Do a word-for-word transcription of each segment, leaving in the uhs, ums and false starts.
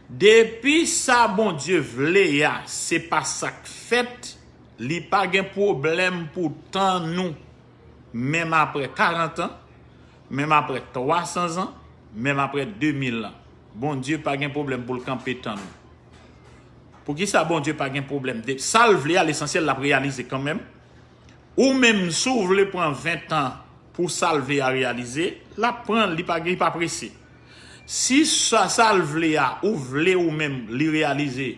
Depi sa Bondye vle a, se pa sa k fèt, li pa gen pwoblèm pou tann nou, menm apre karant an, menm apre twa san zan, menm apre de mil an. Bondye pa gen pwoblèm pou l kanpe tann nou. Poukisa Bondye pa gen pwoblèm? De, sa l vle a, lesansyèl, l ap reyalize kanmenm. Ou menm, si w vle pran ven tan pou sa l vle a reyalize, l ap pran l, li pa, li pa prese. Si sa, sa l vle a, ou vle ou menm li reyalize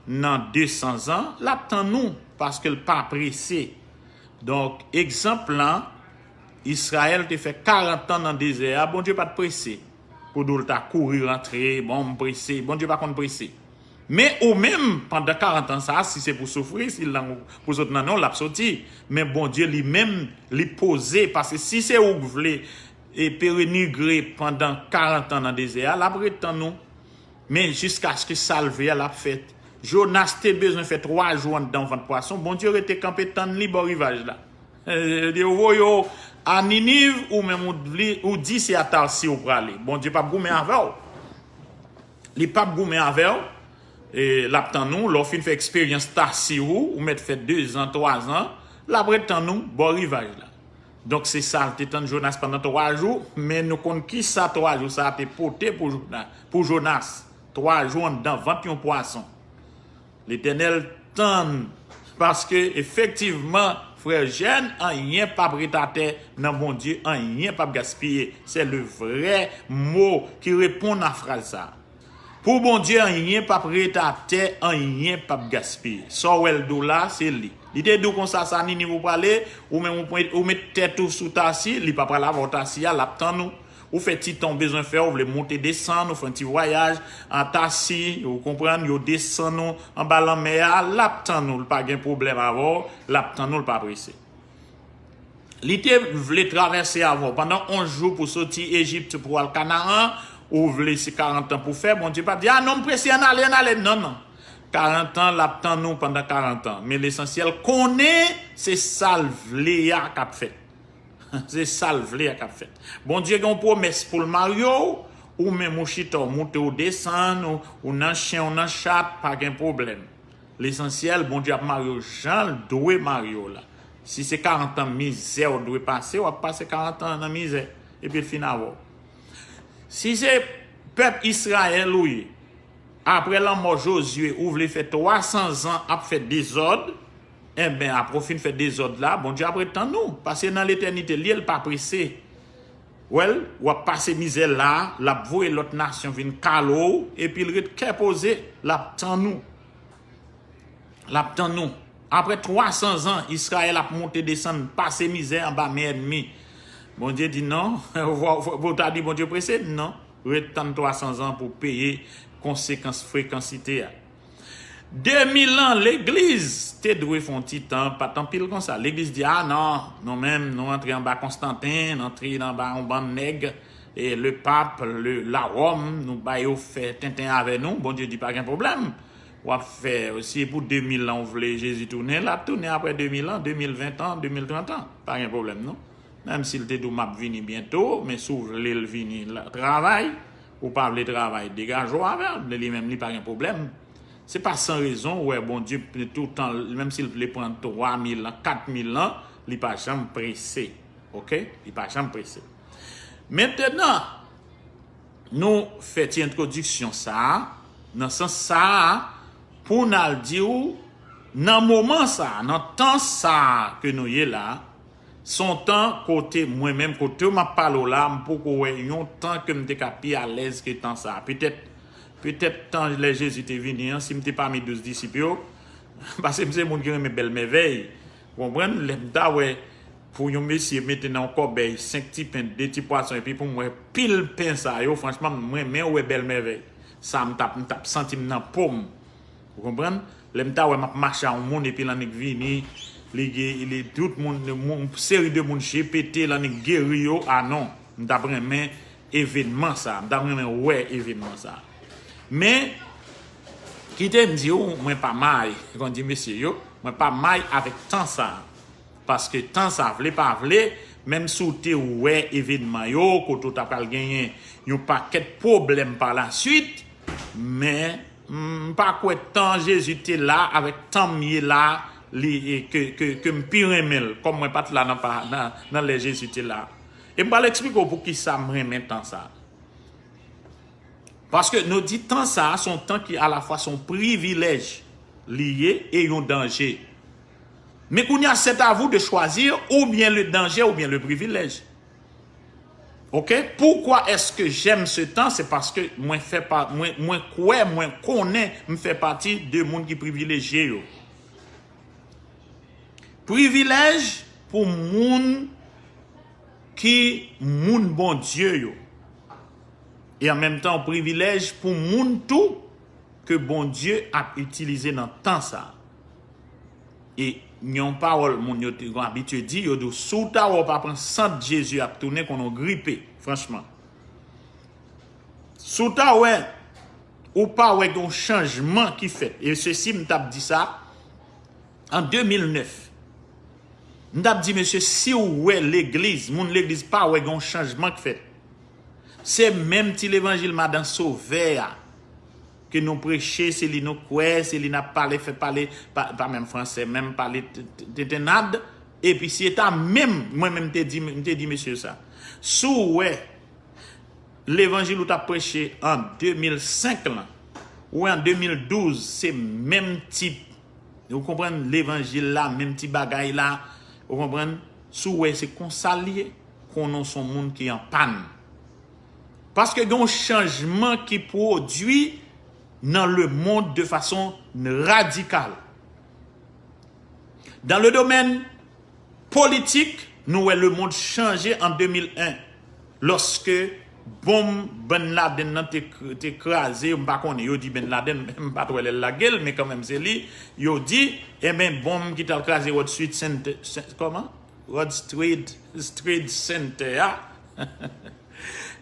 nan de san zan, l ap tann ou, paske l pa prese. Donk, egzanp lan, Izrayèl te fè karant an nan dezè a, Bondye pa t prese pou di w l ta kouri rantre, bon, m prese. Bondye pa konn prese. Men ou menm, pandan karant an sa a, si se pou soufri, si lang ou pou sot nan nen w, l ap soti. Men Bondye li menm, li poze, paske si se ou k vle e perenigre pandan karant an nan dezè a, l ap ret tann ou. Men jiskaske sa l vle a, l ap fèt. Jonas te bezwen fè twa jou anndan vant pwason, Bondye rete kanpe tann li bò rivaj la. Eh, yo voye w a Niniv, ou menm ou, li, ou di se a Tasi ou prale. Bondye p ap goumen avè w. Li p ap goumen avè w. E, l ap tann ou. Lè w fin fè eksperyans Tasi ou, ou mèt fè dezan, twazan, l ap ret tann ou bò rivaj la. Donk, se sa l te tann Jonas pandan twa jou, men nou konn kisa twa jou sa a te pote pou Jonas. Pou Jonas, twa jou anndan vant yon pwason. Letènèl tann, paske efektivman, frè Jèn, anyen p ap ret atè nan Bondye, anyen p ap gaspiye. Se le vrè mo ki reponn a fraz sa a. Pou Bondye, anyen p ap ret atè, anyen p ap gaspiye. Sa w wè l di w la, se li. Li te di w konsa, sa Niniv ou prale, ou menm ou, ou met tèt ou sou Tasi, li pa pral avè w Tasi a, l ap tann ou. Ou fè ti tan w bezwen fè, ou vle monte desann, ou fè yon ti vwayaj, an Tasi, ou konprann, yo desann ou anba lanmè a, l ap tann ou, l pa gen pwoblèm avè w, l ap tann ou, l pa prese. Li te vle travèse avè w pandan onz jou pou soti Ejip pou al Kanaran, ou vle se karant an pou fè, Bondye p ap di, a non, m prese, ann ale, ann ale, non, non. Karant an, l ap tann ou pandan karant an. Men lesansyèl, konnen se sa l vle a k ap fèt. Se sa l vle a k ap fèt. Bondye gen yon pwomès pou l marye w, ou menm ou chita, w monte, w desann, ou, ou nan chen, ou nan chat, pa gen pwoblèm. Lesansyèl, Bondye ap marye w jan l dwe marye w la. Si se karant an mizè w dwe pase, w ap pase karant an nan mizè, epi l fin avè w. Si se pèp Izrayèl ou ye, apre lanmò Jozye, ou vle fè twa san zan ap fè dezòd, enben, apre w fin fè dezòd la, Bondye ap ret tann ou, paske nan letènite l ye, l pa prese. Wè l, w ap pase mizè la, l ap voye lòt nasyon vin kale w, epi l ret kè poze, l ap tann ou. L ap tann ou. Apre twa san zan, Izrayèl ap monte desann, pase mizè anba men ènmi. Bondye di non. Ou ta di Bondye prese? Non. Ret tann twa san zan pou peye konsekans frekansite a. De mil an, legliz te dwe fè yon ti tan, pa t anpil konsa. Legliz di, a non, nou menm, nou antre anba Konstanten, nou antre anba yon bann nèg, e le pap, le, la Wòm, nou ba yo fè tenten avè nou. Bondye di pa gen pwoblèm. W ap fè, si pou de mil an ou vle Jezi tounen, l ap tounen apre de mil an, de mil ven an, de mil trant an. Pa gen pwoblèm, non. Menm si l te di w, m ap vini byento, men si w vle l vini la, travay, ou pa vle travay, degaje w avè l, men li menm, li pa gen pwoblèm. Se pa san rezon, ou wè, Bondye, toutan, menm si l vle pran twa mil an, kat mil an, li pa janm prese. Oke? Li pa janm prese. Mentenan, nou fè ti entwodiksyon sa a, nan sans sa a, pou n al di w, nan moman sa a, nan tan sa a ke nou ye la, se yon tan kote mwen menm, kote m ap pale w la, m poko wè yon tan ke m te ka pi alèz ke tan sa a. Petèt, petèt tan lè Jezi te vini an, si m te pami douz disip yo, paske m se moun ki renmen bèl mèvèy, ou konprann? Lè m ta wè pou yon mesye mete nan yon kòbèy senk ti pen, de ti pwason, epi pou m wè pil pen sa yo, franchman, m renmen wè bèl mèvèy. Sa m t ap, m t ap santi m nan po m. Ou konprann? Lè m ta wè m ap mache a yon moun, epi l annik vini, li gen, li, tout moun, moun, seri de moun je pete, l annik geri yo, a non. M t ap renmen evenman sa, m t ap renmen wè evenman sa. Men, kite m di w, mwen pa may, kon di mesye yo, mwen pa may avèk tan sa. Paske tan sa, vle pa vle, menm si w te wè evenman yo, kote w ta pral genyen yon pakèt pwoblèm pa la swit, Men, m pa kwè tan Jezi te la avèk tan m ye la, li, e, ke, ke, ke m pi renmen l, kòm mwen pa t la nan, pa, nan, nan lè Jezi te la. E m pral eksplike w poukisa m renmen tan sa. Paske nou di tan sa a se yon tan ki alafwa se yon privilèj li ye e yon danje. Men kounye a, c'est à vous de choisir ou bien le danger ou bien le privilège. Ok? Pourquoi est-ce que j'aime ce temps? Se paske mwen fè pa, mwen, mwen kwè, mwen konnen, m fè pati de moun ki privilejye yo. Privilèj pou moun ki moun Bondye yo. E an menm tan, yon privilèj pou moun tou ke Bondye ap itilize nan tan sa a. E yon pawòl moun yo te gon abitye di, yo di w, si w ta wè w pa pran sant Jezi ap tounen kon yon gripe, franchman. Si w ta wè, ou pa wè gen yon chanjman ki fèt. E sesi, m t ap di sa an de mil nèf. M t ap di, mesye, si w wè legliz, moun legliz pa wè gen yon chanjman k fèt. Se menm ti levanjil madan sovè a ke nou preche, se li nou kwè, se li n ap pale, fè pale, pa, pa menm franse, menm pale t-, t-, tentennad. Epi si e ta menm, mwen menm te di, m te di mesye sa. Si w wè levanjil ou t ap preche an de mil senk lan, ou wè an de mil douz, se menm tip, ou konprann, levanjil la, menm ti bagay la, ou konprann, si w wè se konsa l ye, konnen w se yon moun ki an pàn. Paske gen yon chanjman ki pwodui nan le monde de façon radicale. Dans le domaine politik, nou wè lemonn chanje an de mil en, lòske bonm Bin Laden nan te, te kraze, m pa konnen, yo di Bin Laden, m pa t wè lè l lage l, men kanmenm se li, yo di, enben, bonm ki t al kraze World Trade Center, se, kòman? World Trade, Trade Center a.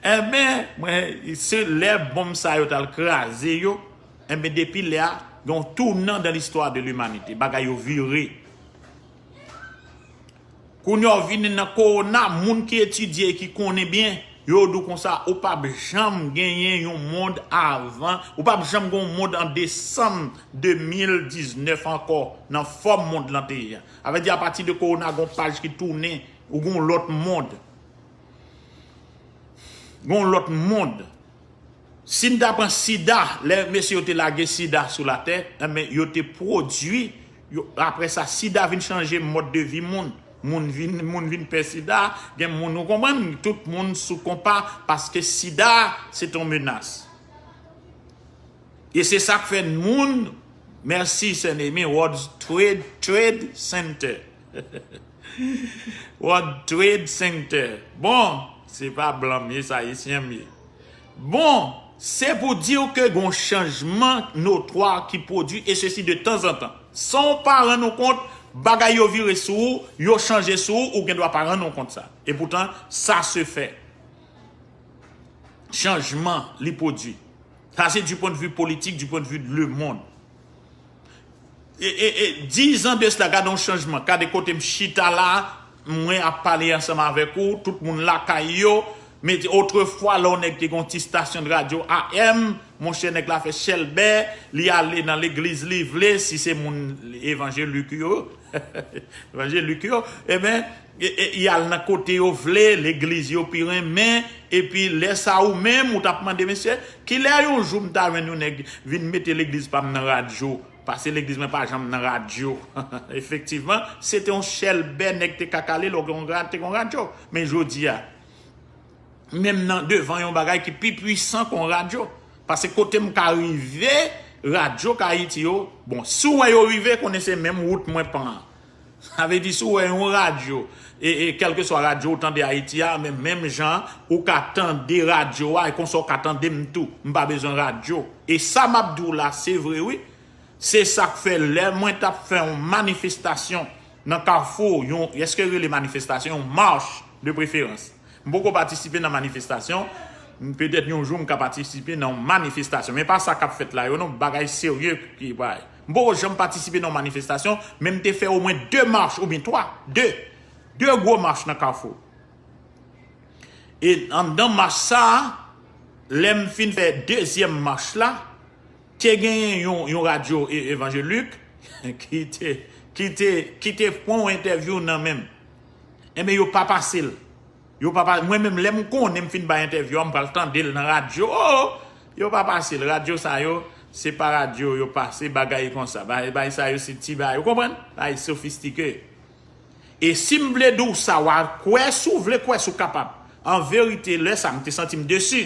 Enben, mwen, se lè bonm sa yo t al kraze yo, enben, depi lè a, gen yon tounan dans l'histoire de l'humanité. Bagay yo vire. Kounye a w vini nan kowona, moun ki etidye e ki konnen byen, yo di w konsa, ou p ap janm genyen yon mond avan, ou p ap janm gen yon mond an desanm de mil diznèf ankò, nan fòm mond lan te ye a. Sa vle di, apati de kowona, gen yon paj ki tounen, ou gen yon lòt mond. Gen yon lòt mond. Si n ta pran sida, lè mesye yo te lage sida sou latè, enben, yo te pwodui, yo, apre sa, sida vin chanje mòd de vi moun. Moun vin, moun vin pè sida, gen moun, ou konprann, tout moun sou konpa, paske sida, se t on menas. E se sa k fè moun, mèsi, Sènemi, World Trade, Trade Center. World Trade Center. Bon, se pa blan m ye, se ayisyen m ye. Bon, se pou di w ke gen yon chanjman notwa ki pwodui, e sesi de tanzantan. San w pa rann ou kont, bagay yo vire sou ou, yo chanje sou ou, ou gen dwa pa rann ou kont sa. E poutan, sa se fè. Chanjman li pwodui. Sa se du point de vue politik, du point de vue de le monde. E, e, e, dizan de sila, gade yon chanjman. Gade kote m chita la, mwen ap pale ansanm avèk ou, tout moun lakay yo. Men otrefwa, lè yon nèg te gen yon ti stasyon de radyo A M, monchè, nèg la fè chèlbè, li ale nan legliz li vle, si se moun evanjelik yo, evanjelik yo, enben, e, e, y al nan kote yo vle, legliz yo pi renmen, epi lè sa ou menm, ou t ap mande, mesye, kilè yon jou m ta jwenn yon nèg vin mete legliz pa m nan radyo? Pase legliz mwen pa janm nan radyo. Efektivman, se te yon chèlbè nèg te ka kale lè w gen yon ra-, te gen yon radyo. Men jodi a, menm nan devan yon bagay ki pi pwisan ke yon radyo. Pase kote m ka rive, radyo k Ayiti yo, bon, si w wè yo rive, konnen se menm wout mwen pran an. Sa vle di, si w wè yon radyo, e, e kèlkeswa radyo ou tande Ayiti a, men menm jan ou ka tande radyo a, e konsa w ka tande m tou. M pa bezwen radyo. E sa m ap di w la, se vre, wi. Se sa k fè lè mwen t ap fè yon manifestasyon nan Kafou, yon, èske rele manifestasyon, yon mach de preferans. M poko patisipe nan manifestasyon, m, petèt yon jou m ka patisipe nan yon manifestasyon, men pa sa k ap fèt la yo non, bagay serye ki bay. M poko janm patisipe nan yon manifestasyon, men m te fè omwen de mach oubyen twa, de, de gwo mach nan Kafou. E anndan mach sa a, lè m fin fè dezyèm mach la, Te genyen yon, yon radyo e- evanjelik ki te, ki te, ki te pran yon entèvyou nan men m. Enben, yo pa pase l. Yo pa pa, mwen menm, lè m konnen m fin bay entèvyou a, m pral tande l nan radyo. Oh! Yo pa pase l. Radyo sa yo, se pa radyo yo pase, bagay konsa. Bagay, bagay sa yo, se ti bagay. Ou konprann? Bagay sofistike. E si m vle di w sa, w a kwè si w vle kwè si w kapab. An verite, lè sa, m te santi m desi.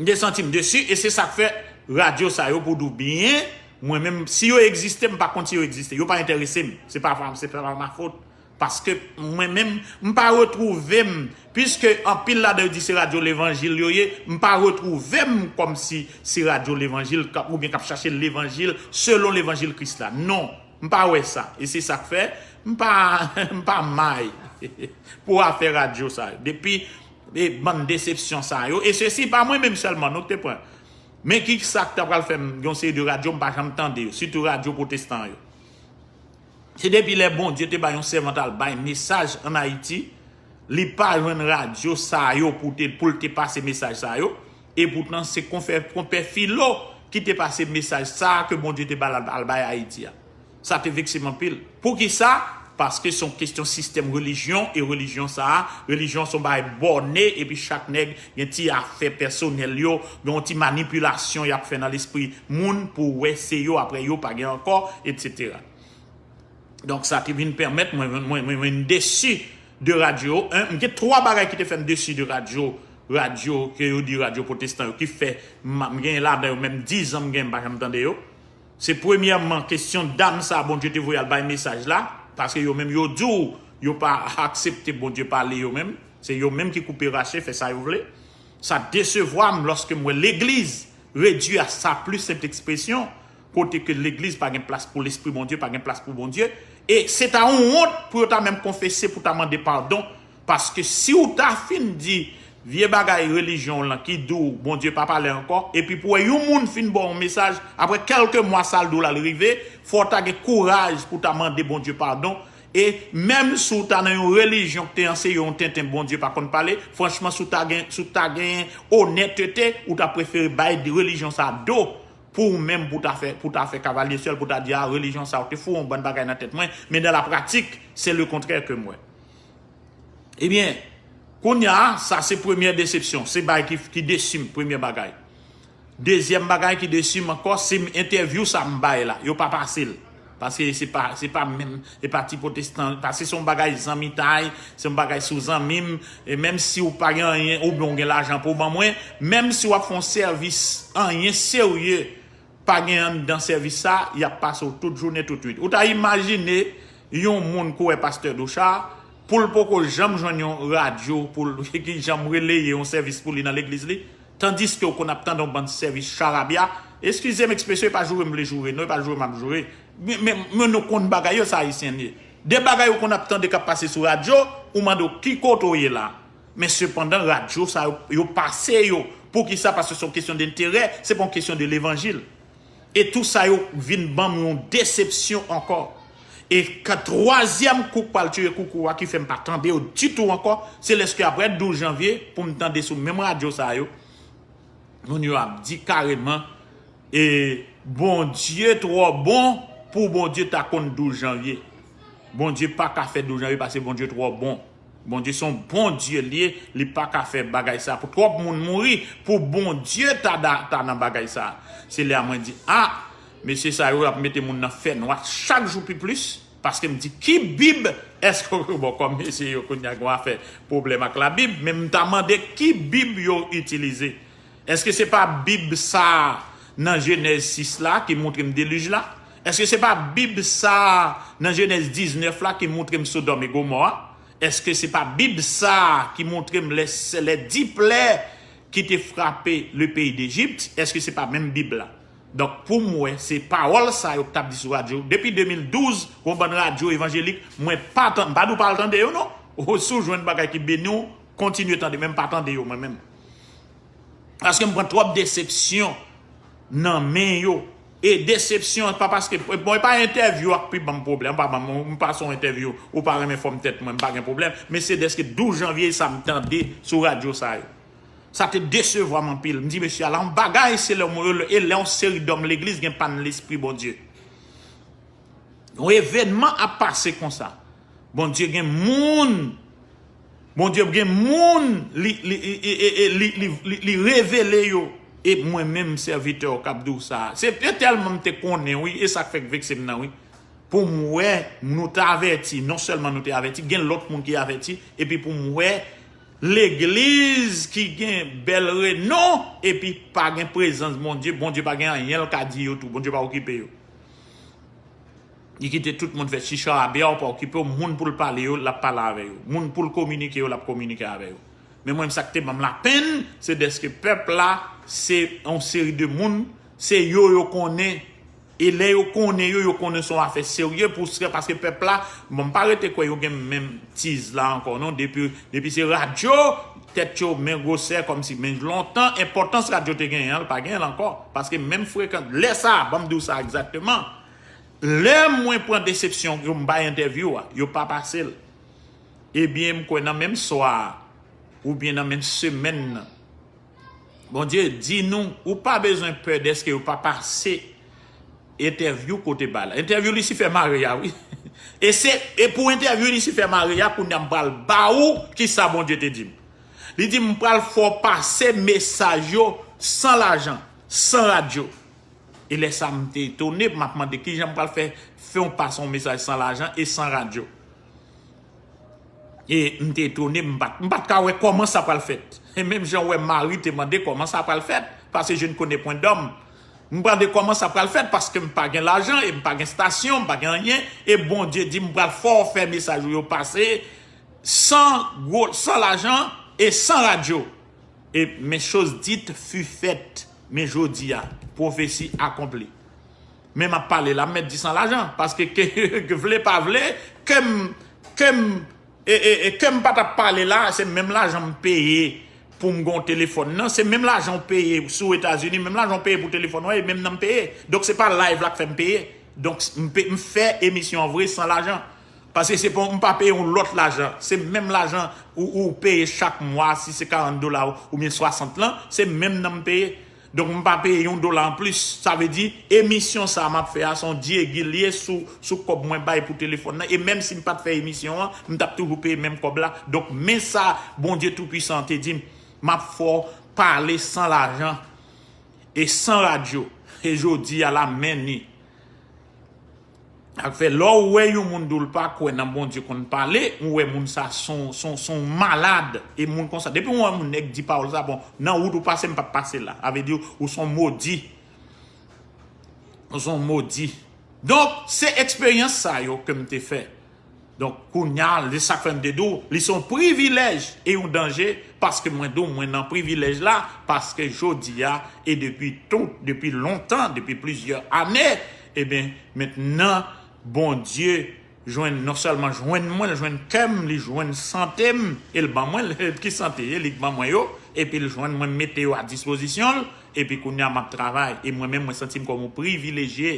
M te santi m desi, e se sa k fè radyo sa yo, pou di w byen, mwen menm, si yo egziste, m pa konn si yo egziste. Yo pa enterese m. Se pa, se pa ma fot. Paske mwen menm, m pa retwouve m, piske anpil ladan yo di se radyo levanjil yo ye, m pa retwouve m kòmsi se radyo levanjil k ap, oubyen k ap chache levanjil selon levanjil Kris la. Non, m pa wè sa. E se sa k fè, m pa, m pa may pou afè radyo sa yo. Depi e bann desepsyon sa yo, e sesi pa mwen menm sèlman, nou te pran. Men ki sa k ta pral fè m, yon seri de radyo, m pa janm tande yo, sitou radyo pwotestan yo. Se depi lè Bondye te bay yon sèvant al bay mesaj ann Ayiti, li pa jwenn radyo sa yo pou te, pou l te pase mesaj sa yo. Epoutan, se konpè, konpè Filo ki te pase mesaj sa a ke Bondye te ba l al, al bay Ayiti a. Sa te vekse m anpil. Poukisa? Paske se yon kesyon sistèm relijyon, e relijyon sa a, relijyon se yon bagay bòne, epi chak nèg gen ti afè pèsonèl yo, gen yon ti manipilasyon y ap fè nan lespri moun pou wè se yo, apre yo pa gen ankò, etsetera. Donk, sa te vin pèmèt mwen, mwen, mwen, mwen desi de radyo. Hein, m gen twa bagay ki te fè m desi de radyo, radyo ke yo di radyo pwotestan yo, ki fè m, m gen ladan yo menm diz an m gen, m pa janm tande yo. Se premyèman kesyon dam sa a Bondye te voye al bay mesaj la, paske yo menm yo di w yo pa aksepte Bondye pale yo menm. Se yo menm ki koupe rache, fè sa yo vle. Sa desevwa m lòske m wè legliz redui a sa pli senp ekspresyon, kote ke legliz pa gen plas pou Lespri Bondye, pa gen plas pou Bondye. E se ta yon wont pou yo ta menm konfese, pou ta mande padon, paske si w ta fin di vye bagay relijyon w lan ki di w Bondye pa pale ankò, epi pou wè yon moun fin ba w yon mesaj, apre kèlke mwa sa l di w la l rive, fò w ta gen kouraj pou w ta mande Bondye padon. E menm si w ta nan yon relijyon ki te anseye w yon tenten Bondye pa konn pale, franchman, si w ta gen, si w ta gen onètete, ou ta prefere bay relijyon sa a do pou w menm, pou w ta fè, pou w ta fè kavalye syèl, pou w ta di, a, relijyon sa a te foure yon bann bagay nan tèt mwen, men dans la pratique, c'est le contraire ke m wè. Ebyen, kounye a, sa se premyè desepsyon, se bagay ki, ki desi m, premyè bagay. Dezyèm bagay ki desi m ankò, se m entèvyou sa m bay la, yo pa pase l. Paske se pa, se pa menm, se pa ti pwotestan, paske se yon bagay zanmitay, se yon bagay sou zanmi m, e menm si w pa gen anyen, oubyen w gen lajan pou w ban mwen, menm si w ap fè yon sèvis, anyen serye, pa gen anndan sèvis sa, y ap pase w tout jounen, tout nwit. Ou ta imajine yon moun kou wè pastè Docha, pou l poko janm jwenn yon radyo, pou l ki janm releye yon sèvis pou li nan legliz li, tandiske w konn ap tande yon bann sèvis charabya, eskize m ekspresyon, e pa joure m vle joure, non, e pa joure m ap joure. Men, men, men nou konn bagay yo, sa Ayisyen ye. De bagay ou konn ap tande k ap pase sou radyo, ou mande w ki kote w ye la. Men sepandan, radyo sa yo, yo pase yo. Poukisa? Paske se yon kesyon denterè, se pa yon kesyon de levanjil. E tou sa yo vin ban m yon desepsyon ankò. E ka twazyèm kou k pral tire koukou a ki fè m pa tande yo ditou ankò, se lèske apre douz janvye, pou m tande sou menm radyo sa yo, moun yo ap di kareman, e Bondye twò bon pou Bondye ta konn douz janvye. Bondye pa ka fè douz janvye paske Bondye twò bon. Bondye se yon Bondye li ye, li pa ka fè bagay sa pou twòp moun mouri, pou Bondye ta, da- ta nan bagay sa. Se lè a mwen di, a, mesye sa yo ap mete moun nan fènwa chak jou pi plis, paske m di, ki Bib èske w, bon, kòm mesye yo kounye a gen afè pwoblèm ak Labib, men m ta mande ki Bib yo itilize. Èske se pa Bib sa a nan Jenèz sis la ki montre m delij la? Èske se pa Bib sa a nan Jenèz diznèf la ki montre m Sodòm e Gomò a? Èske se pa Bib sa a ki montre m lè, lè di plè ki te frape le peyi Dejip? Èske se pa menm Bib la? Donk, pou m wè, se pawòl sa yo k t ap di sou radyo. Depi de mil douz, gon bann radyo evanjelik, mwen pa tan-, m pa di w pa al tande yo, non. Ou, si w jwenn bagay ki beni w, kontinye tande, men m pa tande yo, mwen menm. Paske m pran twòp desepsyon nan men yo. E desepsyon, pa paske, bon, e pa entèvyou a k pi ban m pwoblèm, pa ban m, m pase yon entèvyou, ou pa renmen fòm tèt mwen, m pa gen pwoblèm. Men se dèske douz janvye sa m tande sou radyo sa yo. Sa te desevwa m anpil. M di, mesye, ala yon bagay, se lè mwen, e lè yon seri dòm legliz gen pàn lespri Bondye. Yon evènman ap pase konsa. Bondye gen moun, Bondye gen moun, li, li, li, li, li, li, li, li revele yo. E mwen menm, sèvitè w k ap di w sa. Se tèlman m te konnen, wi, e sa k fè k vekse m nan, wi. Pou m wè, nou te avèti, non sèlman nou te avèti, gen lòt moun ki avèti, epi pou m wè legliz ki gen bèl renon, epi pa gen prezans Bondye, Bondye pa gen anyen l ka di yo tou, Bondye pa okipe yo. Li kite tout moun fè chicha, abya, ou pa okipe w, moun pou l pale yo, l ap pale avè yo. Moun pou l kominike yo, l ap kominike avè yo. Men mwen, sa k te ban m lapenn, se dèske pèp la, se yon seri de moun, se yo yo konnen. E lè yo konnen yo, yo konnen se yon afè serye pou sè, paske pèp la, bon, m pa rete kwè yo gen menm tiz la ankò, non. Depi, depi se radyo, tèt yo men gwosè, kòmsi, men lontan, enpòtans radyo te genyen an, l pa genyen l ankò. Paske menm frekan, lè sa a, ban m di w sa egzakteman, lè mwen pran desepsyon, yo m bay entèvyou a, yo pa pase l. Ebyen, m kwè nan menm swa a, oubyen nan menm semèn nan, Bondye di nou, ou pa bezwen pè dèske yo pa pase entèvyou kote bay la. Entèvyou Lisifè Mare a, wi. E se, e pou entèvyou Lisifè Mare a, kounye a m pral ba ou kisa Bondye te di m. Li di m, m pral fè w pase mesaj yo san lajan, san radyo. E lè sa a, m te etone, m ap mande kijan m pral fè, fè w pase yon mesaj san lajan e san radyo. E m te etone, m pa t, m pa t ka wè kòman sa pral fèt. E menm jan w wè Mari te mande kòman sa pral fèt, paske je ne connais point d'homme. M pral de kòman sa pral fèt, paske m pa gen lajan, e m pa gen stasyon, m pa gen anyen, e Bondye di m pral fè w fè mesaj ou yo pase san gwo, san lajan e san radyo. E mes choses dites furent faites, men jodi a, pwofesi akonpli. Men m ap pale la, m mèt di san lajan, paske ke, ke vle pa vle, ke m, ke m, e, e, e ke m pa t ap pale la, se menm lajan m peye pou m gen yon telefòn nan, se menm lajan w peye sou Etazini, menm lajan w peye pou telefòn ou an, e menm nan m peye. Donk se pa live la k fè m peye. Donk m pe, m fè emisyon an vre san lajan. Paske se pa, m pa peye yon lòt lajan. Se menm lajan ou, ou peye chak mwa, si se karant dola oubyen swasant lan, se menm nan m peye. Donk, m pa peye yon dola anplis. Sa vle di, emisyon sa a m ap fè a, se yon dyegil li ye sou, sou kòb mwen bay pou telefòn nan. E menm si m pa t fè emisyon an, m t ap toujou peye menm kòb la. Donk, men sa Bondye Toupisan te di m, m ap fè w pale san lajan e san radyo. E jodi a la, men ni. Sa k fè, lè w wè yon moun di w l pa kwè nan Bondye konn pale, ou wè moun sa se yon, se yon, se yon malad. E moun konsa, depi w wè moun nèg di pawòl sa, bon, nan wout ou pase, m p ap pase la. Sa vle di, ou se yon modi. Ou se yon modi. Donk, se eksperyans sa yo ke m te fè. Donk, kounye a, li sa k fè m te di w, li se yon privilèj e yon danje, paske mwen di w, mwen nan privilèj la, paske jodi a, e depi tout, depi lontan, depi plizyè ane, ebyen, mentnan, Bondye jwenn, non sèlman jwenn mwen, l jwenn kè m, li jwenn sante m, e l ban mwen, l, ki sante ye, li k ban mwen yo, epi l jwenn mwen, m mete yo a dispozisyon l, epi kounye a m ap travay, e mwen menm, mwen santi m kòm yon privilejye.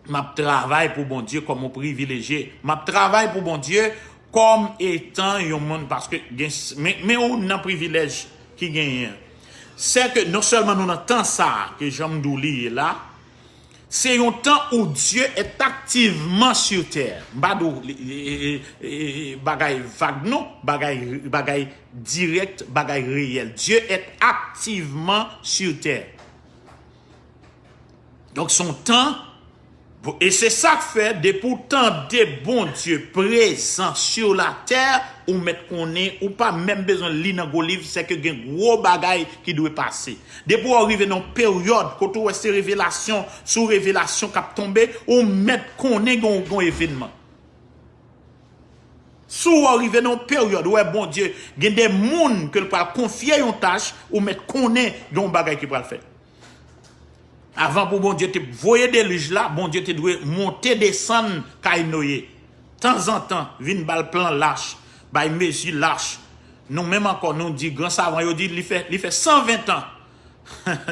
M ap travay pou Bondye kòm yon privilejye. M ap travay pou Bondye kòm etan yon moun, paske gen, men, men ou nan privilèj ki genyen an. Sè ke non sèlman nou nan tan sa a, ke jan m di w li ye la, se yon tan où Dieu est activement sur terre. M pa di w li, li, li, li, bagay vag non, bagay, bagay dirèk, bagay reyèl. Dieu est activement sur terre. Donk, se yon tan, bon, e se sa k fè, depi w tande Bondye prezan sur la terre, ou mèt konnen, ou pa menm bezwen li nan gwo liv, sèke gen gwo bagay ki dwe pase. Depi w rive nan yon peryòd, kote w wè se revelasyon sou revelasyon k ap tonbe, ou mèt konnen gen yon, gen yon evènman. Si w rive nan yon peryòd, ou wè Bondye, gen de moun ke l pral konfye yon tach, ou mèt konnen gen yon bagay ki pral fèt. Avan pou Bondye te voye delij la, Bondye te dwe monte desann kay Noye. Tanzantan, vin ba l plan lach, bay mezi lach. Nou menm ankò, nou di, gran savan yo di, li fè, li fè san ven tan.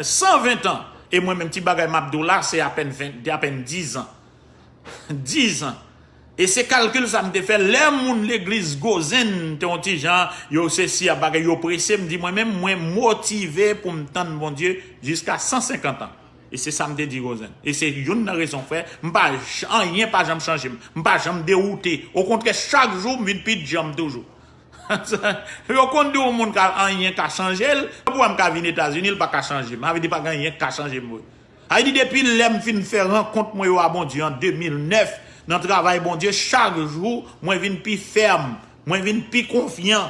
San ven tan. E mwen menm, ti bagay m ap di w la, se apèn ven, apèn diz an. Diz an. E se kalkil sa m te fè lè moun legliz Gozen te yon ti jan, yo sesi a bagay, yo prese, m di mwen menm, mwen motive pou m tann Bondye jiska san senkant an. E se sa m te di Gozen. E se youn nan rezon fè, m pa j-, anyen pa janm chanje m. M pa janm dewoute. Okontrè, chak jou m vin pi djanm toujou. Yo konn di yon moun ka anyen ka chanje l, pou wè m ka vin Etazini, l pa ka chanje m. Sa vle di pa gen anyen k ka chanje m vre. Sa vle di depi lè m fin fè rankont mwen yo a Bondye an de mil nèf, nan travay Bondye, chak jou, mwen vin pi fèm, mwen vin pi konfyan.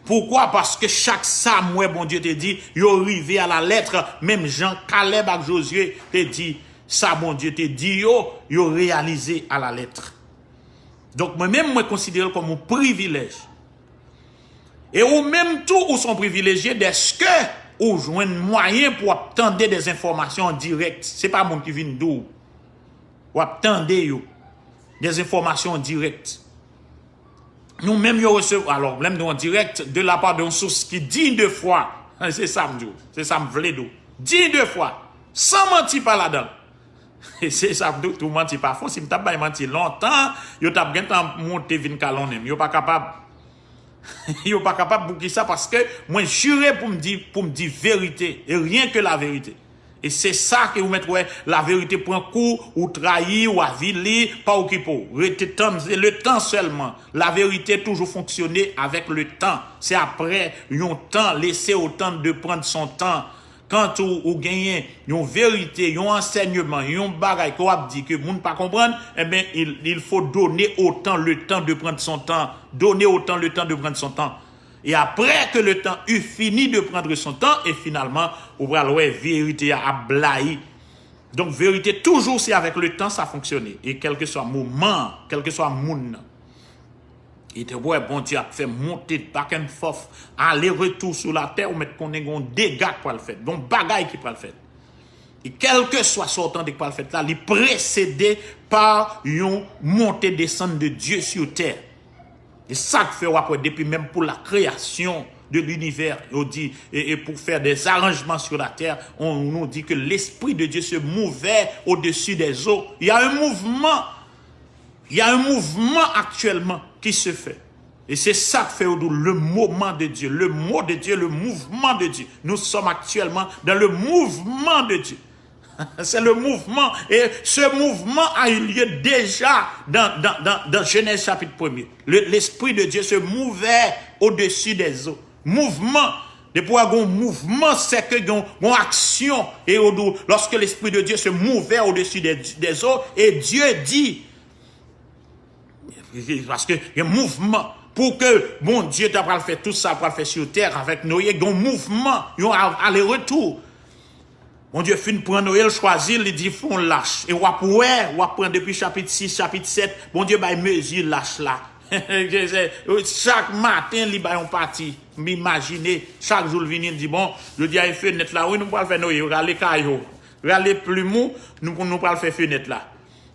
Poukwa? Paske chak sa m wè Bondye te di, yo rive a la lèt, menm jan Kalèb ak Jozye te di, sa Bondye te di yo, yo reyalize a la lèt. Donk, mwen menm, mwen konsidere l kòm yon privilèj. E ou menm tou, ou se yon privilejye dèske ou jwenn mwayen pou w ap tande de enfòmasyon an dirèk. Se pa moun ki vin di w. W ap tande yo. De enfòmasyon an dirèk. Nou menm yo resevwa, alò, lè m di w an dirèk, de la part de yon source qui digne de foi. Se sa m di w. Se sa m vle di w. Digne de foi. San manti pa ladan l. E se sa m di w tou, manti pa fon. Si m t ap bay manti lontan, yo t ap gentan monte vin kalonnen m. Yo pa kapab. Yo pa kapab. Poukisa? Paske mwen jire pou m di, pou m di verite. E ryen ke la verite. E se sa ke ou mèt wè, la verite pran kou, ou trayi, ou avili, pa okipe w. Rete tann, se le tan sèlman. La verite toujou fonksyone avèk le tan. Se aprè yon tan, laissez au temps de prendre son temps. Kan ou, ou genyen yon verite, yon ansèyman, yon bagay ke w ap di ke moun pa konprann, enben, il, il faut donner au temps le temps de prendre son temps. Donner au temps le temps de prendre son temps. E aprè ke le temps eut fini de prendre son temps, e finalman, ou pral wè verite a ap blayi. Donk, verite toujou se avèk le tan sa fonksyone. E kèlkeswa moman, kèlkeswa moun nan. E te wè Bondye ap fè monte back and forth, ale retou sou latè, ou mèt konnen gon dega k pral fèt, gon bagay ki pral fèt. E kèlkeswa sa w tande k pral fèt la, li presede pa yon monte desann de Dieu sur terre. E sa k fè w ap wè depi menm pou la création de l'univers, yo di, e, e pour faire des arrangements sur la terre, on nous dit que l'Esprit de Dieu se mouvait au-dessus des eaux. Il y a un mouvement. Il y a un mouvement actuellement qui se fait. Et c'est ça que fait le moment de Dieu, le mot de Dieu, le mouvement de Dieu. Nous sommes actuellement dans le mouvement de Dieu. C'est le mouvement. Et ce mouvement a eu lieu déjà dans, dans, dans, dans Genèse chapitre premier. Le- L'Esprit de Dieu se mouvait au-dessus des eaux. Mouvement. Depi w gen yon mouvman, se ke gen yon aksyon. E lorsque l'Esprit de Dieu se mouvait au-dessus des, des eaux, et Dieu dit, paske gen mouvman. Pou ke Bondye ta pral fè tout sa pral fè sou tè avèk Noye, gen yon mouvman, yon ale-retou. Bondye fin pran Noye, l chwazi l, li di fè yon lach. E w ap wè, w ap pran depi chapit sis, chapit sèt, Bondye bay mezi lach la. Chak maten, li bay yon pati. M imajine, chak jou l vini, l di, bon, jodi a e fenèt la, wi, nou pral fè Noye, rale kay ou. Rale plim ou, nou, nou pral fè fenèt la.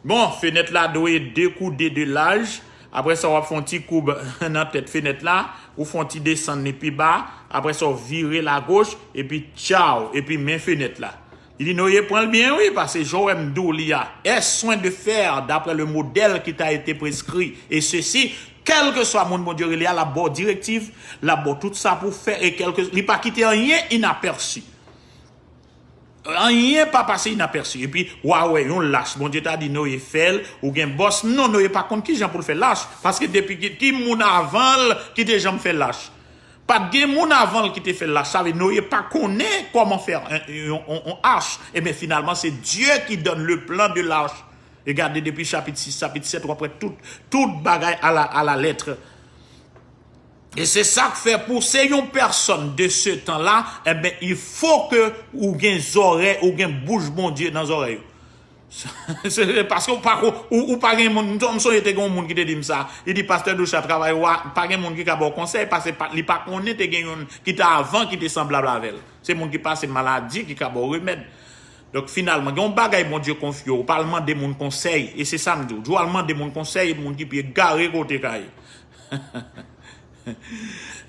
Bon, fenèt la dwe de koude de laj. Apre sa, w ap fè yon ti koub nan tèt fenèt la. Ou fè yon ti desann li pi ba. Apre sa, w vire lagoch. Epi, tchaw. Epi, men fenèt la. Li di, Noye, pran l byen, wi, paske jan w wè m di w li a. Est soin de faire d'après le modèle qui t'a été prescrit. Et ceci, kèlkeswa moun Bondye rele a, l ap ba w direktiv, l ap ba w tout sa pou w fè. E kèlke, li pa kite anyen inapèsi. Anyen pa pase inapèsi. Epi, w a wè yon lach. Bondye ta di Noye fè l, ou gen bòs. Non, Noye pa konn kijan pou l fè lach. Paske depi ki, ki moun avan l ki te janm fè lach? Pa t gen moun avan l ki te fè lach. Sa vle Noye pa konnen kòman fè yon, yon, yon, yon ach. Ebyen, finalman, se Dieu qui donne le plan de l'arche. E gade depi chapit sis, chapit sèt, w ap wè tout, tout bagay a la, a la lèt. E se sa k fè pou se yon pèsòn de se tan la, enben, il faut que ou gen zòrèy, ou gen bouch Bondye nan zòrèy ou. Se paske ou pa ko, ou, ou pa gen moun, m sonje te gen yon moun ki te di m sa, li di, Pastè Doucha, travay ou a, pa gen moun ki ka ba w konsèy, paske pa, li pa konnen te gen youn ki te avan ki te sanblab avè l. Se moun ki pase maladi ki ka ba w remèd. Donk, finalman, gen yon bagay Bondye konfye w, ou pa al mande moun konsèy, e se sa m di w, di w al mande moun konsèy, moun ki pi egare ke w te ka ye.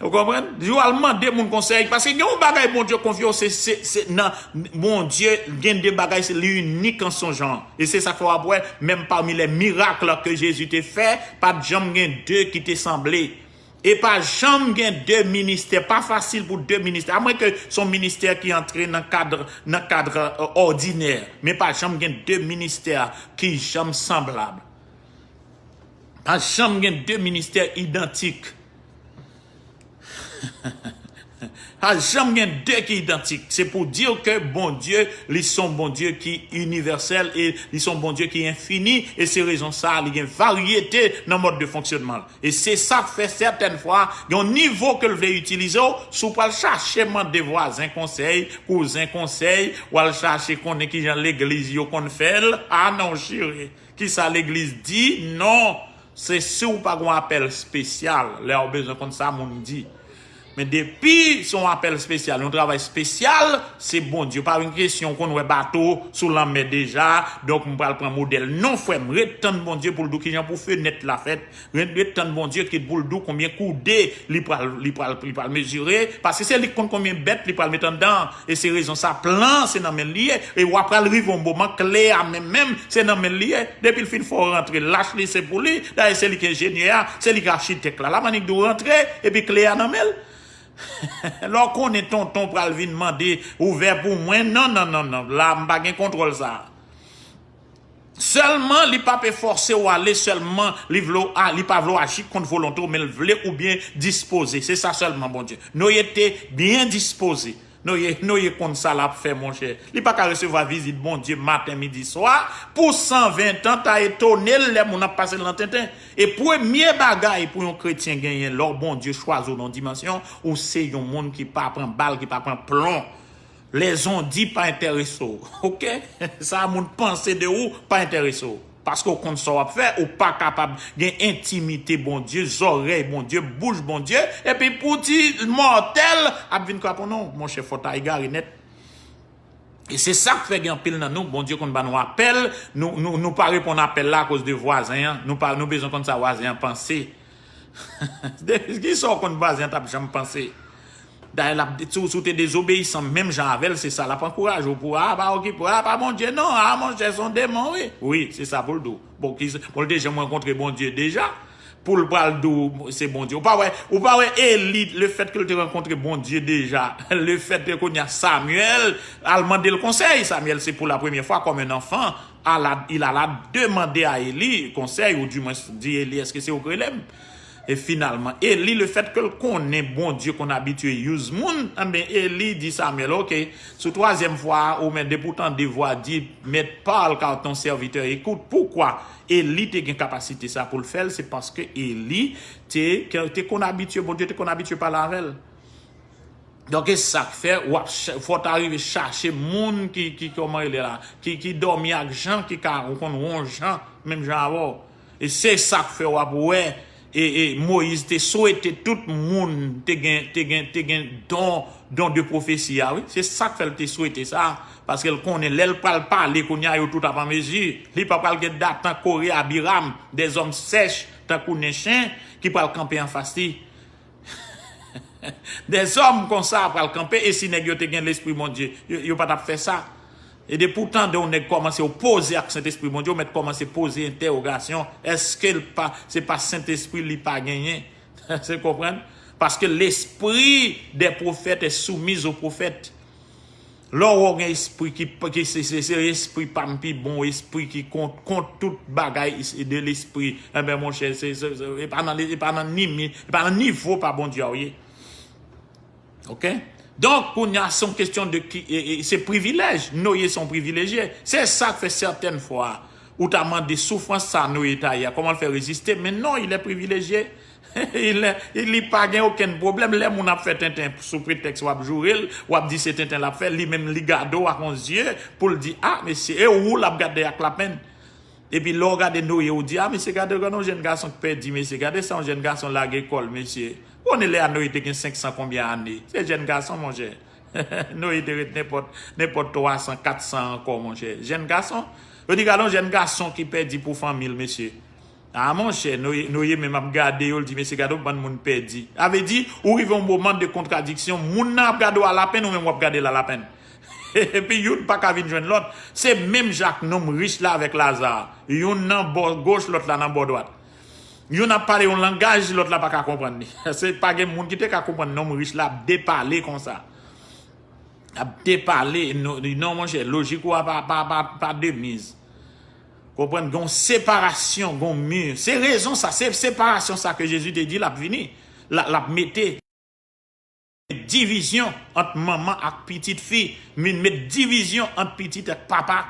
Ou konprann? Yo al mande moun konsèy, paske gen yon bagay Bondye konfye w, se, se, se nan Bondye, gen de bagay, se li inik an son jan. E se sa k fè w ap wè, menm pami les miracles que Jésus te fè, pa t janm gen de ki te sanble. E pa janm gen de ministè, pa fasil pou de ministè, amwen ke se yon ministè ki antre nan kad, nan kad, euh, òdinè. Men pa janm gen de ministè ki janm sanblab. Pa janm gen de ministè idantik. Pa janm gen de ki idantik. Se pou di ke Bondye, li se yon Bondye ki inivèsèl e li se yon Bondye ki enfini. E se rezon sa a, li gen varyete nan mòd de fonksyonman l. E se sa k fè sètèn fwa, gen yon nivo ke l vle itilize w, si w pral chache mande vwazen konsèy, kouzen konsèy, w al chache konnen kijan legliz yo konn fè l, a non chire. Kisa legliz di? Non. Se si w pa gen yon apèl espesyal, lè w bezwen konn sa moun di. Men depi se yon apèl espesyal, yon travay espesyal, se Bondye. Pa gen kesyon w konn wè bato sou lanmè deja, donk m pral pran modèl. Non, frè m, ret tann Bondye pou l di w kijan pou fenèt la fèt. Ret, ret tann Bondye ki pou l di w konbyen koude li pral, li pral, li pral mezire, paske se li k konn konbyen bèt li pral met anndan. E se rezon sa, plan se nan men l li ye. E w ap pral rive yon moman, kle a menm menm, se nan men l li ye. Depi l fin fè w rantre, lach li se pou li. Dayè, se li ki enjenyè a, se li ki achitèk la. L ap annik di w rantre, epi kle a nan men l. Lè w konnen tonton pral vin mande, ouvè pou mwen, non, non, non, non. La, m pa gen kontwòl sa a. Sèlman, li pa pe fòse w ale, sèlman, li vle w a, li pa vle w aji kont volonte w, men l vle ou byen dispoze. Se sa sèlman, Bondye. Noye te byen dispoze. Noye, Noye konn sa l ap fè, monchè. Li pa ka resevwa vizit Bondye maten, midi, swa. Pou san ven tan, ta etone l lè moun ap pase l nan tenten. E premye bagay pou yon kretyen genyen, lè Bondye chwazi w nan yon dimansyon, ou se yon moun ki pa pran bal, ki pa pran plon. Lèzondi pa enterese w, oke? Sa moun panse de ou pa enterese w. Paske w konn sa w ap fè, ou pa kapab gen entimite Bondye, zòrèy Bondye, bouch Bondye, epi pou ti mòtèl ap vin kraponnen w, monchè, fò w ta egare nèt. E se sa k fè gen anpil nan nou, Bondye konn ba nou apèl, nou, nou, nou pa reponn apèl la akoz de vwazen an, nou pa, nou bezwen konn sa vwazen an panse. Kisa w konn vwazen an t ap janm panse? Dayè, l ap, si w, si w te dezobeyisan menm jan avè l, se sa l ap ankouraje w pou, a, pa okipe w, a, pa Bondye non, a, monchè, se yon demon, wi. Wi, se sa pou l di w. Bon, ki, bon, l te janm rankontre Bondye deja, pou l pral di w se Bondye. Ou pa wè, ou pa wè Eli, lefèt ke l te rankontre Bondye deja, lefèt ke kounye a Samyèl al mande l konsèy, Samyèl se pou la premyè fwa kòm un enfant, al a, il alla demander à Eli konsèy, ou dimwens di Eli, èske se ou k rele m? E finalman, Eli, lefèt ke l konnen Bondye konn abitye use moun, enben, Eli di Samyèl, oke, sou twazyèm fwa a, ou men depi w tande vwa, di, Maître, parle, car ton serviteur écoute. Poukwa Eli te gen kapasite sa pou l fè l? Se paske Eli te, te konn abitye, Bondye te konn abitye pale avè l. Donk, e sa k fè w ap ch-, fò w ta rive chache moun ki, ki, kòman rele la, ki, ki dòmi ak Jan, ki ka, ou konn, won Jan, menm jan avè w. E se sa k fè w ap wè, e, e Moyiz te swete tout moun te gen, te gen, te gen don, don de pwofesi a, wi. Se sa k fè l te swete sa, paske l konnen lè l pral pale kounye a, yo tout ap an mezi. Li pa pral gen Datan, Kore, Abiram, des hommes sèch, tankou nen chen, ki pral kanpe anfas li. Dèzòm konsa pral kanpe, e si nèg yo te gen lespri Bondye, yo, yo pa t ap fè sa. E depi w tande yon nèg kòmanse opoze ak Sentespri Bondye, ou mèt kòmanse poze entèwogasyon, èske l pa, se pa Sentespri li pa genyen? Se konprann? Paske l'esprit des prophètes est soumis aux prophètes. Lè w wè w gen espri ki, ki se, se, se espri pa m pi bon, espri ki kont, kont tout bagay is-, de lespri, enben, monchè, se, se, se, e pa nan, e pa nan nimi, e pa nan nivo pa Bondye a w ye. Oke? Donk, kounye a, se yon kesyon de ki, e, e, se privilèj. Noye se yon privilejye. Se sa k fè sètèn fwa, ou ta mande soufrans sa Noye ta ye a, kòman l fè reziste? Men non, il est privilégié. Il est, li pa gen okenn pwoblèm. Lè moun ap fè tenten sou pretèks w ap joure l, w ap di se tenten l ap fè, li menm li gade w ak yon zye pou l di, a, mesye, e ou l ap gade ak lapenn. Epi lè w gade Noye, ou di, a, mesye, gade, gade yon jèn gason k pèdi, mesye, gade sa yon jèn gason lage kò l, mesye. Ou konnen lè a Noye te gen senk san konbyen ane? Se jèn gason, monchè. Noye te ret nenpòt, nenpòt twa san, kat san ankò, monchè. Jèn gason. Yo di, gade yon jèn gason ki pèdi pou fanmi l, mesye. Ah, monchè, Noye, Noye menm ap gade yo, l di, "Mesye, gade yon bann moun pèdi." Sa vle di, ou rive yon moman de kontradiksyon, moun nan ap gade w a lapenn, ou menm w ap gade l a lapenn. Epi youn pa ka vin jwenn lòt. Se menm jan ak nonm rich la avèk Laza. Youn nan bò goch, lòt la nan bò dwat. Youn ap pale yon langaj, lòt la pa ka konprann li. Se pa gen moun ki te ka konprann nonm rich la ap depale konsa. Ap depale, non, non, monchè, lojik ou a pa, pa, pa, pa de miz. Konprann, gen yon separasyon, gen yon mi. Se rezon sa, se separasyon sa ke Jezi te di l ap vini, l ap mete divizyon ant manman ak pitit fi, vin met divizyon ant pitit ak papa.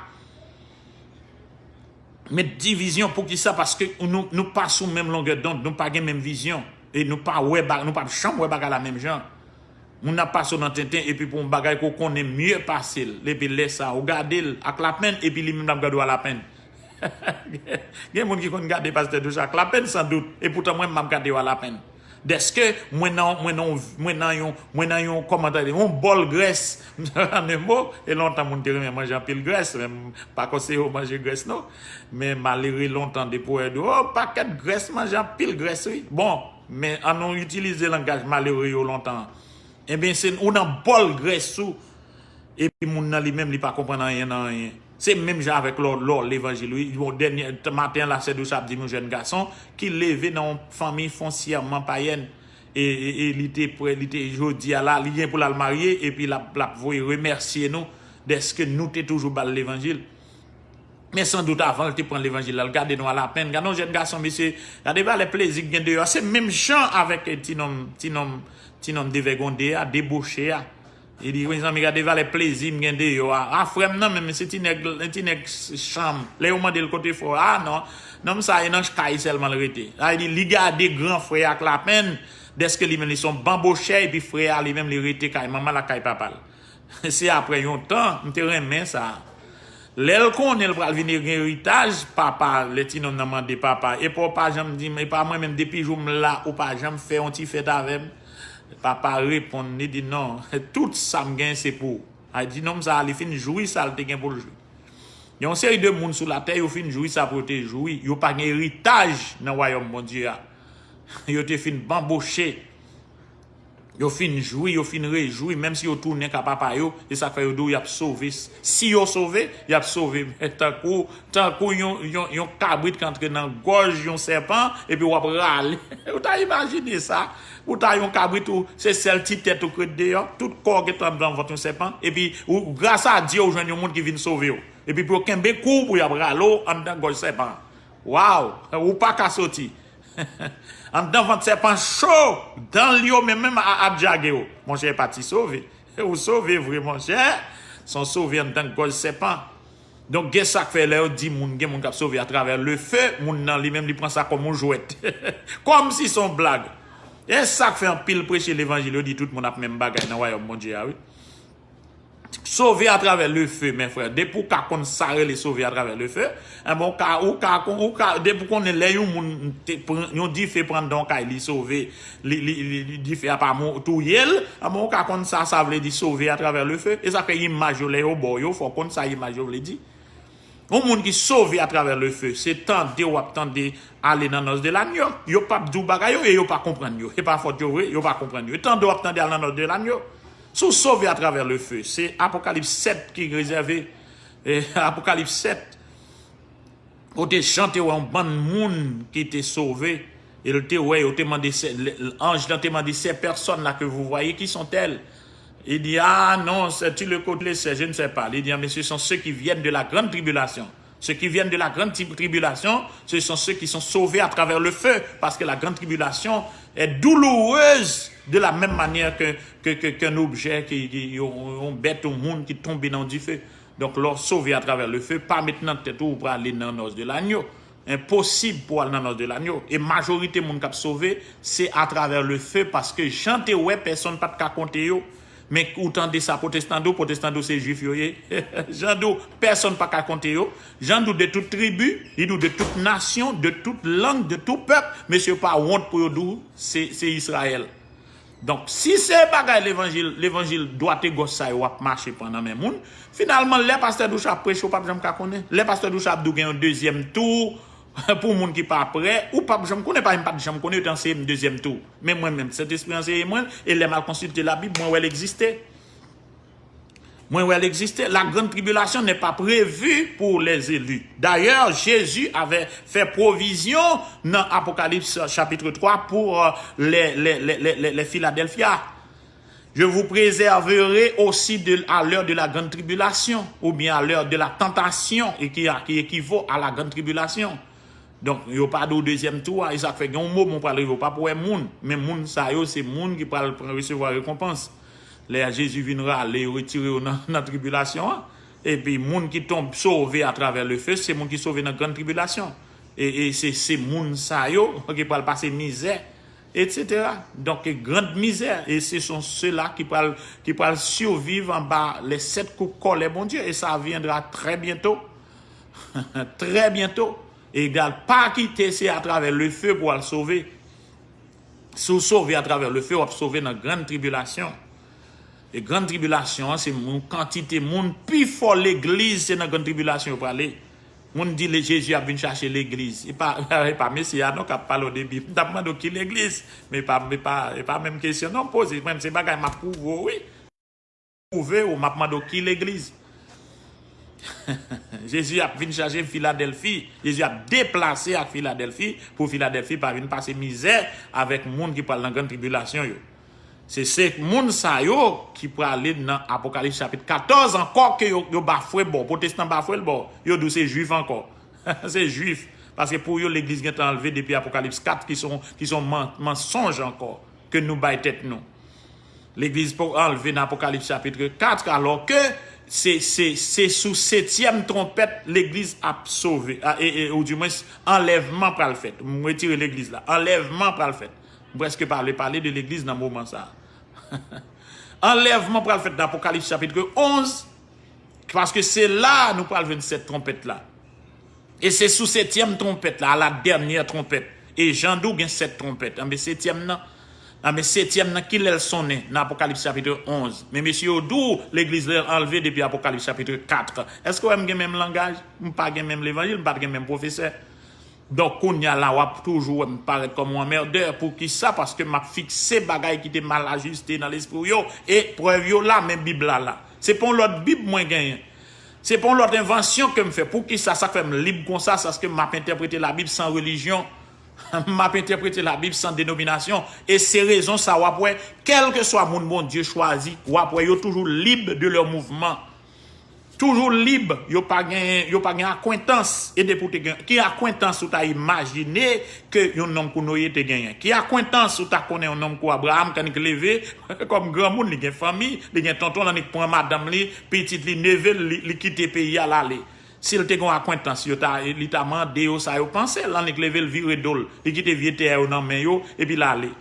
Met divizyon, poukisa? Paske nou, nou pa sou menm longè dond, nou pa gen menm vizyon. E nou pa wè, nou pa janm wè bagay la menm jan. Moun ap pase w nan tenten, epi pou yon bagay ke w konnen mye pase l. Epi lè sa, ou gade l ak lapenn, epi li menm l ap gade w a lapenn. Gen moun ki konn gade pastè Doucha ak lapenn, san dout. E poutan mwen, m ap gade yo a lapenn. Dèske mwen nan, mwen nan, mwen nan yon, mwen nan yon, kòman ta di, yon bòl grès. An en mo, e lontan moun te renmen manje anpil grès, men m pa konseye yo manje grès non. Men malere lontan depi w wè di, o, pakèt grès, manje anpil grès wi. Bon, men an nou itilize langaj malere yo lontan an. Ebyen, se ou nan bòl grès ou, epi moun nan li menm li pa konprann anyen nan anyen. Se menm jan avèk lò, lò levanjil wi. Bon, dènye, maten an la, sè Doucha ap di m yon jèn gason ki leve nan yon fanmi fonsyèman payèn. E, e, e li te prè, li te jodi a la, li gen pou l al marye, epi l ap, l ap voye remèsye nou dèske nou te toujou ba l levanjil. Men san dout avan l te pran levanjil la, l gade nou a lapenn. Gade yon jèn gason, mesye, gade valè plezi k gen deyò a. Se menm jan avèk, eh, ti nonm, ti nonm, ti nonm devègonde a, deboche a. Li di, mezanmi, gade valè plezi m gen deyò a. A, frè m nan menm, se ti nèg, ti nèg chanm. Lè yo mande l kote frè w, a non, nonm sa e nan kay sèlman l rete. Sa vle di, li gade gran frè a ak lapenn, dèske li menm li se yon banbochè, epi frè a li menm li rete kay manman l ak kay papa l. Se apre yon tan, m te renmen sa. Lè l konnen l pral vin gen eritaj, papa, lè ti nonm nan mande papa, epa w pa janm di m, epa mwen menm depi jou m la, ou pa janm fè yon ti fèt avè m? Papa reponn, li di, non, tout sa m gen se pou ou. A di nonm sa a, li fin jwi sa l te gen pou l jwi. Gen yon seri de moun sou latè, yo fin jwi sa pou yo te jwi. Yo pa gen eritaj nan wayòm Bondye a. Yo te fin banboche. Yo fin jwi, yo fin rejwi, menm si yo tounen ka papa yo, e sa k fè yo di w y ap sove. Si yo sove, y ap sove. Tankou, tankou yon, yon, yon kabrit k antre nan gòj yon sèpan, epi w ap rale. Ou ta imajine sa? Ou ta yon kabrit ou, se sèl ti tèt ou k ret deyò, tout kò w gentan anndan vant yon sèpan, epi ou, gras a Dye, ou jwenn yon moun ki vin sove w. Epi pou yo kenbe kou w, pou y ap rale w anndan gòj sèpan. Waw, ou pa ka soti. Anndan vant sèpan cho, dan l yo menm, menm a, ap djage w. Monchè, pati sove. Ou sove vre, monchè. Se yon sove anndan gòj sèpan. Donk, gen sa k fè lè yo di moun, gen moun k ap sove atravè le feu, moun nan li menm li pran sa kòm yon jwèt. Kòmsi se yon blag. E sa k fè anpil preche levanjil yo di tout moun ap menm bagay nan wayòm Bondye a, wi. Sove atravè le feu, men frè. Depi w ka konn sa rele sove atravè le feu, enben, ou ka, ou ka, ou ka, depi w konnen lè yon moun te pran, yon dife pran nan yon kay, li sove, li, li, li, li dife a pa mou-, touye l, enben, ou ka konn sa, sa vle di sove atravè le feu. E sa fè imaj yo, lè yo ba w yo, fò w konn sa imaj yo vle di. Yon moun ki sove atravè le feu, se tande w ap tande ale nan nòs de lanyo. Yo p ap di w bagay yo e yo pa konprann yo. E pa fòt yo vre, yo pa konprann yo. E tande w ap tande al nan nòs de lanyo. Si w sove atravè le feu, se Apokalips sèt ki rezève, eh, Apokalips sèt, kote Jan te wè yon bann moun ki te sove, e l te wè, yo te mande, se, le, anj lan te mande, ces personnes-là que vous voyez, qui sont-elles? Il dit, ah non, c'est tu le côté, c'est, je ne sais pas. Il dit, ah, mais ce sont ceux qui viennent de la grande tribulation. Ceux qui viennent de la grande tri-, tribulation, ce sont ceux qui sont sauvés à travers le feu, parce que la grande tribulation est douloureuse de la même manière que, que, que, qu'un objet, ki, ki, yon, yon bèt, yon moun ki tonbe nan dife. Donk, lè w sove atravè le feu, pa met nan tèt ou, ou prale nan nòs de lanyo. Enposib pou w al nan nòs de lanyo. E majorite moun k ap sove, se atravè le feu, paske Jan te wè, pèsonn pa t ka konte yo. Men ou tande sa pwotestan di w, pwotestan di w se jwif yo ye. Jan di w, pèsonn pa ka konte yo. Jan di w de tout tribi, li di w de tout nasyon, de tout lang, de tout pèp, mesye yo pa wont pou yo di w se, se Izrayèl. Donk, si se bagay levanjil, levanjil dwat e gòch sa yo ap mache pran nan men moun, finalman, lè pastè Doucha ap preche, ou p ap janm ka konnen. Lè pastè Doucha ap di w gen yon dezyèm tou, Pou moun ki pa prè, ou p ap janm konnen, paske m pa t janm konnen, yo te anseye m dezyèm tou. Men mwen menm, Sentespri anseye mwen, e lè m al konsilte Labib, mwen wè l egziste. Mwen wè l egziste. La grande tribulation n'est pas prévue pour les élus. D'ailleurs, Jésus avait fait provision dans Apocalypse chapitre trois pour euh, les, les, les, les, les, les Philadelphia. Je vous préserverai aussi de, à l'heure de la grande tribulation, ou bien à l'heure de la tentation, et qui, qui équivaut à la grande tribulation. Donk, yo pa di w dezyèm tou a, e sa k fè gen yon moman w pral rive, ou p ap wè moun. Men moun sa yo, se moun ki pral pran resevwa rekonpans. Lè Jezi vin rale, yo retire yo nan, nan tribilasyon an. Epi moun ki tonbe sove atravè le feu, se moun ki sove nan grann tribilasyon. E, e se, se moun sa yo ki pral pase mizè, etsetera. Donk, grande misère, et ce sont ceux-là qui pral, qui pral survivre anba les sept coups de colère Bondye, et ça viendra très bientôt. Très bientôt. Egal, pa kite se atravè le feu pou al sove. Si w sove atravè le feu, w ap sove nan grann tribilasyon. E grann tribilasyon an, se yon kantite moun, pifò legliz, se nan grann tribilasyon yo prale. Moun di le Jezi ap vin chache legliz. E pa, e pa mesye a non k ap pale w de Bib. M t ap mande w ki legliz, men e pa, e pa, e pa menm kesyon non m poze. Mwen, se bagay m ap pwouve w, wi. Pwouve w, m ap mande w ki legliz. Jezi ap vin chache Filadèlfi. Jezi ap deplase ak Filadèlfi pou Filadèlfi pa vin pase mizè avèk moun ki pral nan grann tribilasyon yo. Se, se moun sa yo ki prale nan Apokalips chapit katòz ankò ke yo, yo bafwe bò. Pwotestan bafwe l bò. Yo di w se Jwif ankò. Se Jwif. Paske pou yo, legliz gentan anlve depi Apokalips kat ki son, ki son man, mansonj ankò ke nou bay tèt nou. Legliz pou anlve nan Apokalips chapit kat, alò ke se, se, se sou setyèm twonpèt legliz ap sove, a, e, e, ou di mwens anlèvman pral fèt. M retire legliz la. Anlèvman pral fèt. M prèske pa vle pale de legliz nan moman sa a. Anlèvman pral fèt nan Apokalips chapit onz, paske se la nou pral jwenn sèt twonpèt la. E se sou setyèm twonpèt la, à la dernière trompette. E Jan di w gen sèt twonpèt. Anben setyèm nan, anben setyèm nan, kilè l sonnen nan Apokalips chapit onz? Men mesye yo di w legliz la anlve depi Apokalips chapit kat. Èske w wè m gen menm langaj? M pa gen menm levanjil, m pa t gen menm pwofesè. Donk, kounye a la, w ap toujou wè m parèt kòm yon anmèdè. Poukisa? Paske m ap fikse bagay ki te mal ajiste nan lespri w yo. E prèv yo la, men Bib la la. Se pa yon lòt Bib mwen genyen. Se pa yon lòt envansyon ke m fè. Poukisa? Sa k fè m lib konsa, se paske m ap entèprete Labib san relijyon. M ap entèprete Labib san denominasyon. E se rezon sa w ap wè, kèlkeswa moun Bondye chwazi, w ap wè yo toujou lib de lè mouvman. Toujou lib, yo pa gen, yo pa gen akwentans. E depi w te gen, ki akwentans ou ta imajine ke yon nonm kou Noye te genyen? Ki akwentans ou ta konnen yon nonm kou Abraram, k annik leve kòm granmoun, li gen fanmi, li gen tonton, l annik pran madanm li, pitit li, neve l, li, li kite peyi a, l ale? Si l te gen yon akwentans, yo ta, li ta mande yo sa yo panse, l annik leve, l vire do l, li kite vye tè yo nan men yo, epi l ale.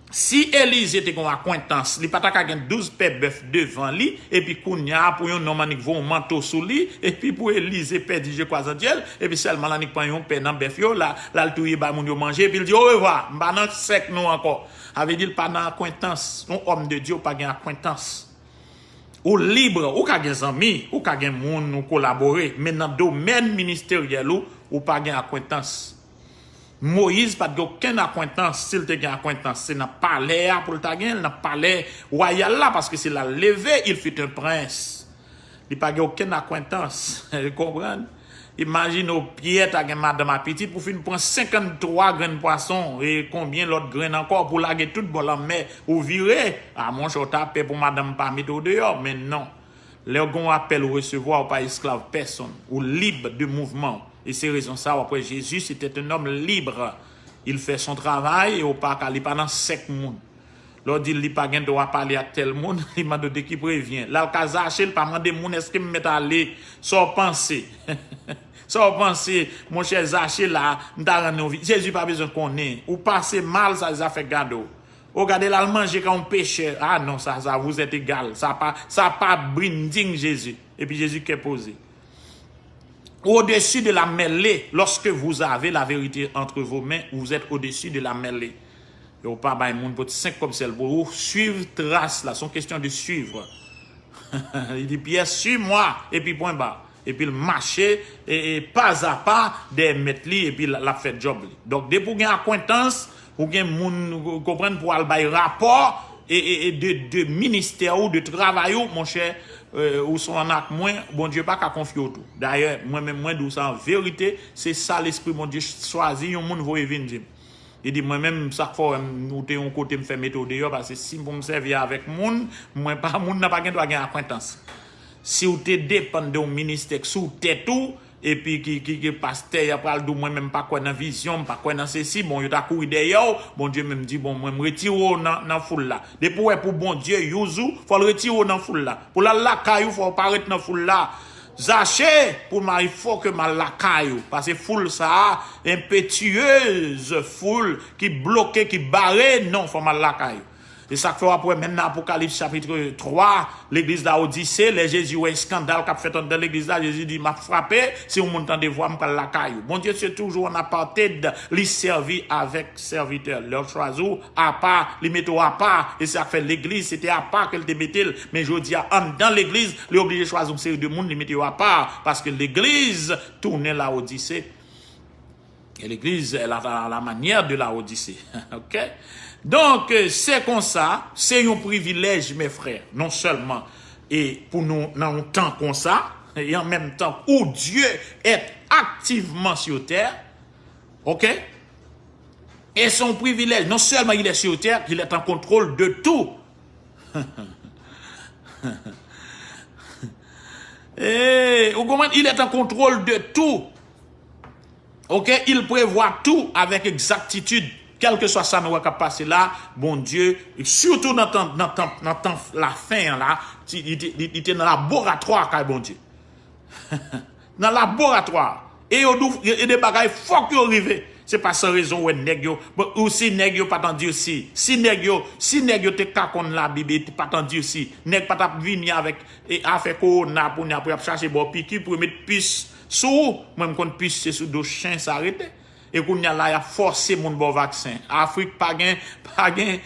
Si Elize te gen yon akwentans, li pa ta ka gen douz pè bèf devan li, epi kounye a pou yon nonm annik voye yon manto sou li, epi pou Elize pèdi je kwa zan dyèl, epi sèlman l annik pran yon pè nan bèf yo, la, l al touye bay moun yo manje, epi l di, orevwa, m pa nan sèk nou ankò. Sa vle di l pa nan akwentans. Yon òm de Dye, ou pa gen akwentans. Ou lib, ou ka gen zanmi, ou ka gen moun ou kolabore, men nan domèn ministeryèl ou, ou pa gen akwentans. Moyiz pa t gen okenn akwentans. Si l te gen akwentans, se nan palè a pou l ta gen l, nan palè wayal la, paske se la l leve, il fut un prince. Li pa gen okenn akwentans. Ou konprann? Imajine w, Pyè ta gen madanm a pitit pou fin pran senkanntwa grenn pwason e konbyen lòt grenn ankò pou lage tout bò lanmè ou vire. A, monchè, w ta pè pou madanm pa mete w deyò, men non. Lè w gen yon apèl ou resevwa, ou pa esklav pèsonn. Ou lib de mouvman w. E se rezon sa w ap wè Jezi, c'était un homme libre. Il fait son travail e ou pa ka, li pa nan sèk moun. Lè w di l li pa gen dwa pale ak tèl moun, li mande w de qui prévient. L al ka Zache, li pa mande moun èske m mèt ale. Sa w panse? Sa w panse, monchè Zache la, m ta rann ou vi-, Jezi pa bezwen konnen. Ou pase mal, sa, zafè gade w. O gade l al manje ka yon pechè. Ah non, sa, sa, vous êtes égal. Sa pa, sa pa binding Jezi. Epi Jezi kè poze. Au-dessus de la mêlée, lorsque vous avez la vérité entre vos mains, vous êtes au-dessus de la mêlée. Yo pa bay moun pot senk kòb sèl pou ou swiv tras la. Se yon kesyon de suivre. Li di, Pyè, suis-moi, epi pwen ba. Epi l mache e, e, pazapa dèyè mèt li, epi l, l ap fè djòb li. Donk, depi w gen akwentans, ou gen moun, ou konprann, pou al bay rapò e, e, e de, de ministè ou, de travay ou, monchè, e, ou se yon ak mwen, Bondye pa ka konfye w tou. Dayè, mwen menm, mwen di w sa an verite, se sa Lespri Bondye chwazi yon moun voye vin di m. Li di, mwen menm, sa k fè w wè m, ou te yon kote m fè mete w deyò, paske si pou m sèvi avèk moun, mwen pa, moun nan pa gen dwa gen akwentans. Si w te depann de yon ministè k sou tèt ou, epi ki, ki, ki pastè a pral di w, mwen menm m pa kwè nan vizyon, m pa kwè nan sesi, bon, yo ta kouri dèyè w, Bondye menm di, bon, mwen m retire w nan, nan foul la. Depi w wè pou Bondye use ou, fò l retire w nan foul la. Pou l al lakay ou, fò w pa ret nan foul la. Zache, pou m al, fò ke m al lakay ou. Paske foul sa a, enpetyez foul ki bloke, ki bare, non, fò m al lakay ou. E sa k fè w ap wè menm nan Apokalips chapit twa, legliz Lawodise, lè Jezi wè eskandal k ap fèt anndan legliz la, Jezi di, m ap frape, si yon moun tande vwa m, pral lakay ou. Bondye se toujou an aparted, li sèvi avèk sèvitè. Lè w chwazi w apa, li mete w apa, e sa k fè legliz, se te apa ke l te mete l. Men jodi a, anndan legliz, li oblije chwazi yon seri de moun, li mete yo apa, paske legliz tounen Lawodise. E legliz, la, la, la manière de Lawodise. Ok? Donk, se konsa, se yon privilèj, mes frères, non sèlman e pou nou nan yon tan konsa, e an menm tan où Dieu est activement sur terre, ok? E se yon privilèj, non sèlman il est sur terre, il est en contrôle de tout. E, ou konprann? Il est en contrôle de tout. Ok, il prévoit tout avec exactitude. Kèlkeswa sa nou wè k ap pase la, Bondye, sitou nan tan, nan tan, nan tan lafen an la, ti- li te- li- li te nan laboratwa kay Bondye. Nan laboratwa. E yo di w, e de bagay fòk yo rive. Se pa san rezon w wè nèg yo, bon, ou si nèg yo pa t andirsi, si nèg yo, si nèg yo te ka konn Labib e pa t andirsi, nèg pa t ap vini avèk e afè kowona pou n apre ap chache ba w piki pou yo met pis sou ou. Mwen, m konn pis se sou do chen sa rete. E kounye a la, y ap fòse moun ba w vaksen. Afrik pa gen, pa gen,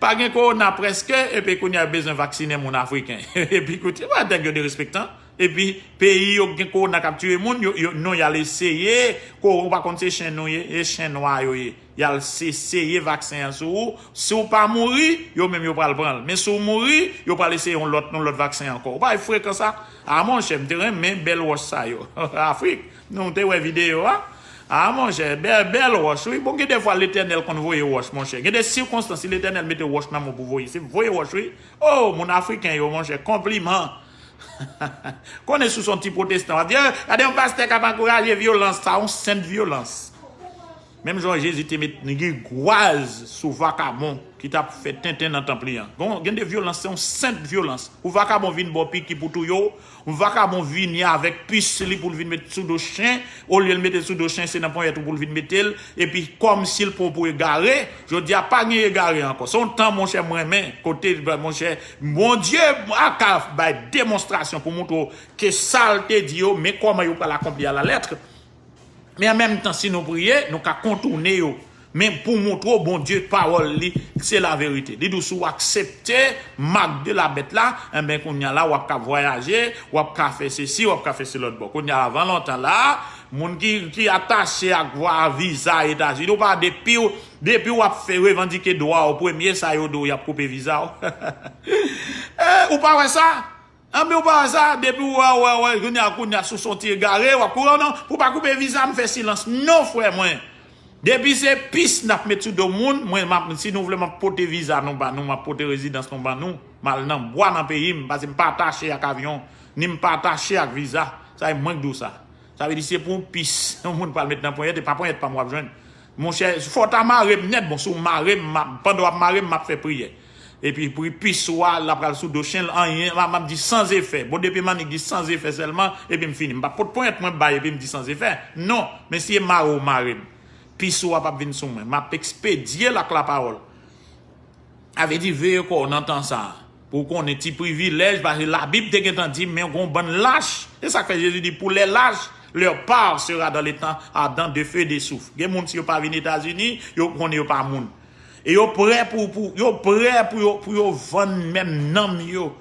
pa gen kowona prèske, epi kounye a yo bezwen vaksinen moun afriken. Epi koute, wè nèg yo derespektan. Epi peyi yo gen kowona k ap tiye moun, yo, yo, non, y al eseye, ko, ou pa konn se chen nou ye, e chen nwa yo ye. Y al se- eseye vaksen an sou ou. Si w pa mouri, yo menm yo pral pran l. Men si w mouri, yo pral eseye yon lòt, yon lòt vaksen ankò. Ou pa wè frekan sa? A monchè, m te renmen bèl wòch sa yo. Afrik, nou te wè videyo a? A monchè, bèl, bèl wòch, wi. Bon, gen de fwa Letènèl konn voye wòch, monchè. Gen de sikonstans, si Letènèl mete wòch nan men w pou voye, se voye wòch, wi. O, moun afriken yo, monchè, konpliman. Konnen si w se yon ti pwotestan, w ap di, "Eh, gade yon pastè k ap ankouraje vyolans, sa yon sent vyolans." Menm jan Jezi te met rigwaz sou vakabon ki t ap fè tenten nan tanp li an. Bon, gen de vyolans, se yon sent vyolans. Yon vakabon vin ba w piki pou touye w, yon vakabon vini avèk pis li pou l vin met sou do chen, olye l mete sou do chen, se nan ponyèt ou pou l vin mete l, epi kòmsi l pran w pou egare, jodi a pa gen egare ankò. Se yon tan, monchè, m renmen, kote, monchè, Bondye a ka bay demonstrasyon pou montre w ke sa l te di yo, men kòman yo pral akonpli a la lèt. Men an menm tan, si nou priye, nou ka kontounen yo. Men pou montre w, Bondye, pawòl li, se laverite. Li di w, si w aksepte mak de la bèt la, enben, kounye a la, w ap ka vwayaje, w ap ka fè sesi, w ap ka fè se lòt bò. Kounye a, avan lontan la, moun ki, ki atache ak vwa viza Etazini, ou pa depi w, depi w ap fè revandike dwa w premye, sa yo di w, y ap koupe viza w. Eh, ou pa wè sa? Anben, ou pa wè sa, depi w wè, wè, wè, kounye a, kounye a, sou son ti egare, w ap kouri, non, pou pa koupe viza, m fè silans. Non, frè mwen. Depi se pis n ap met sou do moun, mwen, m ap, si nou vle, m ap pote viza nou ba nou, m ap pote rezidans nou ba nou, m al nan bwa nan peyi m, paske m pa atache ak avyon, ni m pa atache ak viza. Sa e mwen k di w sa. Sa vle di se pou yon pis, yon moun pral met nan ponyèt, e pa ponyèt pa m w ap jwenn. Monchè, fò w ta mare m nèt, bon, si w mare m, m ap, pandan w ap mare m, m ap fè priyè. Epi pri pis ou a, l ap pral sou do chen, anyen, m ap, m ap di sans effet. Bon, depi m annik di sans effet sèlman, epi m fini. M p ap pot ponyèt mwen bay epi m di sans effet. Non, men si e mare w mare m, pis ou a p ap vin sou mwen. M ap ekspedye l ak lapawòl. Sa vle di, veye kò w nan tan sa a. Pou w konnen ti privilèj, paske Labib te gentan di, men gon bann lach. Se sa k fè Jezi di, pour les lâches, leur part sera dans l'étang ardent de feu et de soufre. Gen moun, si yo pa vin Etazini, yo konnen yo pa moun. E yo prè pou, pou, yo prè pou yo, pou yo vann menm nanm yo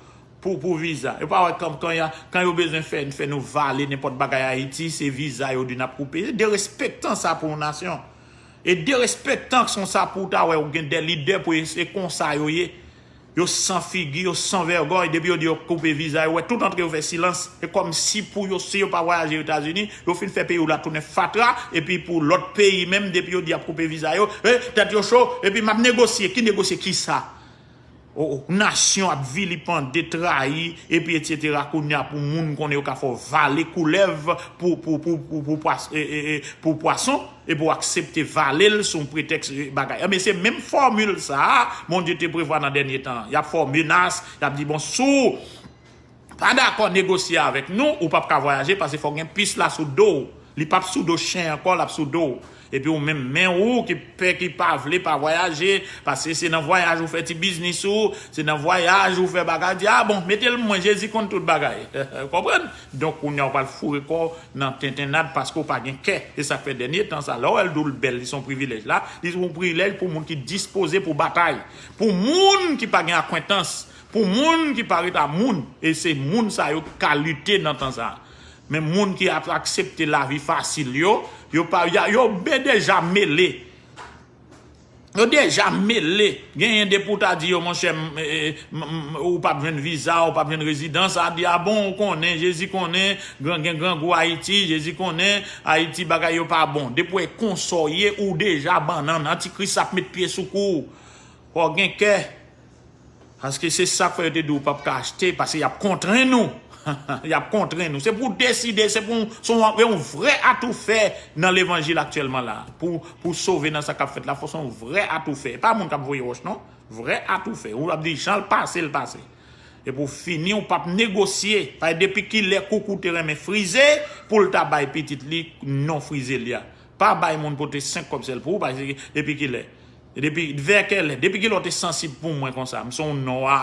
pou, pou viza. Yo pa wè kan, kan, y a, kan yo bezwen fè, fè nou vale nenpòt bagay Ayiti, se viza yo di n ap koupe. Se derespektan sa pou yon nasyon. E derespektan konsa pou w ta wè ou gen de lidè pou e, se konsa yo ye. Yo san figi, yo san vègòy. Depi yo di yo koupe viza, yo wè tout antre yo fè silans. E kòmsi pou yo, si yo pa vwayaje Etazini, yo fin fè peyi w la tounen fatra, epi pou lòt peyi menm, depi yo di y ap koupe viza yo, e, tèt yo cho, epi m ap negosye. Ki negosye kisa? O, o, nasyon ap vilipande, trayi, epi etsetera. Kounye a pou moun konnen yo ka fè w vale koulèv pou, pou, pou, pou, pou pwas-, e, e, e, pou pwason, epi w aksepte vale l sou pretèks, e, bagay. Ebyen, se menm fòmil sa a Bondye te prevwa nan dènye tan an. Y ap fè w menas, y ap di, bon, si w pa dakò negosye avèk nou, ou p ap ka vwayaje, paske fò w gen pis la sou do w. Li p ap sou do chen ankò, l ap sou do w. Epi ou menm, men ou ki pè, ki pa vle pa vwayaje, paske se nan vwayaj ou fè ti biznis ou, se nan vwayaj ou fè bagay, di, a bon, mete l mwen, Jezi konn tout bagay. Konprann? Donk, kounye a ou pral foure kò w nan tentennad paske ou pa gen kè. Se sa k fè dènye tan sa, lè w wè l di w l bèl, li se yon privilèj la, li se yon privilèj pou moun ki dispoze pou batay, pou moun ki pa gen akwentans, pou moun ki pa ret a moun, e se moun sa yo ki ka lite nan tan sa a. Men moun ki ap aksepte lavi fasil yo, yo pa, ya, yo be-, deja mele. Yo deja mele. Genyen depi w ta di yo, monchè, m, e, e, m, m, ou p ap jwenn viza, ou p ap jwenn rezidans, a di, a bon, ou konnen, Jezi konnen, gran, gen grangou Ayiti, Jezi konnen, Ayiti bagay yo pa bon. Depi w wè konsa w ye, ou deja bannann, antikris ap met pye sou kou w. Fò w gen kè. Paske se sa k fè yo te di w p ap ka achte, paske y ap kontrenn ou. Y ap kontrenn ou. Se pou w deside, se pou w, se yon, yon vrè atoufè nan levanjil aktyèlman la. Pou, pou w sove nan sa k ap fèt la, fò se yon vrè atoufè. E pa moun k ap voye wòch, non. Vrè atoufè. Ou ap di, jan l pase, l pase. E pou fini, ou p ap negosye. Paske depi kilè koukou te renmen frize, pou l ta bay pitit li non frize li a. Pa bay moun pote senk kòb sèl pou ou, paske depi kilè? E depi, vè kèlè? Depi kilè w te sansib pou mwen konsa? M se yon nwa.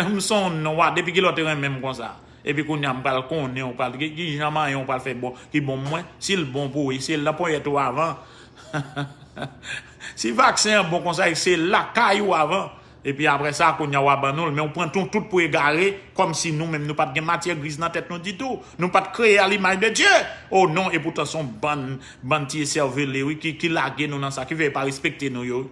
M se yon nwa. Depi kilè w te renmen m konsa? Epi kounye a m pral konnen, ou pral, ki, ki jan manyen w pral fè bon, ki bon mwen? Si l bon pou ou, se l nan ponyèt ou avan. Si vaksen an bon konsa, se lakay ou avan. Epi apre sa, kounye a w a ban nou l, men w pran nou tout pou egare, kòmsi nou menm nou pa t gen matyè griz nan tèt nou ditou. Nou pa t kreye a limaj de Dye. O non, e poutan se yon bann, bann ti esèvele, wi, ki, ki lage nou nan sa, ki fè yo pa respekte nou yo.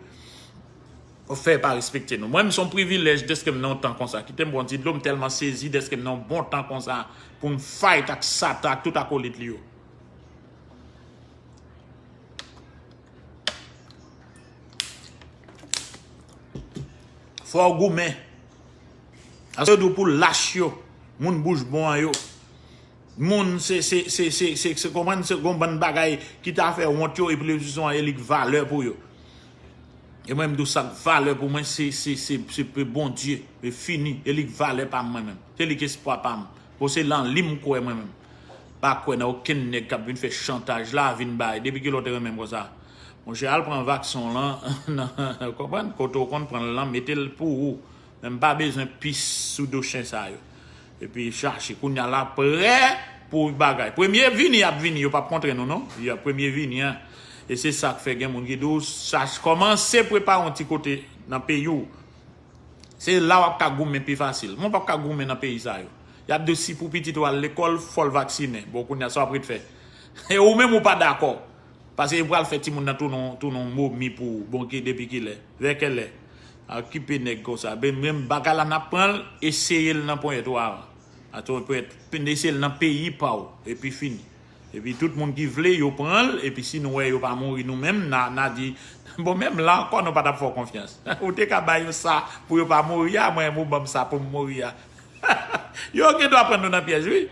Yo fè yo pa respekte nou. Mwen, m se yon privilèj dèske m nan yon tan konsa. Kite m bwè yon ti dlo, m tèlman sezi dèske m nan yon bon tan konsa pou m fight ak Satan ak tout akolit li yo. Fò w goumen. Paske yo di w pou lach yo, moun bouch bon an yo. Moun se, se, se, se, se, se, konprann, se gon bann bagay ki ta fè wont yo, epi rezolisyon an e li k valè pou yo. E mwen, m di w sa k valè pou mwen, se, se, se, se pe Bondye. E fini. E li k valè pa m mwen menm. Se li k espwa pa m. Bon, se lan li m kwè mwen menm. Pa kwè nan okenn nèg k ap vin fè chantaj la, vin bay. Depi kilè w te renmen m konsa? Monchè, al pran vaksen w lan, nan, konprann? Kote w konn pran l lan, mete l pou ou. Men m pa bezwen pis sou do chen sa yo. Epi chache, kounye a la, prè pou bagay. Premye vini, y ap vini, yo p ap kontre nou, non. Y ap premye vini, an. E se sa k fè gen moun ki di w, chache, kòmanse prepare yon ti kote nan peyi w. Se la w ap ka goumen pi fasil. Mwen p ap ka goumen nan peyi sa yo. Y ap di w si pou pitit ou al lekòl, fò l vaksinen. Bon, kounye a, sa w ap ret fè? E ou menm ou pa dakò. Paske yo pral fè timoun nan tounen, tounen yon momi pou ou. Bon, ki, depi kilè? Vè kèlè? A, okipe nèg konsa. Ben, menm bagay la, n ap pran l, eseye l nan ponyèt ou avan. Atò, ponyèt, eseye l nan peyi pa w. Epi fini. Epi tout moun ki vle, yo pran l, epi si nou wè yo pa mouri nou menm, n a, n a di, bon, menm la ankò, nou pa t ap fè w konfyans. Ou te ka ba yo sa pou yo pa mouri a, mwen, ou ban m sa pou m mouri a. Yo gen dwa pran nou nan pyèj, wi.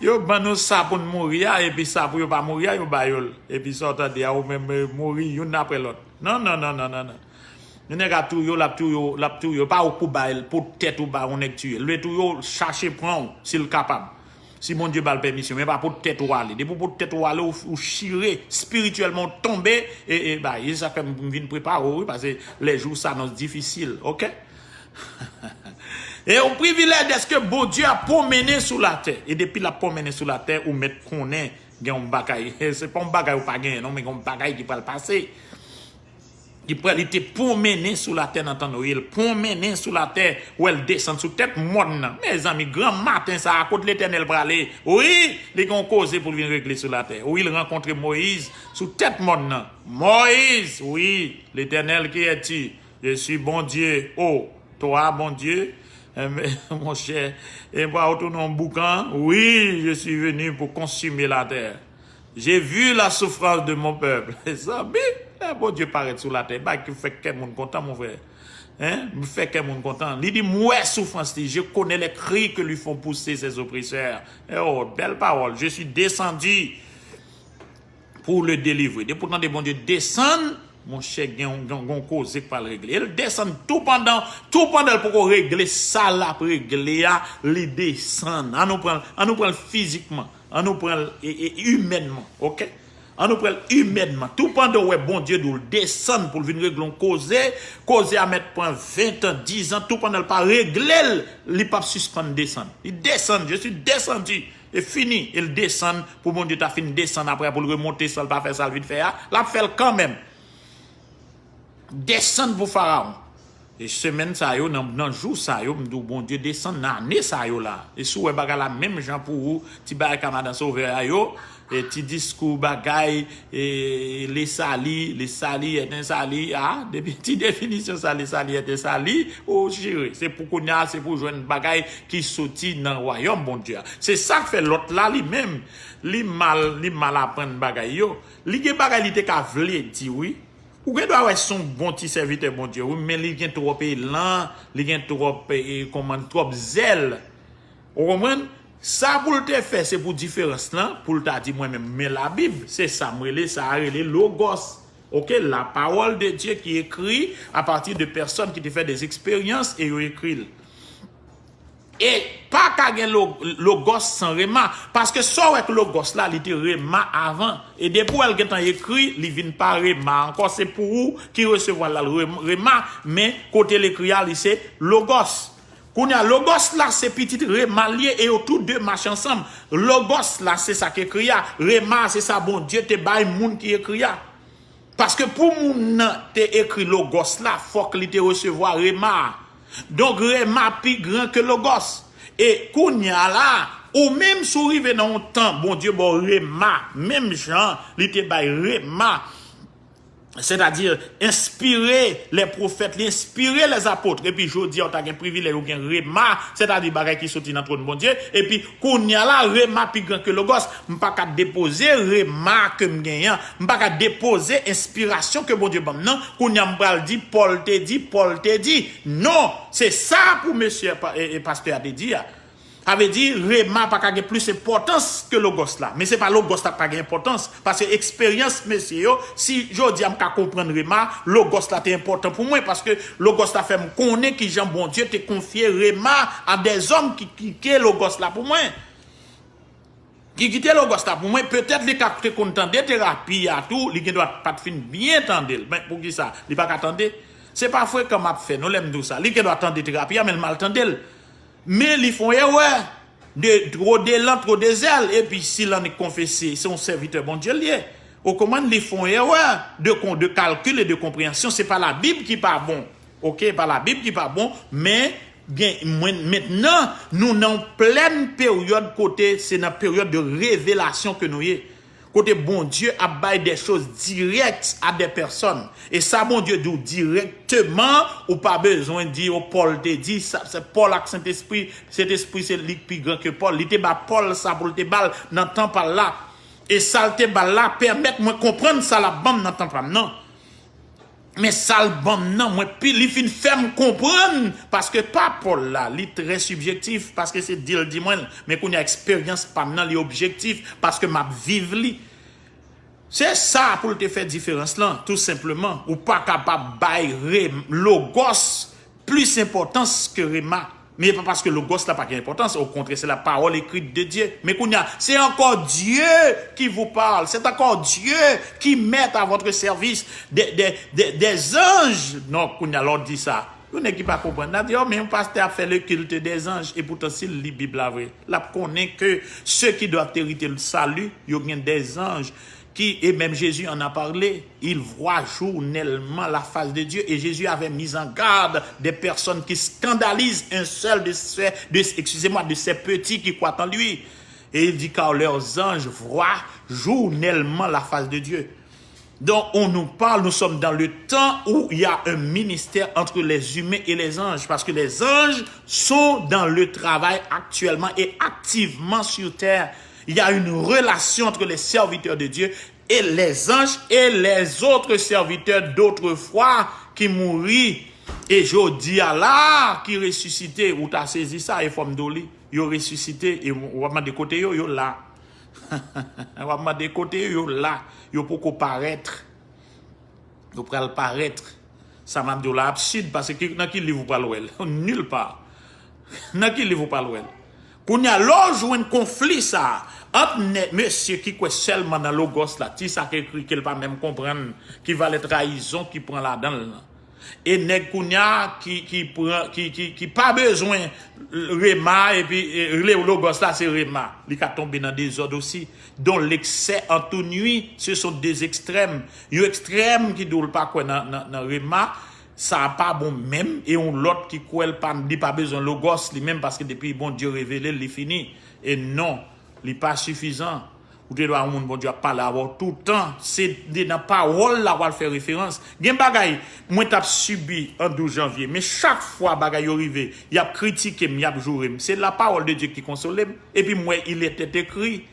Yo ban nou sa pou n mouri a, epi sa pou yo pa mouri a, yo ba yo l. Epi sa w tande a, ou menm, eh, mouri youn apre lòt. Non, non, non, non, non, non. Yon nèg ap touye w, l ap touye w, l ap touye w. Pa ou pou ba l, pou tèt ou ba yon nèg tiye l. L vle touye w, chache pran w, si l kapab. Si Bondye ba l pèmisyon, men pa pou tèt ou ale. Depi w pou tèt ou ale, ou, ou chire, espirityèlman, ou tonbe, e, e, bay. E sa fè m, m vin prepare w, wi, paske lè jou s'annonce difisil, oke? E yon privilèj dèske Bondye ap pwomennen sou latè. E depi l ap pwomennen sou latè, ou mèt konnen gen yon bagay. Se pa yon bagay ou pa genyen, non, men gen yon bagay ki pral pase. Ki pral, li te pwomennen sou latè nan tan Noye. L pwomennen sou latè, wè l desann sou tèt mòn nan. Mezanmi, gran maten sa a, kot Letènèl prale? Wi, li gen yon koze pou l vin regle sou latè. Wi, l rankontre Moyiz sou tèt mòn nan. Moyiz, wi, Letènèl, qui es-tu? Je suis Bondye. Oh, toi, Bondye? Enben, monchè, e pa ou tounen yon boukan? Wi, je suis venu pour consumer la terre. J'ai vu la souffrance de mon peuple. Zanmi, lè Bondye parèt sou latè, bagay ki fè kè moun kontan, mon frè. Hein? M fè kè moun kontan. Li di, m wè soufrans li. Je connais les cris que lui font pousser ses oppresseurs. E oh, bèl pawòl. Je suis descendu pour le délivrer. Depi w tande Bondye desann, monchè, gen yon, gen yon, gen yon koze k pral regle. E l desann tou pandan, tou pandan l poko regle sa l ap regle a, li desann. An nou pran l, an nou pran l fizikman. An nou pran l e, e, imènman, oke? An nou pran l imènman. Tou pandan w wè Bondye di w l desann pou l vin regle yon koze, koze a mèt pran ven tan, diz an, tou pandan l pa regle l, li p ap sispann desann. Li desann, je suis descendu. E fini, e l desann pou Bondye ta fin desann apre pou l remonte san l pa fè sa l vin fè a, l ap fè l kanmenm. Desann pou Farawon. E semèn sa yo, nan, nan jou sa yo, m di w, Bondye desann nan ane sa yo la. E si w wè bagay la menm jan pou ou, ti bagay ka madan sovè a yo, e ti diskou bagay, e le sali, le sali, et un sali, a, depi ti definisyon sa, le sali, et un sali, ou chire. Se pou kounye a, se pou jwenn bagay ki soti nan wayòm Bondye a. Se sa k fè lòt la, li menm, li mal, li mal aprann bagay yo. Li gen bagay li te ka vle di, wi. Ou gen dwa wè se yon bon ti sèvitè Bondye, wi, men li gen twòp elan, li gen twòp, e, e, kòman, twòp zèl. Ou konprann? Sa pou l te fè, se pou diferans lan, pou l ta di mwen menm, men Labib, se sa m rele, sa a rele Logos. Oke, la parole de Dieu qui écrit à partir de personnes qui te fè des expériences e yo ekri l. E pa ka gen lo-, Logos san Rema. Paske sa w wè k Logos la, li te Rema avan. E depi w wè l gentan ekri, li vin pa Rema ankò. Se pou ou ki resevwa l, l al Re-, Rema, men kote l ekri a, li se Logos. Kounye a, Logos la, se pitit Rema l ye, e yo tou de mache ansanm. Logos la, se sa k ekri a. Rema, se sa Bondye te bay moun ki ekri a. Paske pou moun nan te ekri Logos la, fòk li te resevwa Rema a. Donk, Rema pi gran ke Logos. E kounye a la, ou menm, si w rive nan yon tan, Bondye ba w Rema, menm jan li te bay Rema, sètadi enspire lè pwofèt, li enspire lèzapot, epi jodi a, ou ta gen privilèj, ou gen Rema, sètadi bagay ki soti nan twòn Bondye, epi kounye a la, Rema pi gran ke Logos. M pa ka depoze Rema ke m genyen an. M pa ka depoze enspirasyon ke Bondye ban m nan. Kounye a, m pral di, Pòl te di, Pòl te di. Non, se sa pou mesye pa-, e, e pastè a te di a. Sa vle di, Rema pa ka gen plis enpòtans ke Logos la. Men se pa Logos la k pa gen enpòtans. Paske eksperyans mesye yo, si jodi a m ka konprann Rema, Logos la te enpòtan pou mwen. Paske Logos la fè m konnen kijan Bondye te konfye Rema a dèzòm ki kite Logos la pou mwen. Ki kite Logos la pou mwen, petèt li ka te konn tande terapi a tou, li gen dwa pa t fin byen tande l. Men poukisa? Li pa ka tande? Se pa frekan m ap fè, non, lè m di w sa. Li gen dwa tande terapi a, men l mal tande l. Men li fè yon erè de tro de lan, tro de zèl. Epi si l annik konfese, se yon sèvitè Bondye l ye. Ou konprann, li fè yon erè de kon-, de kalkil e de konpreyansyon. Se pa Labib ki pa bon. Oke, pa Labib ki pa bon, men gen, mwen, mentnan, nou nan yon plèn peryòd kote se nan peryòd de revelasyon ke nou ye. Kote Bondye ap bay de choz dirèk a de pèsòn. E sa Bondye di w dirèkteman, ou pa bezwen di, o, Pòl te di, sa, se Pòl ak Sentespri, Sentespri se li k pi gran ke Pòl. Li te ba Pòl sa pou l te ba l nan tan pa l la. E sa l te ba l la pèmèt mwen konprann sa l ap ban m nan tan pa m nan. Men sa l ban m nan, mwen pi, li fin fè m konprann, paske pa Pòl la, li trè sibjektif, paske se di l di mwen l, men kounye a eksperyans pa m nan, li objektif, paske m ap viv li. Se sa pou l te fè diferans lan, tou senpleman. Ou pa kapab bay re-, Logos plis enpòtans ke Rema. Men e pa paske Logos la pa gen enpòtans, okontrè, se la parole écrite de Dieu. Men kounye a, se ankò Dieu qui vous parle, c'est encore Dieu qui met à votre service des, des, des, des anges. Non, kounye a, lè w di sa, yon nèg ki pa konprann, l ap di, oh, men yon pastè ap fè le culte des anges. E poutan, si l li Bib la vre, l ap konnen ke ceux qui doivent hériter le salut, yo gen des anges qui, et même Jésus en a parlé, il voit journellement la face de Dieu. Et Jésus avait mis en garde des personnes qui scandalisent un seul de ses, de, excusez-moi, de ses petits qui croient en lui. Et il dit, car leurs anges voient journellement la face de Dieu. Donc, on nous parle, nous sommes dans le temps où il y a un ministère entre les humains et les anges, parce que les anges sont dans le travail actuellement et activement sur terre. Il y a une relation entre les serviteurs de Dieu et les anges et les autres serviteurs d'autrefois ki mouri e jodi a la ki resisite. Ou ta sezi sa, e fò m di w li. Yo resisite e w ap mande kote yo, yo la. W ap mande kote yo, yo la. Yo poko parèt. Yo pral parèt. Sa m ap di w la absid, paske ki, nan ki liv ou pral wè l? Nil pa. Nan ki liv ou pral wè l? Kounye a, lè w jwenn konfli sa a ant nèg, mesye ki kwè sèlman nan Logòs la, ti sa k ekri ke l pa menm konprann, ki valè trayizon ki pran ladan l lan. E nèg kounye a ki, ki pran, ki, ki, ki pa bezwen Rema epi e, le Logòs la se Rema. Li ka tonbe nan dezòd osi. Dont l'excès en tout nuit, ce sont deux extrêmes. Yon ekstrèm ki di w l pa kwè nan, nan, nan Rema, sa a pa bon menm, e yon lòt ki kwè l pa, li pa bezwen Logòs li menm, paske depi Bondye revele l, li fini. E non, li pa sifizan. Ou te dwe yon moun Bondye ap pale avè w toutan. Se de nan pawòl la w al fè referans. Gen bagay, mwen t ap sibi an douz janvye, men chak fwa bagay yo rive, y ap kritike m, y ap joure m. Se la parole de Dieu ki konsole m, epi m wè il était écrit.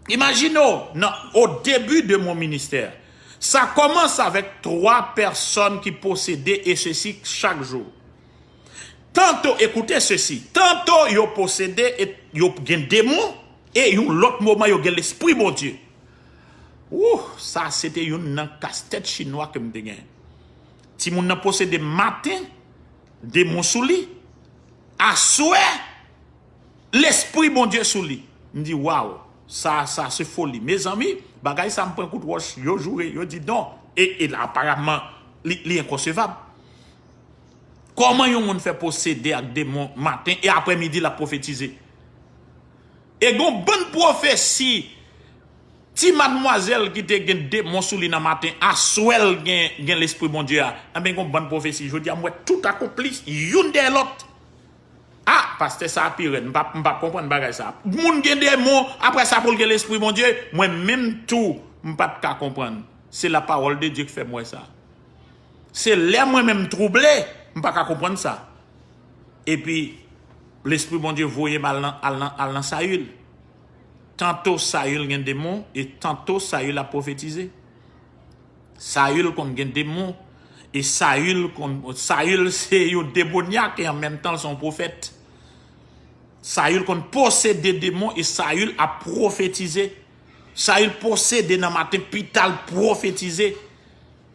Imagine w, nan, au début de mon ministère, ça commence avec trois personnes qui possédaient et ceci chaque jour. Tanto, écoutez ceci, tanto yo posede e yo gen demon, e yon lòt moman yo gen lespri Bondye. Wouh, sa se te youn nan kastèt chinwa ke m te gen. Timoun nan posede maten, demon sou li. Aswè, lespri Bondye sou li. M di, waw, sa, sa se foli. Mezanmi, bagay sa m pran kout wòch, yo joure, yo di non. E, e la, aparaman, li, li enkonsevab. Kòman yon moun fè posede ak demon maten e aprèmidi l ap pwofetize? E gon bann pwofesi, ti madmwazèl ki te gen demon sou li nan maten, aswè l gen, gen lespri Bondye a. Enben, gon bann pwofesi, jodi a m wè tout akonpli, youn dèyè lòt. Ah, pastè sa a pi rèd, m p ap, m p ap konprann bagay sa a. Moun gen demon, apre sa pou l gen lespri Bondye, mwen menm tou, m pa t ka konprann. Se la parole de Dieu ki fè m wè sa. Se lè mwen menm m twouble, m pa ka konprann sa. Epi, Lespri Bondye voye m al nan, al nan, al nan Sayil. Tanto Sayil gen demon, e tanto Sayil ap pwofetize. Sayil konn gen demon, e Sayil konn, Sayil se yon demonyak e an menm tan l se yon pwofèt. Sayil konn posede demon e Sayil ap pwofetize. Sayil posede nan maten, pita l pwofetize.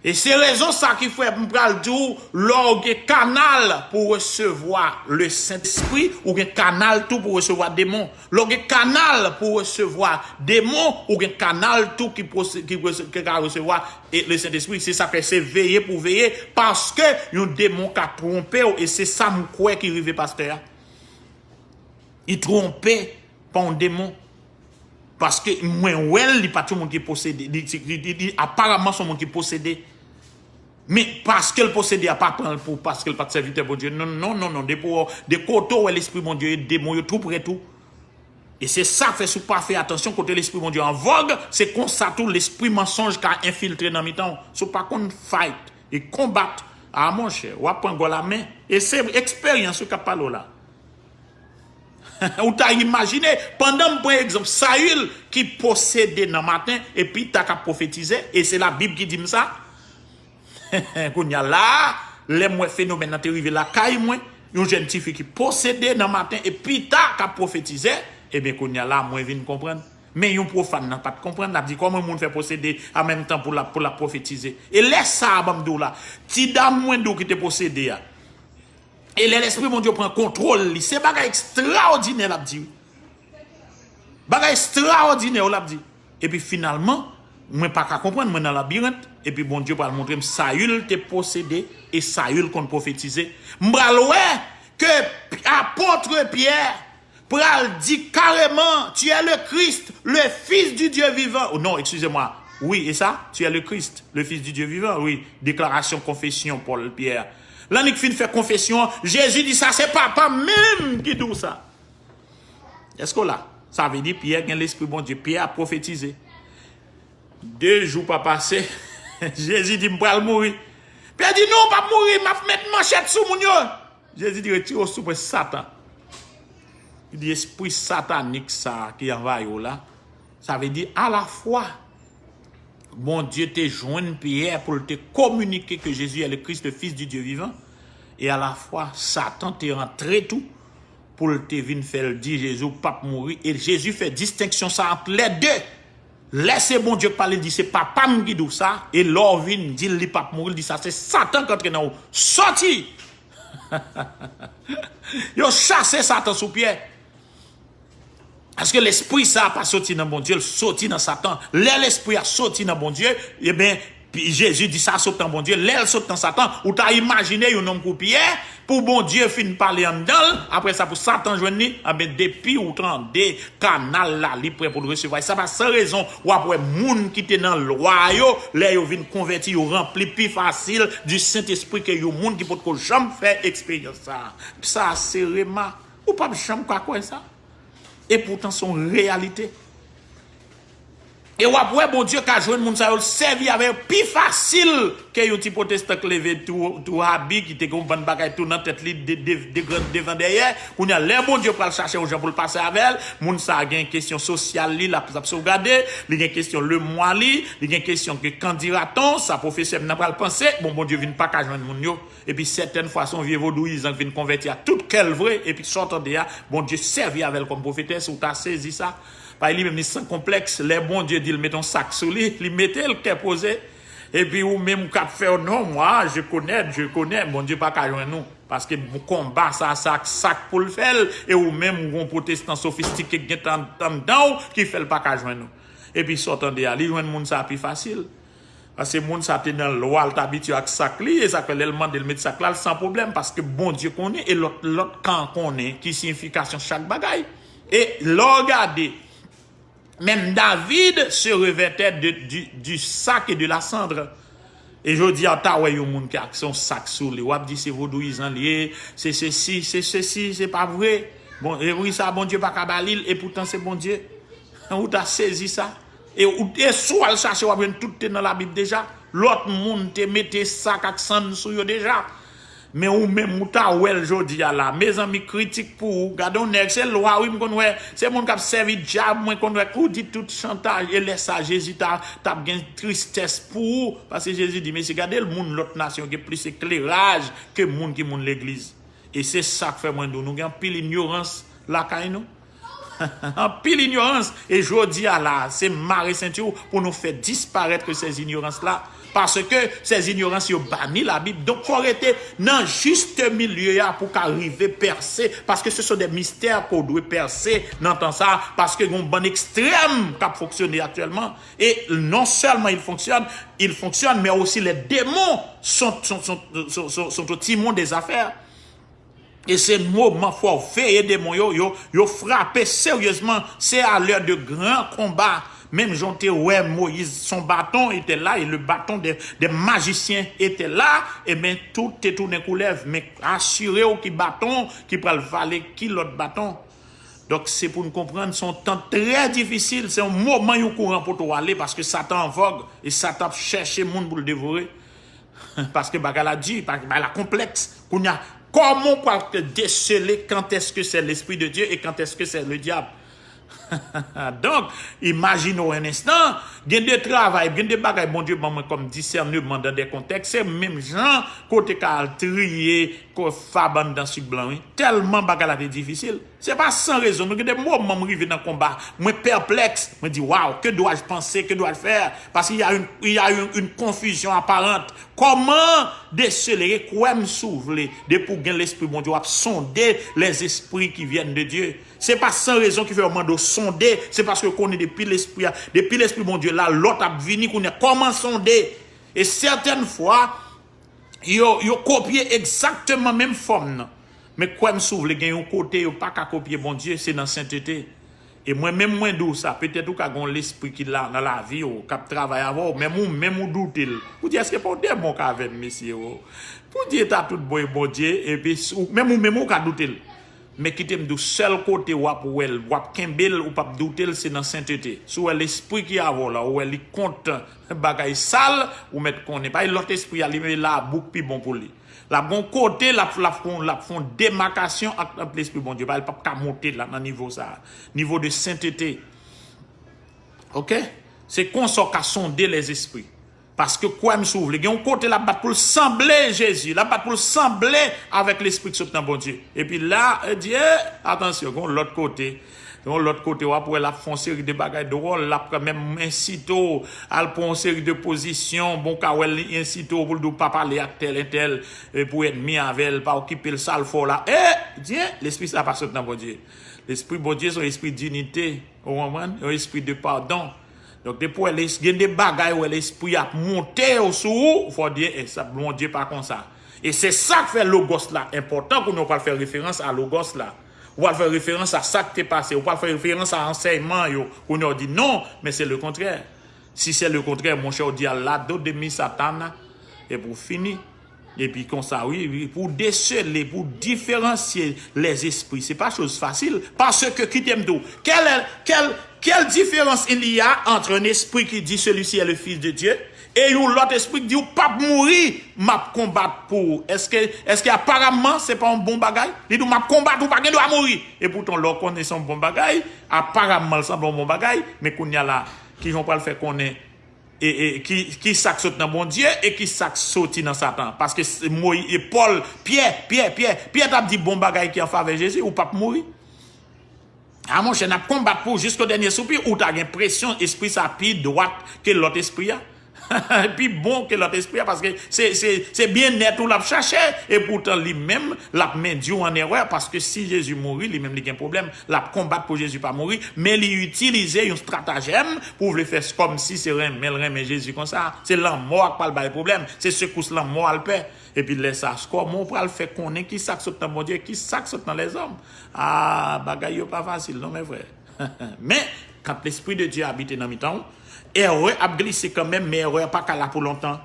E se rezon sa ki fè m pral di w, lè w gen kanal pou resevwa le Sentespri, ou gen kanal tou pou resevwa demon. Lè w gen kanal pou resevwa demon, ou gen kanal tou ki, ki, ki ka resevwa e, le Sentespri. Se sa fè se veye pou veye, paske yon demon ka twonpe w, e se sa m kwè ki rive pastè a. Li twonpe pa yon demon. Paske mwen wè l, li pa t yon moun ki posede. Li, li, li, li, aparaman, se yon moun ki posede. Men paske l posede a pa pran l pou, paske l pa t sèvitè Bondye. Non, non, non, non. Depi w, de kote w wè Lespri Bondye ye, demon yo tou prè tou. E se sa k fè, si w pa fè atansyon, kote Lespri Bondye an vòg, se konsa tou lespri mansonj ka enfiltre nan mitan w. Si w pa konn fight e konbat, a monchè, w ap pran gòl a men. E se eksperyans wi k ap pale w la. Ou ta imajine, pandan m pran egzanp Sayil ki posede nan maten e pita k ap pwofetize, e se Labib ki di m sa. Kounye a la, lè m wè fenomèn nan te rive lakay mwen, yon jèn tifi ki posede nan maten e pita k ap pwofetize, ebyen kounye a la, mwen vin konprann. Men yon pwofàn nan pa t konprann, l ap di, kòman yon moun fè posede an menm tan pou l ap, pou l ap pwofetize? E lè sa a, ban m di w la, ti dam mwen di w ki te posede a, e lè Lespri Bondye pran kontwòl li, se bagay ekstraòdinè l ap di wi. Bagay ekstraòdinè l ap di. Epi finalman, mwen pa ka konprann, mwen nan labirent, epi Bondye pral montre m Sayil te posede e Sayil konn pwofetize. M pral wè ke apot Pyè pral di kareman, tu es le Christ, le Fils du Dieu vivant. Oh non, excusez-moi. Oui, et ça, tu es le Christ, le Fils du Dieu vivant. Oui, déclaration, confession, Paul, Pierre. Lè nèg fin fè konfesyon, Jezi di sa, se papa menm ki di w sa. Èske w la? Sa vle di Pyè gen lespri Bondye. Pyè ap pwofetize. De jou pa pase, Jezi di, "M pral mouri." Pyè di, "Non, w p ap mouri, m ap met manchèt sou moun yo." Jezi di, "Retire w sou mwen, Satan." Li di, "Espri satanik sa a ki anvayi w la, sa vle di alafwa Bondye te jwenn Pyè pou l te kominike ke Jezi è le Kris, le Fis di Dye vivan, e alafwa Satan te antre tou pou l te vin fè l di Jezi, 'W p ap mouri.'" E Jezi fè distenksyon sa ant lè de. Lè se Bondye k pale, l di, "Se papa m ki di w sa," e lè w vin di l li p ap mouri, l di, "Sa se Satan k antre nan ou. Sòti!" Yo chase Satan sou Pyè. Paske lespri sa a pa soti nan Bondye, l soti nan Satan. Lè lespri a soti nan Bondye, ebyen, Jezi di sa sot nan Bondye. Lè l sot nan Satan, ou ta imajine yon nonm kou Pyè, pou Bondye fin pale anndan l, apre sa pou Satan jwenn li, anben depi ou tande kanal la, li prè pou l resevwa. E sa pa san rezon, w ap wè moun ki te nan lwa yo, lè yo vin konvèti, yo ranpli pi fasil di Sentespri ke yon moun ki potko janm fè eksperyans sa a. Sa a se rema. Ou p ap janm ka kwè sa. E poutan se yon reyalite. E w ap wè Bondye ka jwenn moun sa yo, l sèvi avè yo pi fasil ke yon ti pwotestan k leve tou, tou abi, ki te gen yon bann bagay tou nan tèt li, de, de, de gran devan dèyè. Kounye a, lè Bondye pral chache yon jan pou l pase avè l, moun sa a gen kesyon sosyal li, l ap, l ap sovgade, li gen kesyon lemwa li, li gen kesyon ke kandiraton, sa pwofesè m nan pral panse, bon, Bondye vin pa ka jwenn moun yo. Epi sètèn fwa, se yon vye vodouyizan k vin konvèti a tout kè l vre, epi sa w tande a, Bondye sèvi avè l kòm pwofetès, ou ta sezi sa. Paske li menm, li san konplèks, lè Bondye di l mete yon sak sou li, li mete l kè poze. Epi ou menm k ap fè w, "Non, moi, je connais, je connais," Bondye pa ka jwenn ou. Paske konba sa, sa ak sak pou l fè l, e ou menm, ou yon pwotestan sofistike k gen tan, tan dan w, ki fè l pa ka jwenn ou. Epi sa w tande a, li jwenn moun sa pi fasil. Paske moun sa te nan lwa, l t abitye ak sak li, e sa k fè lè l mande l met sak la, l san pwoblèm, paske Bondye konnen, e lòt, lòt kan konnen ki siyifikasyon chak bagay. E lè w gade, menm David se revètè de, du, du sac et de la cendre. E jodi a, w ta wè yon moun ki ak se yon sak sou li, w ap di se vodouyizan li ye, se sesi, se sesi, se pa vre. Bon, e wi, sa Bondye pa ka ba li l, e poutan se Bondye. Ou ta sezi sa. E, ou, e si w al chache, w ap jwenn tout te nan Labib deja. Lòt moun te mete sak ak sann sou yo deja. Men ou menm, ou ta wè l jodi a la. Mezanmi, kritik pou ou. Gade yon nèg, se lwa, wi, m konn wè. Se moun k ap sèvi dyab, mwen konn wè. Ou di tout chantaj. E lè sa, Jezi ta, t ap gen tristès pou ou. Paske Jezi di, "Mesye, gade l, moun lòt nasyon gen plis ekleraj ke moun ki moun legliz." E se sa k fè mwen di w, nou gen anpil inyorans lakay nou. Anpil inyorans. E jodi a la, se mare senti w pou nou fè disparèt ke ces ignorances là. Paske ces ignorances yo bani Labib. Donk, fò w rete nan juste milieu a pou w ka rive pèse. Paske ce sont des mystères ke w dwe pèse nan tan sa. Paske gen yon bann ekstrèm k ap fonksyone aktyèlman. Et non seulement il fonctionne, il fonctionne, mais aussi les démons sont, sont, sont, sont, sont, sont au timon des affaires. E se moman fò w veye demon yo, yo, yo frape seryezman. Se a lè de gran konba. Menm jan w te wè Moyiz, son baton était là, et le bâton des, des magiciens était là, e ben, tout te tounen koulèv. Men asire w ki baton ki pral vale ki lòt baton. Donk, se pou n konprann, se yon tan trè difisil, se yon moman yon kouran poto ale, paske Satan an vòg, e Satan ap chèche moun pou l devore. Paske bagay la di, bagay la konplèks. Kounye a, kòman w pral desele quand est-ce que c'est l'esprit de Dieu et quand est-ce que c'est le diable? Donk, imajine w en instant, gen de travay, gen de bagay Bondye ban mwen kòm disèneman dans des contextes, se menm jan kote ka al triye ko fab anndan sik blan, wi. Tèlman bagay la te difisil. Se pa san rezon. Nou gen de moman m rive nan konba. Mwen pèplèks. Mwen di, waw, que dois-je penser, que dois-je faire? Parce qu'il y a une, il y a une, une confusion apparente. Kòman desele, kwè m si w vle, depi w gen Lespri Bondye, w ap sonde les esprits qui viennent de Dieu. Se pa san rezon ki fè yo mande w sonde, se paske yo konnen depi Lespri a, depi Lespri Bondye la, lòt ap vini kounye a. Kòman sonde? E sètèn fwa, yo, yo kopye egzakteman menm fòm nan. Men kwè m si w vle, gen yon kote yo pa ka kopye Bondye, se nan sentete. E mwen menm mwen di w sa, petèt ou ka gen yon lespri ki la nan lavi w, k ap travay avè w, menm ou menm ou doute l. Ou di, èske pa yon demon k avè m, mesye, o? Pou di ta tout bon e Bondye, epi menm ou menm ou ka doute l. Men kite m di w, sèl kote w ap wè l, w ap kenbe l, ou p ap doute l, se nan sentete. Si w wè lespri ki avè w la, ou wè li kont bagay sal, ou mèt konnen. Pa gen lòt espri a, li menm la bouk pi bon pou li. L ap gon kote, l ap, l ap fon, l ap fon demakasyon ak, ak lespri Bondye. Bagay l p ap ka monte la nan nivo sa. Nivo de sentete. Oke? Se konsa w ka sonde lèzespri. Paske kwè m si w vle, gen yon kote l ap bat pou l sanble Jezi, l ap bat pou l sanble avèk lespri k sot nan Bondye. Epi la, e Dye, atansyon, gen yon lòt kote. Gen yon lòt kote, w ap wè l ap fè yon seri de bagay dwòl, l ap menm ensite w al pran yon seri de pozisyon, bon, w ka wè l li ensite w pou l di w pa pale ak tèl entèl, e pou ènmi avè l, pa okipe l, sa l fè w la. E Dye, lespri sa pa sot nan Bondye. Lespri Bondye se yon espri dinite, ou konprann? Yon espri de padon. Donk, depi w wè les-, gen de bagay, w wè lespri ap monte yo sou ou, fò w di, e sa, Bondye pa konsa. E se sa k fè Logos la enpòtan, kounye a w pral fè referans a Logos la. Ou pral fè referans a sa k te pase, ou pral fè referans a ansèyman yo, kounye a w di, non, men se lekontrè. Si se lekontrè, monchè, w di, al lado de mi Satana, epi w fini. Epi konsa, wi, wi, pou w desele, pou w diferansye lèzespri, se pa choz fasil. Paske, kite m di w, quelle, quelle, quelle différence il y a entre un esprit qui dit celui-ci est le Fils de Dieu et yon lòt espri ki di w p ap mouri, m ap konbat pou ou? Èske, èske aparamman se pa yon bon bagay? Li di w m ap konbat ou, pa gen dwa mouri. E poutan, lè w konnen se yon bon bagay, aparamman l sanble yon bon bagay, men kounye a la, kijan w pral fè konnen e, e, ki, ki sa k sot nan Bondye e ki sa k soti nan Satan. Paske se Moyi-, e Pòl, Pyè, Pyè, Pyè, Pyè t ap di bon bagay ki an favè Jezi, ou p ap mouri. A monchè, n ap konbat pou w jisko dènye soupi, ou ta gen presyon, espri sa pi dwat ke lòt espri a. Pi bon ke lòt espri a, paske se, se, se byennèt ou l ap chache, e poutan li menm, l ap mennen w an erè, paske si Jezi mouri, li menm li gen pwoblèm, l ap konbat pou Jezi pa mouri, men li itilize yon estratajèm pou vle fè kòmsi se renmen l renmen Jezi konsa. Se lanmò a k pral bay pwoblèm, se sekous lanmò a l pè. Epi lè sa, kòman w pral fè konnen ki sa k sot nan Bondye, ki sa k sot nan lèzòm? A, bagay yo pa fasil non, men frè. Men, quand l'Esprit de Dieu habite nan mitan w, erè ap glise kanmenm, men erè a pa ka la pou lontan.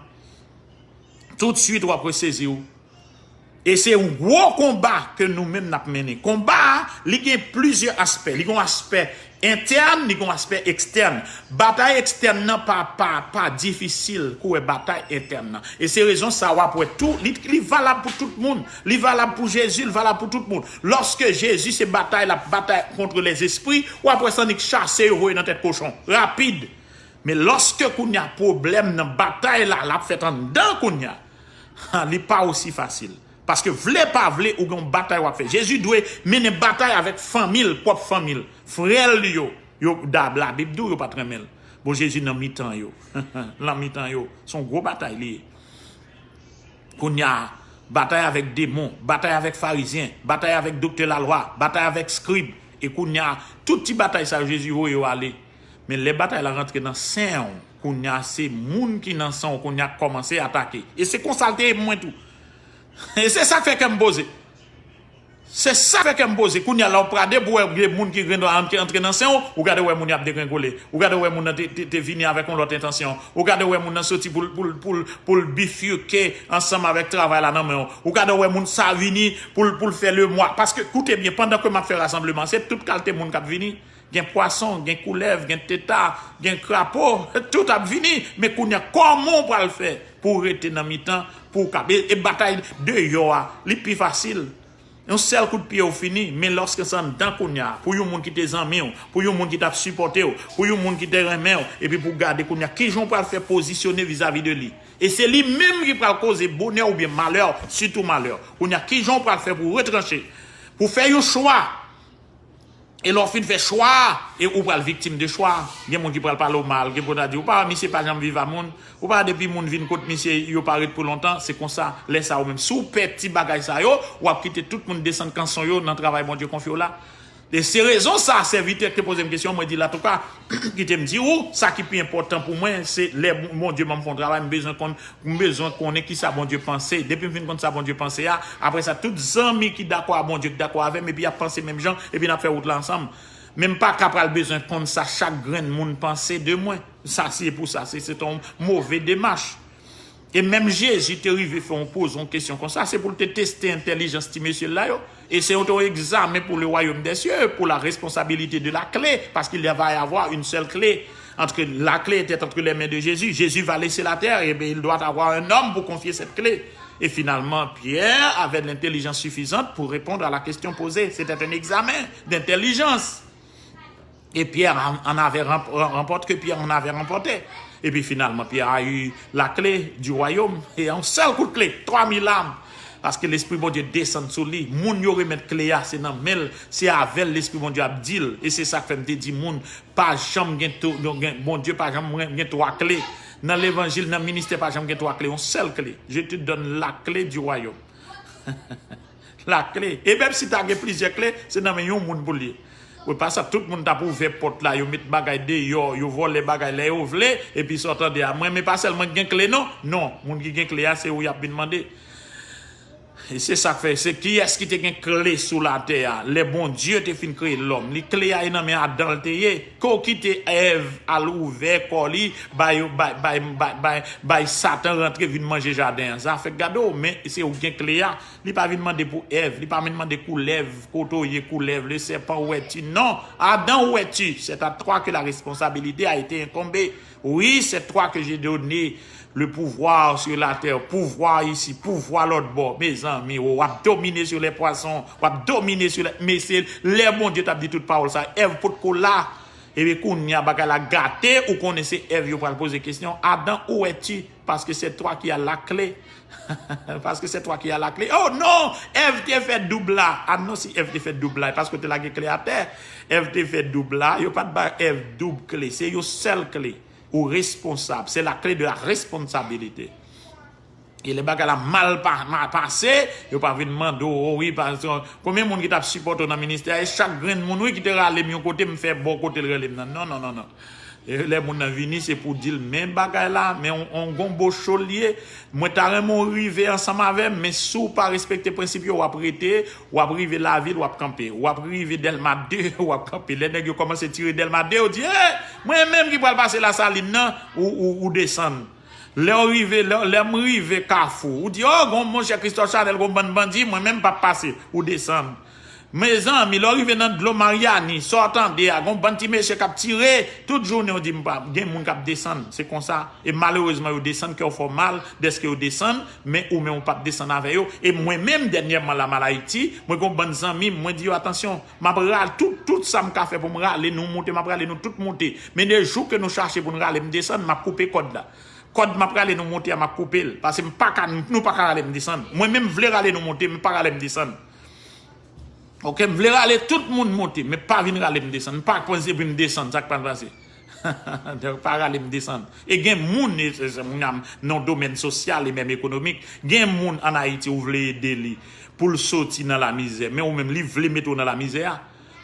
Toutswit, w ap resezi w. E se yon gwo konba ke nou menm n ap mennen. Konba a, li gen plizyè aspè. Li gen yon aspè entèn, li gen yon aspè ekstèn. Batay ekstèn nan pa, pa, pa difisil kou wè batay entèn nan. E se rezon sa w ap wè tou, li, li valab pou tout moun. Li valab pou Jezi, li valab pou tout moun. Lòske Jezi se batay, l ap batay kont lèzespri, w ap wè se annik chase yo voye nan tèt kochon. Rapid. Men lòske kounye a pwoblèm nan batay la, l ap fèt anndan kounye a, li pa osi fasil. Paske vle pa vle, ou gen yon batay w ap fè. Jezi dwe mennen batay avèk fanmi l, pwòp fanmi l. Frè l yo, yo, da, Labib di w yo pa t renmen l. Bon, Jezi nan mitan yo. Nan mitan yo. Se yon gwo batay li ye. Kounye a, batay avèk demon, batay avèk farizyen, batay avèk doktè lalwa, batay avèk skrib. E kounye a, tout ti batay sa yo, Jezi voye yo ale. Men lè batay la rantre nan sen w, kounye a se moun ki nan san w kounye a k kòmanse atake. E se konsa l te ye pou mwen tou. E se sa k fè kè m poze. Se sa k fè kè m poze. Kounye a la w prade pou wè gen moun ki gen dwa antre, antre nan sen w, ou gade wè moun y ap degrengole. Ou gade wè moun nan te, te, te vini avèk yon lòt entansyon. Ou gade wè moun nan soti pou l, pou l, pou l, pou l bifike ansanm avèk travay la nan men w. Ou gade wè moun sa vini pou l, pou l fè lemwa. Paske, koute byen, pandan ke m ap fè rasanbleman, se tout kalte moun k ap vini. Gen pwason, gen koulèv, gen teta, gen krapo, tout ap vini. Men kounye a, kòman w pral fè pou w rete nan mitan, pou w ka, e, e batay deyò a, li pi fasil. Yon sèl kout pye ou fini, men lòske se anndan kounye a, pou yon moun ki te zanmi w, pou yon moun ki t ap sipòte w, pou yon moun ki te renmen w, epi pou w gade kounye a, kijan w pral fè pozisyone vizavi de li. E se li menm ki pral koze bonè oubyen malè, sitou malè. Kounye a, kijan w pral fè pou w retranche, pou w fè yon chwa, e lè w fin fè chwa a, e ou pral viktim de chwa a. Gen moun ki pral pale w mal, gen moun k ap di, ou pa wè misye pa janm viv a moun, ou pa wè depi moun vin kot misye, yo pa ret pou lontan, se konsa, lè sa a ou menm, si w pè ti bagay sa yo, w ap kite tout moun desann kanson yo nan travay Bondye konfye w la. E se rezon sa, sèvitè ki te poze m kesyon, mwen di l, antouka, kite m di ou, sa ki pi enpòtan pou mwen, se lè Bondye ban m fè yon travay, m bezwen konn, m bezwen konnen kisa Bondye panse. Depi m fin konn sa Bondye panse a, apre sa, tout zanmi ki dakò a Bondye, ki dakò avè m, epi y ap panse menm jan, epi n ap fè wout la ansanm. Men m pa ka pral bezwen konn sa chak grenn moun panse de mwen. Sa se pou sa, se se yon move demach. E menm Jezi te rive fè yon poze yon kesyon konsa, se pou l te teste entèlijans ti mesye la yo. E se yon egzamen pou le royaume des cieux, pour la responsabilité de la clé, parce qu'il va y avoir une seule clé. Entre, la clé était entre les mains de Jésus. Jésus va laisser la terre, et bien, il doit avoir un homme pour confier cette clé. Et finalement, Pierre avait de l'intelligence suffisante pour répondre à la question posée. C'était un examen d'intelligence. Et Pierre en avait remporté, que Pierre en avait remporté. Et puis finalement, Pierre a eu la clé du royaume. Et un seul coup de clé, trois mille âmes. Paske Lespri Bondye desann sou li. Moun yo remèt kle a, se nan men l, se avè l Lespri Bondye ap di l. E se sa k fè m te di moun, pa janm gen, gen Bondye, pa janm gen twa kle. Nan levanjil, nan ministè, pa janm gen twa kle, yon sèl kle. Je te donne la clé du royaume. La clé. E menm si ta gen plizyè kle, se nan men yon moun pou l ye. Wi, pa sa, tout moun t ap ouvè pòt la, yo met bagay deyò, yo vòlè bagay lè yo vle, epi sa w tande a, mwen, men pa sèlman ki gen kle, non. Non, moun ki gen kle a, se ou y ap vin mande. E se sa k fè, se kiyès ki te gen kle sou latè a? Lè Bondye te fin kreye lòm, li kle a e nan men Adan l te ye. Ke w kite Èv al ouvè kò li, bay, bay, bay, bay, bay, bay Satan rantre vin manje jaden an. Zafè gade w, men se ou gen kle a. Li pa vin mande pou Èv, li pa vin mande koulèv, kote w ye koulèv, le serpent, où es-tu? Non, Adam, où es-tu? C'est à toi que la responsabilité a été incombée. Oui, c'est toi que j'ai donné le pouvoir sur la terre, pouvoir isi, pouvwa lòt bò. Mezanmi, w ap domine sou lè pwason, w ap domine sou lè, mesye, lè Bondye t ap di tout pawòl sa, Èv potko la. Ebyen, kounye a bagay la gate, ou konnen se Èv yo pral poze kesyon, Adam, où es-tu? Parce que c'est toi qui as la clé. Parce que c'est toi qui as la clé. Oh non, Èv te fè doub la. Ah non, si Èv te fè doub la, e paske w te lage kle atè. Èv te fè doub la, yo pa t ba Èv doub kle, se yon sèl kle. Ou responsab. C'est la clé de la responsabilité. E lè bagay la mal pa, mal pase, yo pa vin mande w, oh wi, paske konbyen moun ki t ap sipòte w nan ministè a, e chak grenn moun, wi, ki te rale m yon kote, m fè bò kote l rele m nan. Non, non, non, non. E lè moun nan vini, se pou di l, men bagay la, men on, on gonbo cho l ye, mwen ta renmen w rive ansanm avè m, men si w pa respekte prensip yo, w ap rete, w ap rive lavil, w ap kanpe, w ap rive Dèlma de, w ap kanpe. Lè nèg yo kòmanse tire Dèlma de, yo di, hey, mwen menm ki pral pase Lasalin nan, ou, ou, ou desann. Lè w rive, lè, lè m rive Kafou, ou di, oh, gon monchè Christophe Chanel, gon bann bandi, mwen menm p ap pase, ou desann. Mezanmi, lè w rive nan dlo Maryani, sa w tande a, gon bann ti mesye k ap tire, tout jounen w di m pa, gen moun k ap desann, se konsa. E malerezman, yo desann, kè w fè w mal, dèske yo desann, men ou menm ou p ap desann avè yo. E mwen menm, dènyèman la, m al Ayiti, mwen gon bann zanmi m, mwen di yo, atansyon, m ap rale tout, tout sa m ka fè pou m rale nou monte, m ap rale nou tout monte. Men de jou ke nou chache pou n rale m desann, m ap koupe kòd la. Kòd m ap rale nou monte a, m ap koupe l. Paske m pa ka, nou pa ka rale m desann. Mwen menm, m vle rale nou monte, men pa rale m desann. Oke, m vle rale tout moun monte, men pa vin rale m desann. M pa panse pou m desann, sa k pral pase. Pa rale m desann. E gen moun, e, se, se, moun nan, nan domèn sosyal e menm ekonomik, gen moun ann Ayiti ou vle ede li pou l soti nan lamizè, men ou menm li vle mete w nan lamizè a.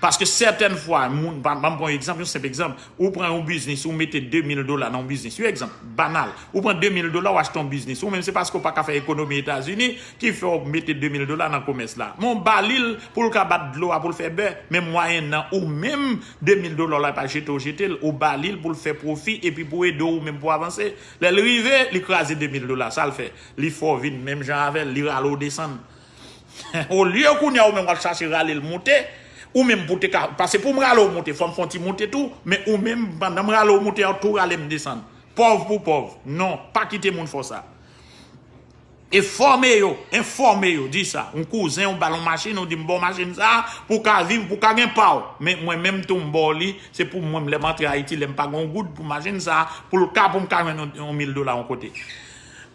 Paske sètèn fwa, moun, ban, ban m pran yon egzanp, yon senp egzanp. Ou pran yon biznis, ou mete de mil dola nan yon biznis. Yon egzanp banal. Ou pran de mil dola, ou achte yon biznis. Ou menm, se paske w pa ka fè ekonomi Etazini ki fè w mete de mil dola nan komès la. Men w ba li l pou l ka bat dlo a, pou l fè bè. Men mwayennan, ou menm, de mil dola w la, pa jete w jete l. Ou ba li l pou l fè pwofi, epi pou ede w ou menm pou w avanse. Lè l rive, li kraze de mil dola. Sa l fè? Li fè w vin menm jan avè l, li rale w desann. Olye kounye a ou menm w al chache rale l monte, ou menm pou te ka, paske pou m rale w monte, fò m fè yon ti monte tou, men ou menm, pandan m rale w monte a, ou tou rale m desann. Pòv pou pòv. Non, pa kite moun fè w sa. E fòme yo, enfòme yo, di sa. Yon kouzen, ou ba l yon machin, ou di m ba w machin sa, pou w ka viv, pou w ka gen pa w. Men mwen menm tou m ba w li, se pou mwen, lè m antre Ayiti, lè m pa gen yon goud pou machin sa, pou l ka, pou m ka jwenn yon, yon mil dola yon kote.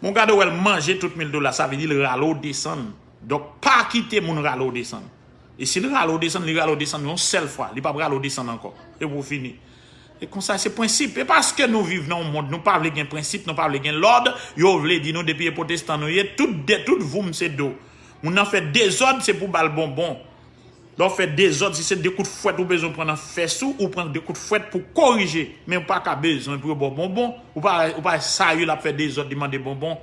Bon, gade w wè l manje tout mil dola, sa vle di l rale w desann. Donk, pa kite moun rale w desann. E si l rale w desann, li rale w desann yon sèl fwa. Li p ap rale w desann ankò. E pou fini. E konsa, se prensip. E paske nou viv nan yon mond, nou pa vle gen prensip, nou pa vle gen lòd, yo vle di nou depi e pwotestan nou ye, tout de, tout voum se do. Moun nan fè dezòd, se pou ba l bonbon. Lè w fè dezòd, si se de kout fwèt ou bezwen pran nan fès ou, ou pran de kout fwèt pou korije. Men ou pa ka bezwen pou yo ba w bonbon. Ou pa, ou pa sa yo l ap fè dezòd, li mande bonbon.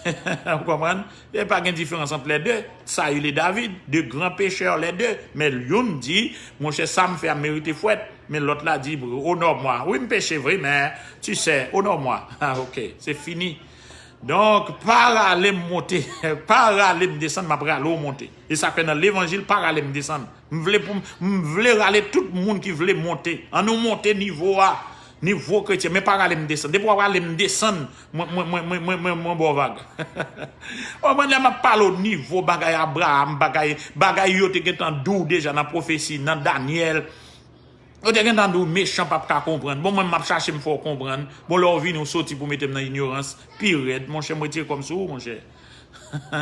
Ou konprann? E pa gen diferans ant lè de. Sayil e David, de gran pechè lè de. Men youn di, monchè, sa m fè a merite fwèt. Men lòt la di, onò mwa. Wi, m peche vre, men, tu sais, onò mwa. Ah, ok, se fini. Donk, pa rale m monte, pa rale m desann, m ap rale w monte. E sa k fè nan levanjil, pa rale m desann. M vle pou m, m vle rale tout moun ki vle monte. Ann nou monte nivo a, nivo kretyen, men pa rale m desann. Depi w ap rale m desann, mwen, mwen, mwen, mwen, mwen, mwen, mwen ba w vag. Ou konprann, lè m ap pale w nivo bagay Abraram, bagay, bagay yo te gentan di w deja nan pwofesi, nan Danyèl. Yo te gentan di w mechan p ap ka konprann. Bon, mwen, m ap chache m fè w konprann. Bon, lè w vini, w soti pou mete m nan inyorans pi rèd. Monchè, m retire kò m sou ou, monchè.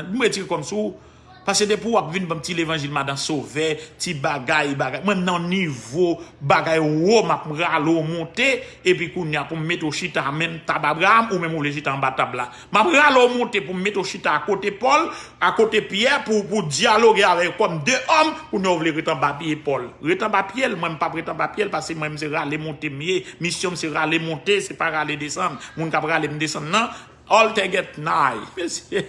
M retire kò m sou ou. Paske depi w ap vin ban m ti levanjil Madan Sovè, ti bagay, bagay. Mwen nan nivo bagay wo, m ap rale w monte, epi kounye a pou m mete w chita menm tab Abraram, ou menm ou vle chita anba tab la. M ap rale w monte pou m mete w chita akote Pòl, akote Pyè, pou, pou dyaloge avè yo kòm de òm, kounye a w vle ret anba pye Pòl. Ret anba pye l, mwen m p ap ret anba pye l, paske mwen m se rale monte m ye, misyon m se rale monte, se pa rale desann. Moun k ap rale m desann nan, Altegetnay, mesye.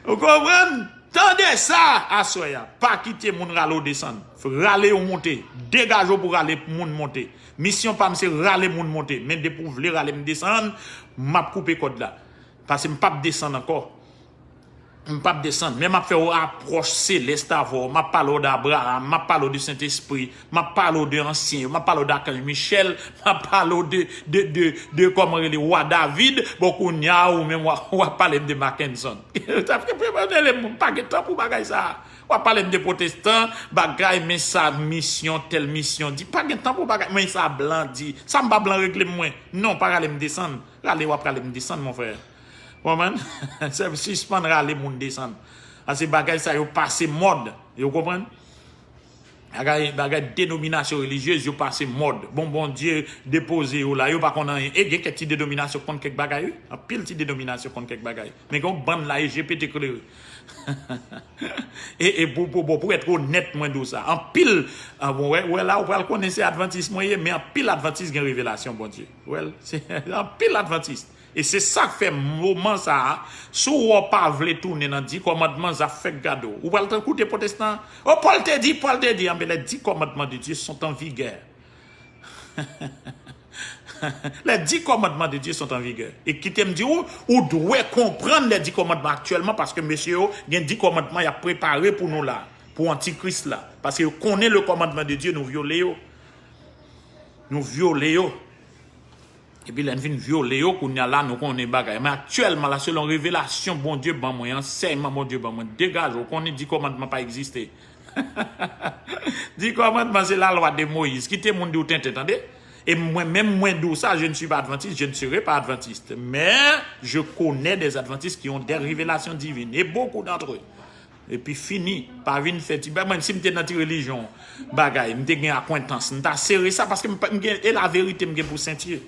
Ou konprann? Tande sa, aswè a. Pa kite moun rale w desann. Rale yo monte. Degaje w pou rale moun monte. Misyon pa m se rale moun monte. Men depi w vle rale m desann, m ap koupe kòd la. Paske m p ap desann ankò. M p ap desann, men m ap fè w apwòch selès avè w. M ap pale w de Abraram, m ap pale w de Sentespri, m ap pale w de ansyen yo, m ap pale w de Akanj Michèl, m ap pale w de, de, de, de kòman rele wa David. Bon, kounye a, ou menm, w ap, w ap pale m de Mackenson. Sa fè premye moun, pa gen tan pou bagay sa. W ap pale m de pwotestan, bagay, men sa, misyon, tèl misyon di. Pa gen tan pou bagay, men sa blan di. Sa m pa blan regle m, mwen. Non, pa rale m desann. Rale, w ap rale m desann, mon frè. Konprann? Se sispann rale moun desann. Paske bagay sa yo pase mòd. Yo konprann? Bagay, bagay denominasyon relijyez yo pase mòd. Bon, Bondye depoze yo la, yo pa konn anyen. E gen kèk ti denominasyon k konn kèk bagay, wi. Anpil ti denominasyon konn kèk bagay. Men gen yon bann la, e je pete klere. E, e pou, pou, pou, pou èt onèt, mwen di w sa. Anpil, ah, bon, wè, wè la, ou pral konnen se advantis mwen ye, men anpil advantis gen revelasyon Bondye. Wè, se anpil advantis. E se sa k fè moman sa a, si w wè w pa vle tounen nan di kòmandman, zafè k gade w. Ou pral t-, koute pwotestan, o, Pòl te di, Pòl te di, anben, les dix commandements de Dieu sont en vigueur. Les dix commandements de Dieu sont en vigueur. E kite m di w, ou dwe konprann les dix commandements aktyèlman, paske mesye yo gen dis kòmandman y ap prepare pou nou la, pou antikris la. Paske yo konnen le commandement de Dieu, nou vyole yo. Nou vyole yo. Epi lè n fin vyole yo, kounye a la, nou konnen bagay. Men aktyèlman la, selon revelasyon Bondye ban mwen, ansèyman Bondye ban mwen, degaje w, konnen dis kòmandman pa egziste. Dis kòmandman se lalwa de Moyiz. Kite moun di w tenten, tande. E mwen menm, mwen di w sa, je ne suis pas adventiste, je ne serai pas adventiste. Mais je connais des adventistes qui ont des révélations divines. Et beaucoup d'entre eux. Epi fini, pa vin fè ti bagay. Mwen, si m te nan ti relijyon, bagay, m te gen akwentans, m ta sere sa, paske m pa, m gen, e laverite m gen pou senti.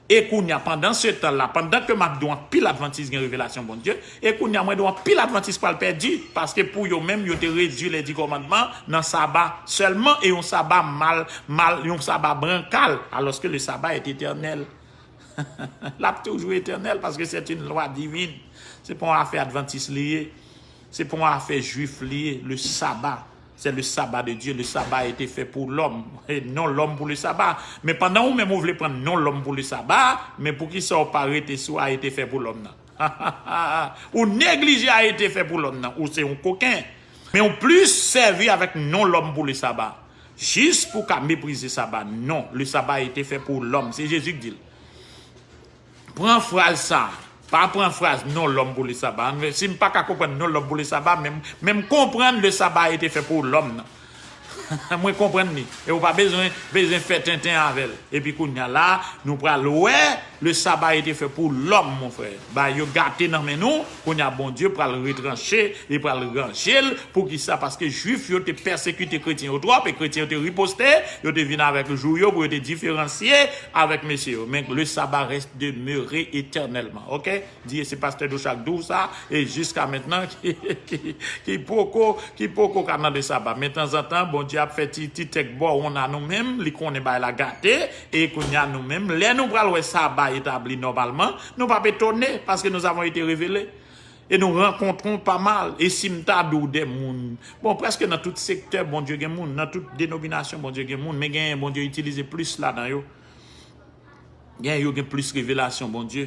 E kounye a, pandan se tan la, pandan ke m ap di w anpil advantis gen revelasyon Bondye, e kounye a, mwen di w anpil advantis pral pèdi, paske pou yo menm, yo te redui les dix commandements nan saba sèlman, e yon saba mal, mal, yon saba brankal, alòske le saba est éternel. L ap toujou etènèl, paske c'est une loi divine. Se pa yon afè advantis li ye. Se pa yon afè jwif li ye. Le sabbat, c'est le sabbat de Dieu. Le sabbat a été fait pour l'homme. Et non l'homme pour le sabbat. Men pandan ou menm ou vle pran non l'homme pour le sabbat, men poukisa w pa rete sou a été fait pour l'homme nan? Ou neglije a été fait pour l'homme nan. Ou se yon koken. Men ou plis sèvi avèk non l'homme pour le sabbat. Jis pou w ka meprize saba. Non, le sabbat a été fait pour l'homme. Se Jezi ki di l. Pran fraz sa. Pa pran fraz non l'homme pour le sabbat. Si m pa ka konprann non l'homme pour le sabbat, men, men m konprann le sabbat a été fait pour l'homme nan. Mwen konprann li. E ou pa bezwen, bezwen fè tenten avè l. Epi kounye a la, nou pral wè, le sabbat était fait pour l'homme, mon frère. Ba yo gate nan men nou, kounye a Bondye pral retranche, li pral ranje l. Poukisa? Paske Jwif yo te pèsekite kretyen yo twòp, e kretyen yo te riposte, yo te vin avèk jou yo pou yo te diferansye avèk mesye yo. Men le sabbat reste demeuré éternellement, ok? Di, e se pastè Douchak di w sa, e jiska mentnan ki, ki, ki poko, ki poko ka nan le sabbat. Men tanzantan, Bondye ap fè ti, ti tèk bò wonn a nou menm, li konnen bagay la gate, e kounye a nou menm, lè nou pral wè sabbat etabli nòmalman, nou p ap etone, paske nous avons été révélés. E nou rankontre pa mal. E si m ta di w de moun, bon, prèske nan tout sektè, Bondye gen moun, nan tout denominasyon, Bondye gen moun, men genyen Bondye itilize plis ladan yo. Genyen yo gen plis revelasyon Bondye.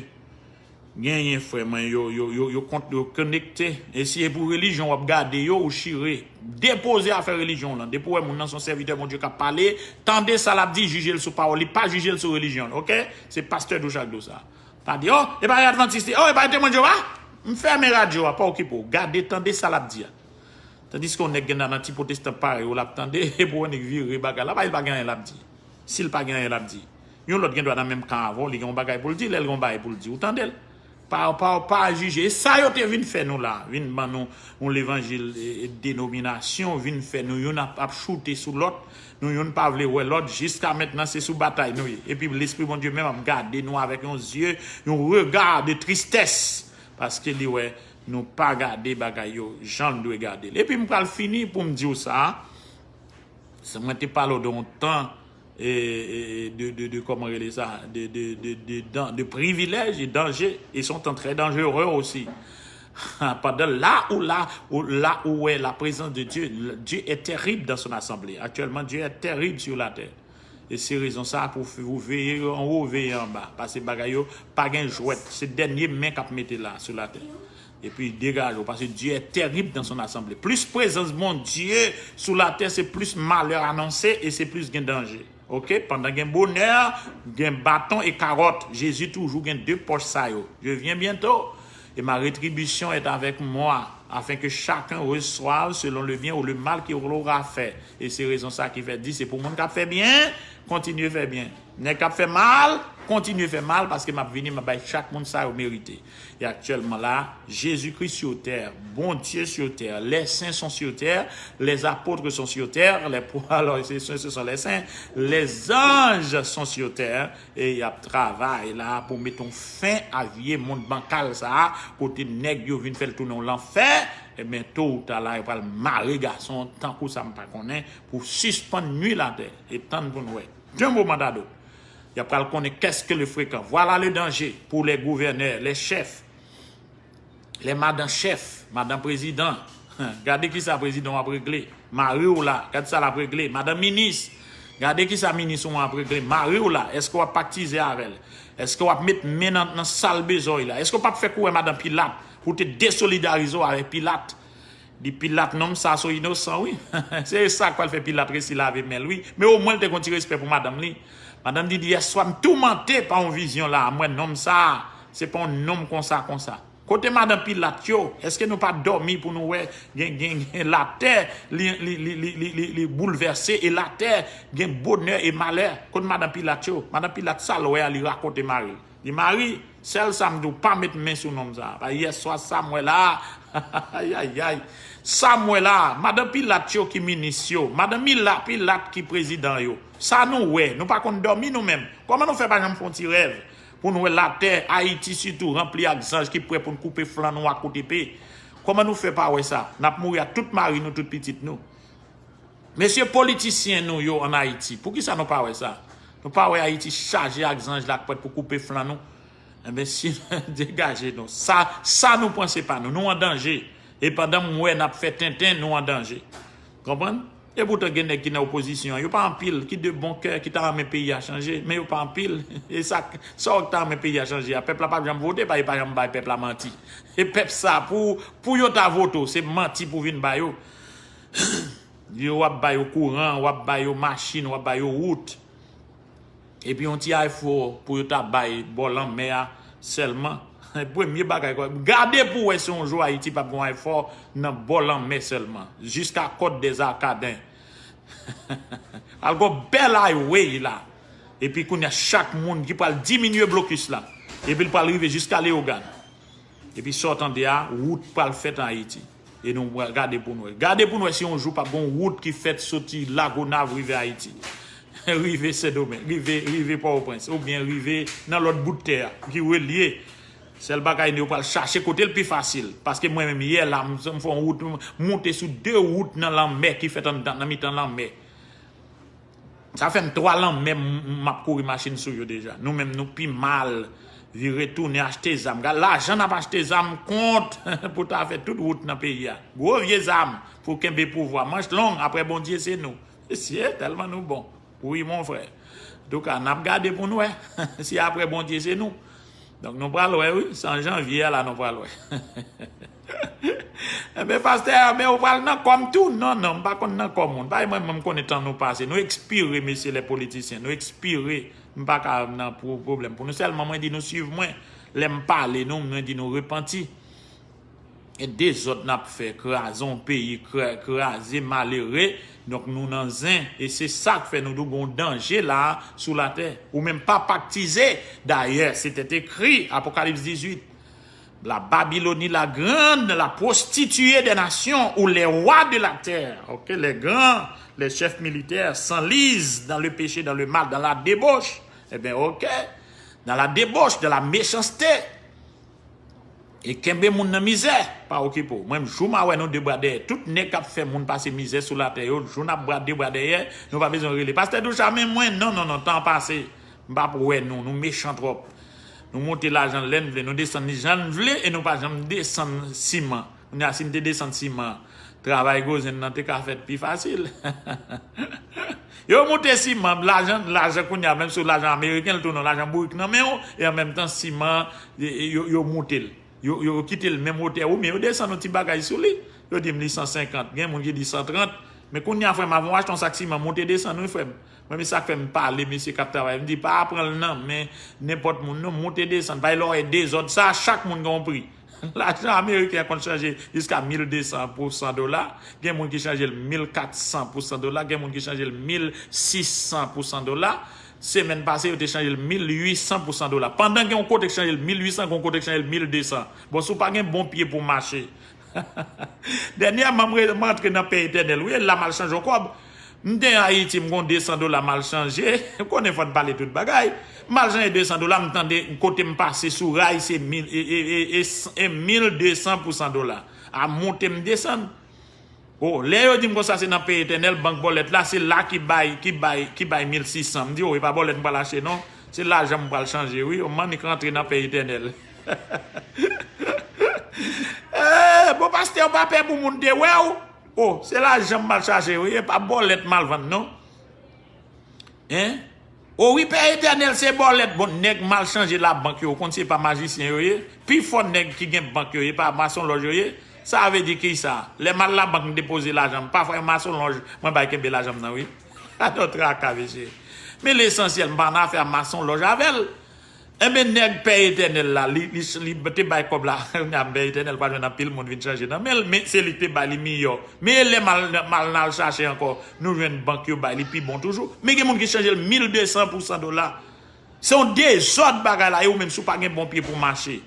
Genyen frè mwen, yo, yo, yo, yo kont, yo konekte. E si e pou relijyon w ap gade yo, ou chire. Depoze afè relijyon w lan. Depi w wè moun nan se yon sèvitè Bondye k ap pale, tande sa l ap di, jije l sou pawòl li, pa jije l sou relijyon l, ok? Se pastè Douchak di w sa. Pa di, oh, e pa advantis li, oh, e pa temwen Jewova. M fèmen radyo a, pa okipe w. Gade, tande sa l ap di a. Tandiske yon nèg gen nan ti pwotestan parèy ou l ap tande, epi w annik vire bagay la, pa li pa gen anyen l ap di. Si l pa gen anyen l ap di. Yon lòt gen dwa nan menm kan avè w, li gen yon bagay pou l di, lè l gen yon bagay pou l di, ou tande l. Pa, pa, pa jije. E sa yo te vin fè nou la, vin ban nou yon levanjil e, e denominasyon, vin fè nou youn ap, ap choute sou lòt, nou youn pa vle wè lòt, jiska mentnan se sou batay nou ye. Epi Lespri Bondye menm ap gade nou avèk yon zye, yon rega de tristès, paske li wè nou pa gade bagay yo jan l dwe gade l. Epi m pral fini pou m di w sa, se mwen te pale w de yon tan, e, e, de, de, de, kòman rele sa, de, de, de, de, dan- de privilèj e danje, e se yon tan trè danjere osi. Pandan la ou la, ou la ou wè la prezans de Dye, Dye est terrible dans son assemblée. Aktyèlman, Dye est terrible sur la terre. E se rezon sa pou f- ou veye anwo, veye anba. Paske bagay yo pa gen jwèt. Se dènye men k ap mete la sou latè. Epi degaje w, paske Dye est terrible dans son assemblée. Plis prezans Bondye sou latè, se plis malè anonse e se plis gen danje. Ok? Pandan gen bonè, gen baton e kawòt. Jezi toujou gen de pòch sa yo. Je viens bientôt. Et ma rétribution est avec moi, afin que chacun reçoive selon le bien ou le mal qu'il aura fait. E se rezon sa ki fè di, se pou moun k ap fè byen, kontinye fè byen. Nèg k ap fè mal, kontinye fè mal, paske m ap vini, m ap bay chak moun sa yo merite. E aktyèlman la, Jezikri sur terre, Bondye sur terre, les saints sont sur terre, les apôtres sont sur terre, les pro- alors, ce, ce sont les saints, les anges sont sur terre, e y ap travay la pou mete yon fen a vye mond bankal sa a, kote nèg yo vin fè l tounen yon lanfè, ebyen, to ou ta la, yo pral mare gason, tankou sa m pa konnen, pou sispann nwi latè, e tann pou n wè. D'un moment à l'autre, y ap pral konnen qu'est-ce que le fréquent. Voilà le danger pour les gouverneurs, les chefs, les madan chèf, madan prezidan. Gade kisa prezidan w ap regle. Mari w la, gade sa l ap regle. Madan minis, gade kisa minis ou an ap regle. Mari w la, èske w ap paktize avè l? Èske w ap met men nan, nan sal bezwen la? Èske w p ap fè kou wè madan Pilat pou te desolidarize w avèk Pilat? Di Pilat, nonm sa so inosan, wi. Se sa k pral fè Pilat resi lave men l, wi. Men omwen l te gon ti respè pou madanm li. Madanm li di, yèswa m toumante pa yon vizyon la, m wè nonm sa, se pa yon nonm konsa, konsa. Kote madan Pilat yo? Èske nou pa dòmi pou nou wè gen, gen, gen latè, li, li, li boulvèse e latè gen bonè e malè? Kote madan Pilat yo? Madan Pilat sa l wè a, li rakonte mari l. Li mari, sèl sa m di w, pa met men sou nonm sa. Pa yèswa sa m wè la. Ayayay. Sa m wè la, madan Pilat yo ki minis yo, madan Mila Pilat ki prezidan yo. Sa nou wè, nou pa konn dòmi nou menm. Kòman nou fè pa janm fè yon ti rèv? Pou n wè latè, Ayiti sitou, ranpli ak zanj ki prè pou n koupe flann nou ak kout epe. Kòman nou fè pa wè sa? N ap mouri ak tout mari nou, tout pitit nou. Mesye politisyen nou yo ann Ayiti, poukisa nou pa wè sa? Nou pa wè Ayiti chaje ak zanj la k prèt pou koupe flann nou? Enben, si degaje nou. Sa, sa nou pran se pa nou. Nou an danje. E pandan m wè n ap fè tenten, nou an danje. Konprann? E poutan gen nèg ki nan opozisyon an, yo pa anpil, ki de bon kè, ki ta renmen peyi a chanje, men yo pa anpil. E sa, sa w ta renmen peyi a chanje a, pèp la p ap janm vote, pa, e pa janm bay pèp la manti. E pèp sa, pou, pou yo ta vote w, se manti pou vin ba yo. Yo, w ap ba yo kouran, w ap ba yo machin, w ap ba yo wout. Epi yon ti ayfò pou yo ta bay bò lanmè a sèlman. Premye bagay, gade pou wè si yon jou Ayiti p ap gen yon ayfò nan bò lanmè sèlman, jiska Côte des Arcadins. Al gon bèl highway la. Epi kounye a chak moun ki pral diminye blokis la. Epi l pral rive jiska Leyogàn. Epi sa w tande a, wout pral fèt an Ayiti. E nou gade pou n wè. Gade pou n wè si yon jou p ap gon wout ki fèt soti Lagonav rive Ayiti. Rive Sendomeng, rive, rive Pòtoprens, oubyen rive nan lòt bout tè a, ki relye. Sèl bagay nou pral chache kote l pi fasil. Paske mwen menm yè la, m, m fè yon wout, m moute sou de wout nan lanmè ki fèt anndan, nan mitan lanmè. Sa fè m twa lanmè m, m ap kouri machin sou yo deja. Nou menm nou pi mal. Vire tounen achte zam. Gad lajan n ap achte zam kont pou ta fè tout wout nan peyi a. Gwo vye zam pou kenbe pouvwa. Manch long, apre Bondye se nou. Mesye, tèlman nou bon. Wi, mon frè. Antouka, n ap gade pou n wè si apre Bondye se nou. Donk, nou pral wè, wi. Se an janvye a la nou pral wè. Enben, pastè, men ou pral nan kò m tou? Non, non, m pa konn nan kò moun. Pa mwen, mwen, m konnen tan nou pase. Nou ekspire, mesye lè politisyen. Nou ekspire. M pa ka nan pwoblèm pou nou. Sèlman, mwen di nou swiv mwen. Lè m pale nou, mwen di nou repanti. E dezòd n ap fè, kraze yon peyi, kraze malere, donk nou nan zen. E se sa k fè nou di w gen yon danje la sou latè. Ou menm pa paktize. Dayè, se tèt ekri, Apokalips dizuit. La Babylonie la grande, la prostituée des nations, ou les rois de la terre. Ok, les grands, les chefs militaires s'enlisent dans le péché, dans le mal, dans la débauche. Ebyen, ok. Dans la débauche, dans la méchanceté. E kenbe moun nan mizè, pa okipe w. Mwen, jou m a wè nou de bra dèyè. Tout nèg k ap fè moun pase mizè sou latè yo, jou n ap bra de bra dèyè, nou pa bezwen rele. Pastè Doucha, men mwen, non, non, non, tan pase. M p ap wè nou, nou mechan twòp. Nou monte lajan lè n vle, nou desann li jan n vle, e nou pa janm desann siman. Kounye a, si n te desann siman, travay Gozen nan te ka fèt pi fasil. Yo moute siman, lajan, lajan kounye a, menm si w lajan ameriken, l tounen yon lajan bourik nan men w, e an menm tan, siman, e, e, yo, yo moute l. Yo, yo kite l menm wotè, wi, men yo desann yon ti bagay sou li. Yo di m li san senkant, gen moun ki di san trant. Men kounye a, frè m, avan w achte yon sak siman, monte desann, wi, frè m. Mwen, men sa k fè m pale mesye k ap travay. M di, pa pran l nan men nenpòt moun, non, monte desann. Paske lè w wè dezòd sa, chak moun gen yon pri. Lajan ameriken an konn chanje jiska mil de san pou san dola. Gen moun ki chanje l mil kat san pou san dola. Gen moun ki chanje l mil sis san pou san dola. Semèn pase, yo te chanje l mil uit san pou san dola. Pandan gen yon kote k chanje l mil uit san, gen yon kote k chanje l mil de san. Bon, si w pa gen bon pye pou w mache. Dènyèman, m re-, m rantre nan pè etènèl. Wi, e la m al chanje yon kòb. M te an Ayiti, m gon de san dola, m al chanje. Ou konnen fò n pale tout bagay. M al chanje de san dola, m tande kote m pase sou ray, se mil, e, e, e, e, e mil de san pou san dola. A monte m desann. O, lè yo di m konsa se nan pè etènèl, bank bòlèt la, se la ki bay, ki bay, ki bay mil sis san. M di, o, e pa bòlèt m pral achte non. Se lajan m pral chanje, wi. O, m annik rantre nan pè etènèl. Eh, bon, pastè, ou pa pè pou moun te wè w? O, se lajan m al chache, wi, e pa bòlèt m al vann, non. Hein? O wi, Pè Etènèl, se bòlèt. Bon, nèg m al chanje labank yo, ou konn se pa majisyen yo ye? Pifò nèg ki gen bank yo ye, pa masonlòj yo ye? Sa vle di kisa? Lè m al labank, m depoze lajan m, pafwa e masonlòj mwen bay kenbe lajan m nan, wi. Gade yon traka, mesye. Men lesansyèl, m pa nan afè a masonlòj avè l. Enben, nèg Pè Etènèl la, li, li, li te bay kòb la. Kounye a, Pè Etènèl pral jwenn anpil moun vin chanje nan men l, men se li ki te bay li miyò. Men lè m al, m al, n al chache ankò, nou jwenn bank yo bay li pi bon toujou. Men gen moun ki chanje l mil de san pou san dola. Se yon dezòd bagay la, e ou menm si w pa gen bon pye pou w mache.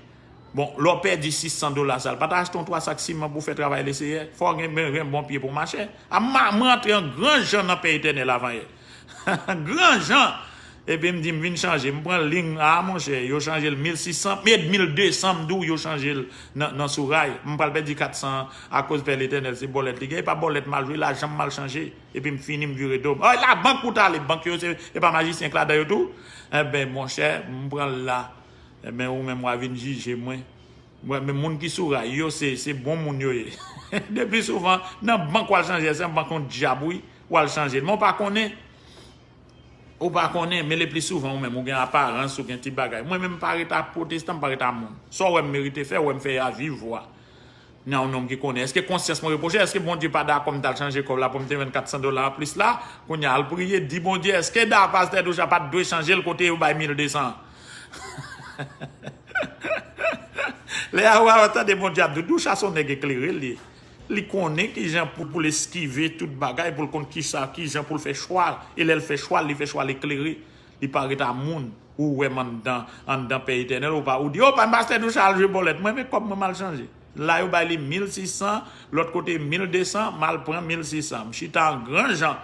Bon, lè w pèdi sis san dola sa, l pa ta achte yon twa sak siman pou w fè travay Leseyè. Fò w gen, gen bon pye pou w mache. A, m, m rantre an gran jan nan Pè Etènèl avanyè. Gran jan. Epi m di m vin chanje, m pran liy, a monchè, yo chanje l mil sis san, met mil de san, m di w yo chanje l nan, nan sou ray. M pral pèdi kat san akoz Pè Letènèl se bòlèt li gen, e pa bòlèt m al jwe, lajan m m al chanje. Epi m fini, m vire do m. Ay, labank ou t ale, bank yo se, e pa majisyen k ladan yo tou? Enben, monchè, m pran l la. Enben, ou menm w a vin jije mwen. Mwen, men moun ki sou ray yo, se, se bon moun yo ye. Depi souvan, nan bank w al chanje, se yon bank yon dyab, wi, w al chanje l. Men w pa konnen. Ou pa konnen, men le pli souvan ou menm, ou gen aparans, ou gen ti bagay. Mwen menm, m pa ret a pwotestan, m pa ret a moun. Sa w wè m merite fè, w wè m fè a viv vwa. Nan yon nonm ki konnen. Èske konsyans mwen repwoche? Èske Bondye pa dakò m t al chanje kòb la pou m te jwenn kat san dola anplis la? Kounye a, al priye, di Bondye, èske da pastè Doucha pa t dwe chanje l kote yo bay mil de san? Lè a, w a tande Bondye ap di w, Doucha se yon nèg eklere l ye. Li konnen kijan pou, pou l eskive tout bagay, pou l konn kisa, kijan pou l fè chwa. E lè l fè chwa, li fè chwa l eklere. Li pa ret a moun. Ou wè m anndan, anndan pè etènèl, ou pa, ou di, "O, pa m pastè Doucha al jwe bòlèt. Mwen, men kòb mwen m al chanje." La, yo bay li mil sis san, lòt kote mil de san, m al pran mil sis san. M chita an gran jan.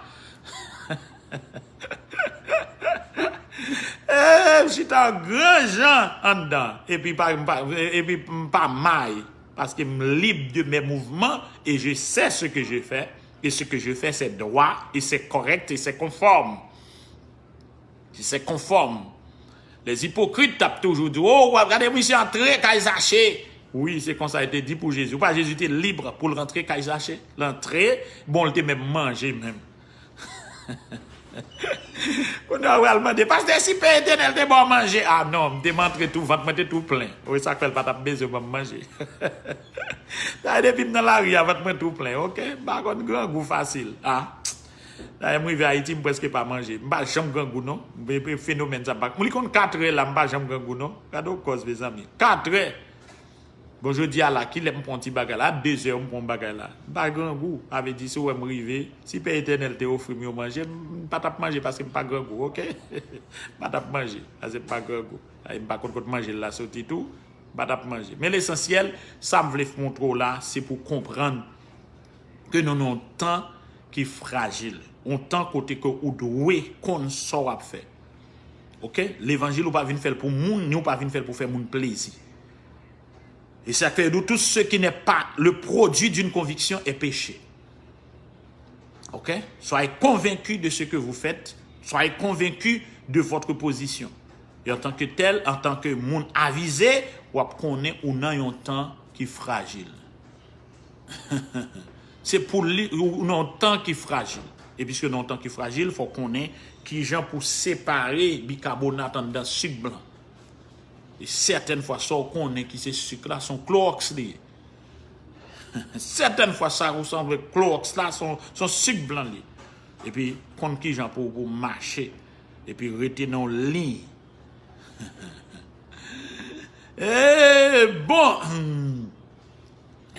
Eh, m chita an gran jan anndan. Epi pa, m pa, epi m pa may. Paske m lib de mes mouvements et je sais ce que je fais. Et ce que je fais, c'est droit, et c'est correct, et c'est conforme. Si se konfòm. Les hypocrites t ap toujou di, "O, w ap gade misye antre kay Zache." Wi, se konsa yo te di pou Jezi. Ou pa Jezi te lib pou l rantre kay Zache? L antre, bon, l te menm manje menm. Kounye a, w al mande, "Pastè, si Pè Etènèl te ba w manje?" "A non, m te m antre tou, vant mwen te tou plen." Wi, sa k fè l pa t ap bezwen ban m manje. Sa depi m nan lari a, vant mwen tou plen, oke? M pa konn grangou fasil. A. Dayè, m rive Ayiti, m prèske pa manje. M pa janm grangou, non. Fenomèn sa pa. Li konn katrè la, m pa janm grangou, non. Gade yon kòz, mezanmi. Katrè! Bon, jodi a la, kilè m pran yon ti bagay la? A dezè, m pran yon bagay la. M pa grangou. Sa vle di, si w wè m rive, si Pè Etènèl te ofri m yon manje, m pa t ap manje paske m pa grangou, oke? M pa t ap manje paske m pa grangou. Ay, m pa konn kot manje la soti tou. M pa t ap manje. Men lesansyèl, sa m vle montre w la, se pou konprann ke nou nan yon tan ki frajil. Yon tan kote ke ou dwe konn sa w ap fè. Oke? Levanjil ou pa vin fè l pou moun, ni ou pa vin fè l pou fè moun plezi. E sa k fè yo di, tout ce qui n'est pas le produit d'une conviction est péché. Ok? Soyez convaincus de ce que vous faites, soyez convaincus de votre position. E antanke tèl, antanke moun avize, w ap konnen ou nan yon tan ki frajil. Se pou li, ou nan yon tan ki frajil. E piske nan yon tan ki frajil, fò w konnen kijan pou separe bikabonat anndan sik blan. E sètèn fwa, sa w konnen ki se sik la, se yon klowòks li ye. Sètèn fwa, sa ou sanble klowòks la, se yon, se yon sik blan li ye. Epi, konn kijan pou, pou mache. Epi, rete nan yon liy. E bon.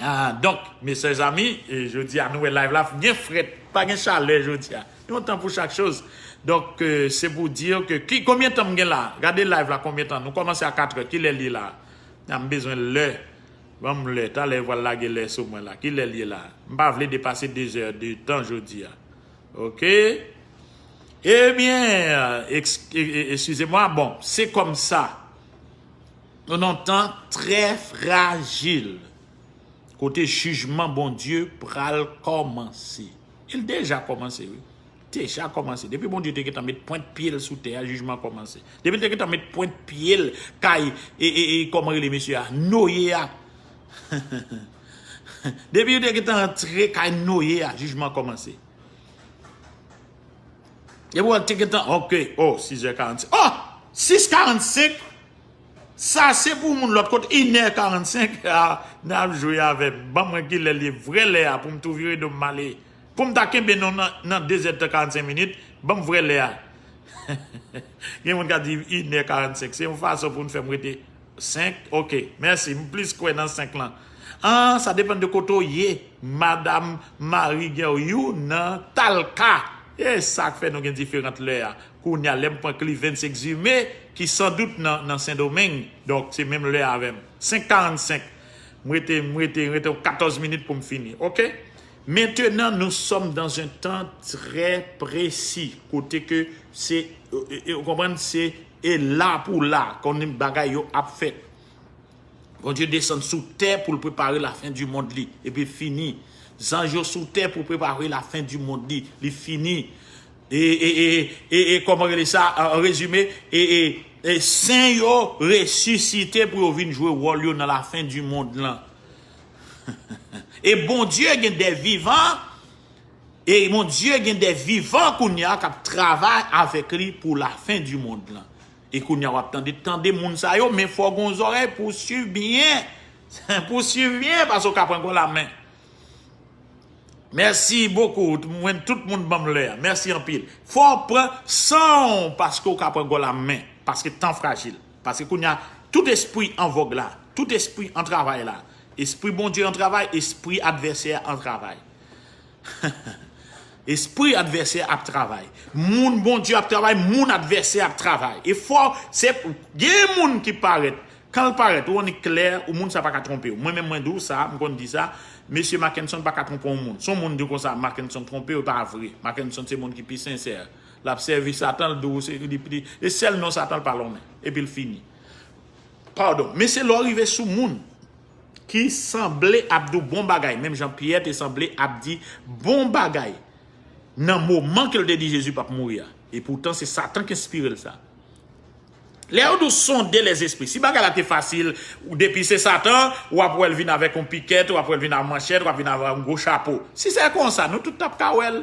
Ah, donk, mesye zami, e jodi a nou wè live la gen frèt, pa gen chalè jodi a. Yon tan pou chak choz. Donk, euh, se pou dir ke ki, konbyen tan m gen la? Gade live la konbyen tan. Nou kòmanse a katrè. Kilè l ye la? A, m bezwen lè. Ban m lè. Talè yo pral lage lè sou mwen la. Kilè l ye la? M pa vle depase de zè de tan jodi a. Ok? Ebyen, eks-, e, e, eskize mwa. Bon, se kòmsa. Nou nan yon tan trè frajil. Kote jijman Bondye pral kòmanse. E l deja kòmanse, wi. Deja kòmanse. Depi Bondye te gentan met pwent pye l sou tè a, jijman kòmanse. Depi l te gentan met pwent pye l kay, e, e, e, kòman rele mesye a? Noye a. Depi yo te gentan antre kay Noye a, jijman kòmanse. Epi w te gentan, ok, oh, sis è karannsenk. Oh, sis karannsenk. Sa se pou moun lòt kote, inè karannsenk. Ah, n ap jwe avè m. Ban mwen kilè l ye, vrè lè a, pou m tou vire do m ale. Pou m ta kenbe nou nan, nan de zè tan karannsenk minit, ban m vrè lè a. Gen moun k ap di inè karannsenk. Se yon fason pou n fè m rete senk. Ok, mèsi. M plis kwè nan senk lan. Ah, sa depann de kote w ye. Madam Marie Guerriou nan Talca. E sa k fè nou gen diferan lè a. Kounye a, lè m pran Clivens Exumé, ki sandout nan, nan Sendomeng. Donk, se menm lè avè m. Senk karannsenk. M rete, m rete, rete katòz minit pou m fini. Ok? Maintenant, nous sommes dans un temps très précis. Kote ke se, e, e, ou konprann, se e la pou la, konnen bagay yo ap fèt. Bondye desann sou tè pou l prepare lafen di mond li, epi fini. Zanj yo sou tè pou prepare lafen di mond li, li fini. E, e, e, e, e kòman rele sa, an rezime, e, e, e sen yo resisite pou yo vin jwe wòl yo nan lafen di mond lan. E Bondye gen de vivan, e Bondye gen de vivan kounye a k ap travay avèk li pou lafen di mond lan. E kounye a w ap tande, tande moun sa yo, men fò w gen yon zòrèy pou w swiv byen. Pou w swiv byen, paske w ka pran gòl a men. Mèsi bokou, mwen tout moun ban m lè a. Mèsi anpil. Fò w pran san w, paske w ka pran gòl a men. Paske tan frajil. Paske kounye a, tout espri an vòg la, tout espri an travay la, Espri Bondye an travay, espri advèsè an travay. Espri advèsè ap travay. Moun Bondye ap travay, moun advèsè ap travay. E fò, se, gen moun ki parèt. Kan l parèt, ou annik klè, ou moun sa pa ka twonpe w. Mwen menm, mwen di w sa, m konn di sa, mesye Mackenson pa ka twonpe yon moun. Si yon moun di w konsa, Mackenson twonpe w, e pa vre. Mackenson se moun ki pi sensè. L ap sèvi Satan, l di w, se, li, li, e sèl non Satan l pa lonmen. Epi l fini. Padon. Men se lè w rive sou moun ki sanble ap di w bon bagay, menm jan Pyè te sanble ap di bon bagay nan moman ke l te di Jezi p ap mouri a. E poutan, se Satan k enspire l sa. Lè yo di w sonde lèzespri, si bagay la te fasil, ou depi se Satan, w ap wè l vin avèk yon pikèt, w ap wè l vin ak manchèt, w ap vin avèk yon gwo chapo. Si se konsa, nou tout t ap ka wè l.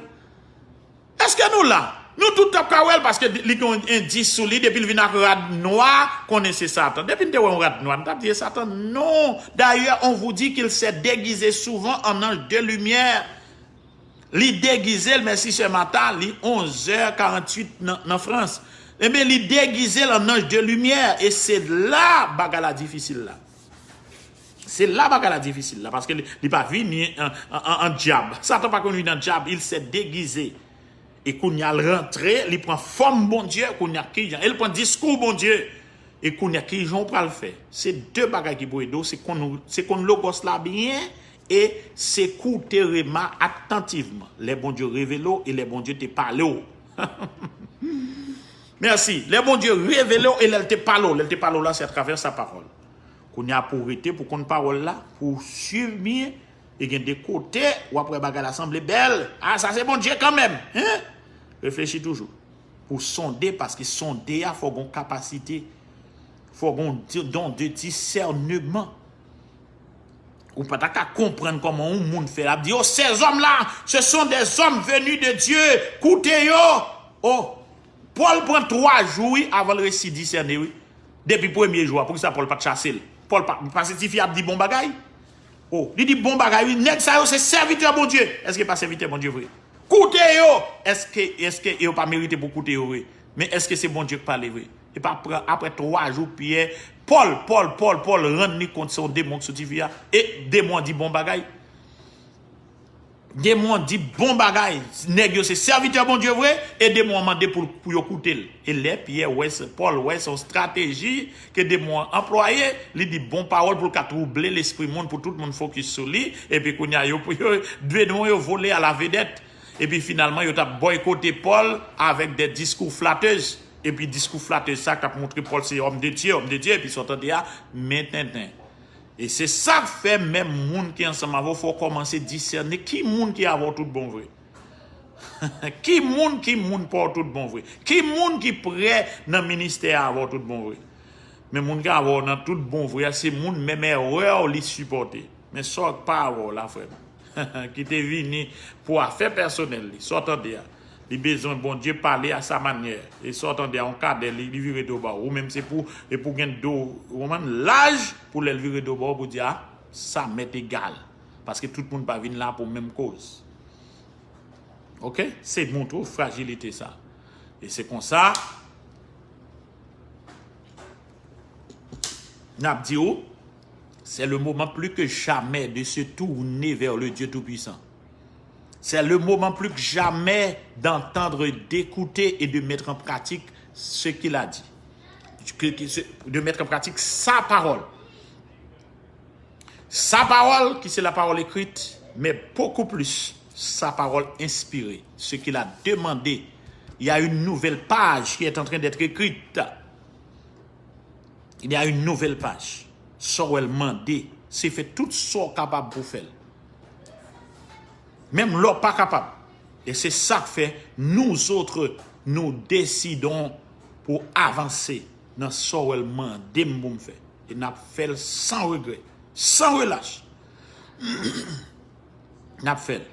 Èske nou la? Nou tout t ap ka wè l paske li gen yon endis sou li, depi l vin ak rad nwa, konnen se Satan. Depi n te wè yon rad nwa, n t ap di e Satan. Non. D'ailleurs, on vous dit qu'il s'est déguisé souvent en ange de lumière. Li degize l, mèsi sè Mata, li onzè karanntuit nan, nan Frans. Ebyen, li degize l an anj de limyè, e se la bagay la difisil la. Se la bagay la difisil la, paske li, li pa vini an, an, an, an dyab. Satan pa konn vini an dyab, il s'est déguisé. E kounye a l rantre, li pran fòm Bondye, kounye a ki jan? E l pran diskou Bondye. E kounye a ki jan w pral fè? Se de bagay ki pou ede w, se konn, se konn Logos la byen, e se koute Rema atantivman. Lè Bondye revele w, e lè Bondye te pale w. Mèsi. Lè Bondye revele w, e lè l te pale w, lè l te pale w la, se atravè sa pawòl. Kounye a pou w rete, pou w konn pawòl la, pou w swiv byen, e gen de kote, w ap wè bagay la sanble bèl. A, sa se Bondye kanmenm. Hein? Reflechi toujou. Pou sonde, paske sonde a, fò gon kapasite, fò gon di-, don de disèneman. Ou pa ta ka konprann kòman yon moun fè. L ap di, oh, ces hommes-là, ce sont des hommes venus de Dieu. Koute yo. Oh, Pòl pran twa jou, wi, avan l resi disène, wi. Depi premye jou a, poukisa Pòl pa t chase l? Pòl pa, paske tifi a ap di bon bagay. Oh, li di bon bagay, wi. Nèg sa yo se sèvitè Bondye. Èske pa sèvitè Bondye vre? Koute yo! Èske, èske yo pa merite pou koute yo vre? Men èske se Bondye k pale vre? E pa pran, apre twa jou, Pyè, Pòl, Pòl, Pòl, Pòl rann li kont se yon demon k sou tifi a. E demon an di bon bagay. Demon an di bon bagay. Nèg yo se sèvitè Bondye vre, e demon an mande pou, pou yo koute l. E lè Pyè wè se, Pòl wè se yon estrateji ke demon an anplwaye, li di bon pawòl pou l ka twouble lespri moun, pou tout moun fokis sou li, epi kounye a yo, yo, demon yo vole a la vedèt. Epi finalman, yo t ap bòykote Pòl avèk de diskou flatèz. Epi diskou flatèz sa k ap montre Pòl se òm de Dye, òm de Dye, epi sa w tande a, men tenten. E se sa k fè menm moun ki ansanm avè w, fò w kòmanse disène ki moun ki avè w tout bon vre. Ki moun, ki moun pa w tout bon vre. Ki moun ki prè nan ministè a avè w tout bon vre. Men moun ki avè w nan tout bon vre a, se moun menm erè w li sipòte. Men sa w k pa avè w la, frè m. Ki te vini pou afè pèsonèl li. Sa w tande a. Li bezwen Bondye pale a sa manyè. E sa w tande a, yon kadè, li, li vire do ba w. Ou menm se pou, e pou gen do, ou menm laj pou lè l vire do ba w pou di, a, sa m'est égal. Paske tout moun pa vin la pou menm koz. Oke? Se montre w frajilite sa. E se konsa, n ap di w, c'est le moment plus que jamais de se tourner vers le Dieu Tout-Puissant. C'est le moment plus que jamais d'entendre, d'écouter et de mettre en pratique ce qu'il a dit. Que, que ce- de mettre en pratique sa parole. Sa parole, qui c'est la parole écrite, mais beaucoup plus sa parole inspirée. Ce qu'il a demandé, il y a une nouvelle page qui est en train d'être écrite. Il y a une nouvelle page. Sa w wè l mande, se fè tout sa w kapab pou fè l. Menm lè w pa kapab. E se sa k fè, nous autres, nous décidons pou avanse nan sa w wè l mande m pou m fè. E n ap fè l san regrè, san relach. N ap fè l.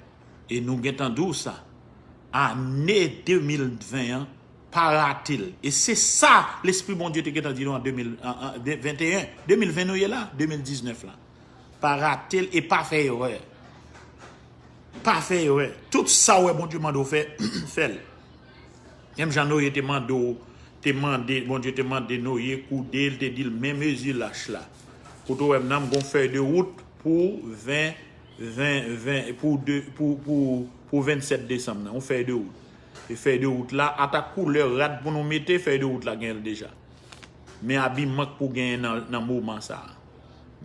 E nou gentan di w sa. Ane de mil ven an, pa rate l. E se sa Lespri Bondye te gentan di nou an de mil, an, an, de, venteyen, de mil ven nou ye la, de mil diznèf la. Pa rate l e pa fè erè. Pa fè erè. Tout sa w wè Bondye mande w fè, fè l. Menm jan Noye te mande w, te mande, Bondye te mande Noye koude l, te di l men mezi lach la. Kote w wè m nan, m gon fèy de wout, pou ven, ven, ven, pou de, pou, pou, pou vennsèt desanm nan, yon fèy de wout. E fèy de wout la, ata koulè rad pou nou mete, fèy de wout la genyen l deja. Men abiman k pou genyen nan, nan moman sa a.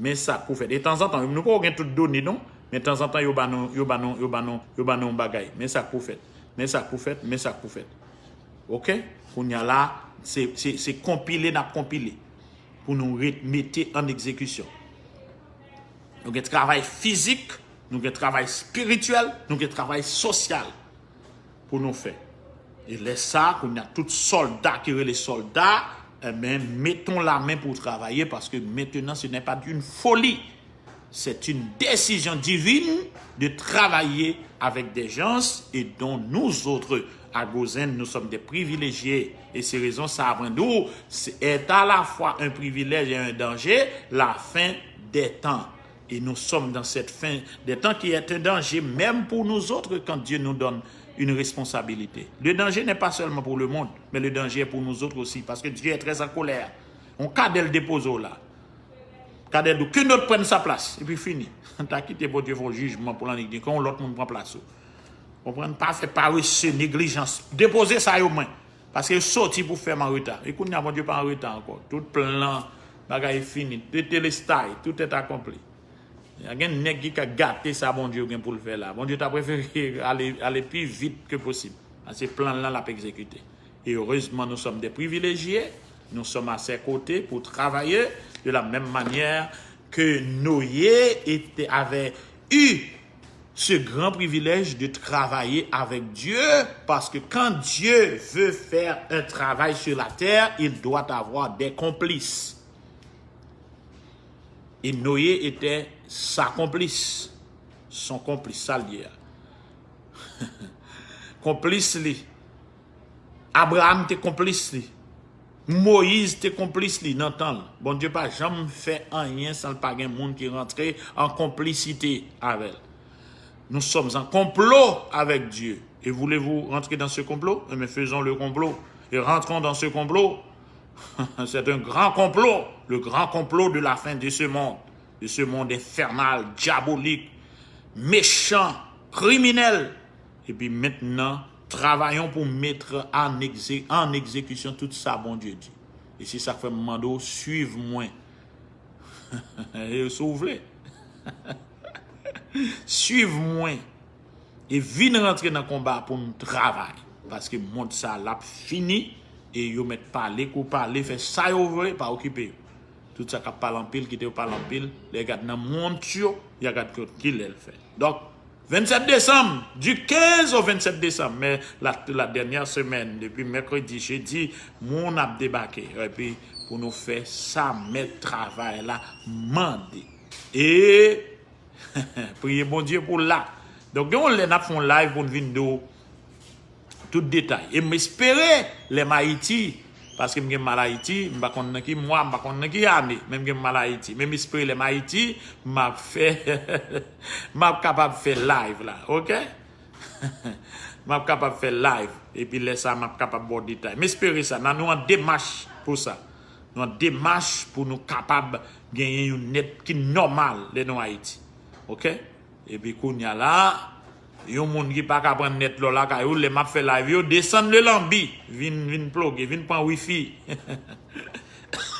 Men sa k pou fèt. E tanzantan, nou poko gen tout done non, men tanzantan yo ba nou, yo ba nou, yo ba nou, yo ba nou yon bagay. Men sa k pou fèt. Men sa k pou fèt, men sa k pou fèt. Oke? Kounye a la, se, se, se konpile n ap konpile pou nou ret mete an egzekisyon. Nou gen travay fizik, nou gen travay espirityèl, nou gen travay sosyal pou nou fè. E lè sa, kounye a tout sòlda ki rele sòlda, ebyen, mettons la main pour travailler, parce que maintenant, ce n'est pas une folie. C'est une décision divine de travailler avec des gens et dont nous autres, à Gozen, nous sommes des privilégiés. Et c'est raison ça apprend nous, c'est est à la fois un privilège et un danger, la fin des temps. Et nous sommes dans cette fin des temps qui est un danger même pour nous autres quand Dieu nous donne une responsabilité. Le danger n'est pas seulement pour le monde, mais le danger est pour nous autres aussi, parce que Dieu est très en colère. On kadèl depoze w la. Kadèl di w, qu'un autre prenne sa place, epi fini. Ta kite Bondye fè yon jijman pou lannik di, ke yon lòt moun pran plas ou. Konprann? Pa fè parese, neglijans. Depoze sa yo mwen. Paske yo soti pou fè m an reta. E kounye a, Bondye pa an reta ankò. Tout plan, bagay fini. Tetelestai, tout est accompli. Gen nèg ki ka gate sa Bondye gen pou l fè la. Bondye ta prefere ale, ale pi vit ke posib. Paske plan l lan, l ap egzekite. Et heureusement, nous sommes des privilégiés. Nous sommes à ses côtés pour travailler de la même manière que Noé était, avait eu ce grand privilège de travailler avec Dieu, parce que quand Dieu veut faire un travail sur la terre, il doit avoir des complices. Et Noé était sa complice, son complice, sa l ye a. Konplis li. Abraram te konplis li. Moyiz te konplis li nan tan l. Bondye pa janm fè anyen san l pa gen moun ki rantre an konplisite avè l. Nous sommes en complot avec Dieu. Et voulez-vous rentrer dans ce complot? Eh bien, faisons le complot. Et rentrons dans ce complot. C'est un grand complot. Le grand complot de la fin de ce monde. De ce monde infernal, diabolique, méchant, criminel. Epi mentnan, travayon pou mete an egze-, an egzekisyon tout sa Bondye di. E se sa k fè m mande w, suiv mwen. E si w vle. Suiv mwen. E vin rantre nan konba pou n travay. Paske mond sa l ap fini. E yo mèt pale kou pale, fè sa yo vle, pa okipe yo. Tout sa k ap pale anpil, kite yo pale anpil. Lè y gad nan mont yo, y a gad ki lè l fèt. Donk, vennsèt desanm, du quinze au vingt-sept décembre, men la, la dènyè semèn, depi mèkredi, jedi, moun ap debake. Epi, pou nou fè sa mèt travay la mande. E priye Bondye pou la. Donk, gen yon lè n ap fè yon live pou n vin di w tout detay. E m espere lè m Ayiti, paske m gen mal Ayiti, m pa konn nan ki mwa, m pa konn nan ki ane, men m gen mal Ayiti. Men m espere lè m Ayiti, m ap fè, m ap kapab fè live la, oke? M ap kapab fè live, epi lè sa, m ap kapab ba w detay. M espere sa, nan nou an demach pou sa. Nou an demach pou nou kapab genyen yon nèt ki nòmal lè nou Ayiti. Oke? Epi kounye a la, yon moun ki pa ka pran nèt lò lakay ou, lè m ap fè live yo, desann le lambi, vin, vin ploge, vin pran wifi.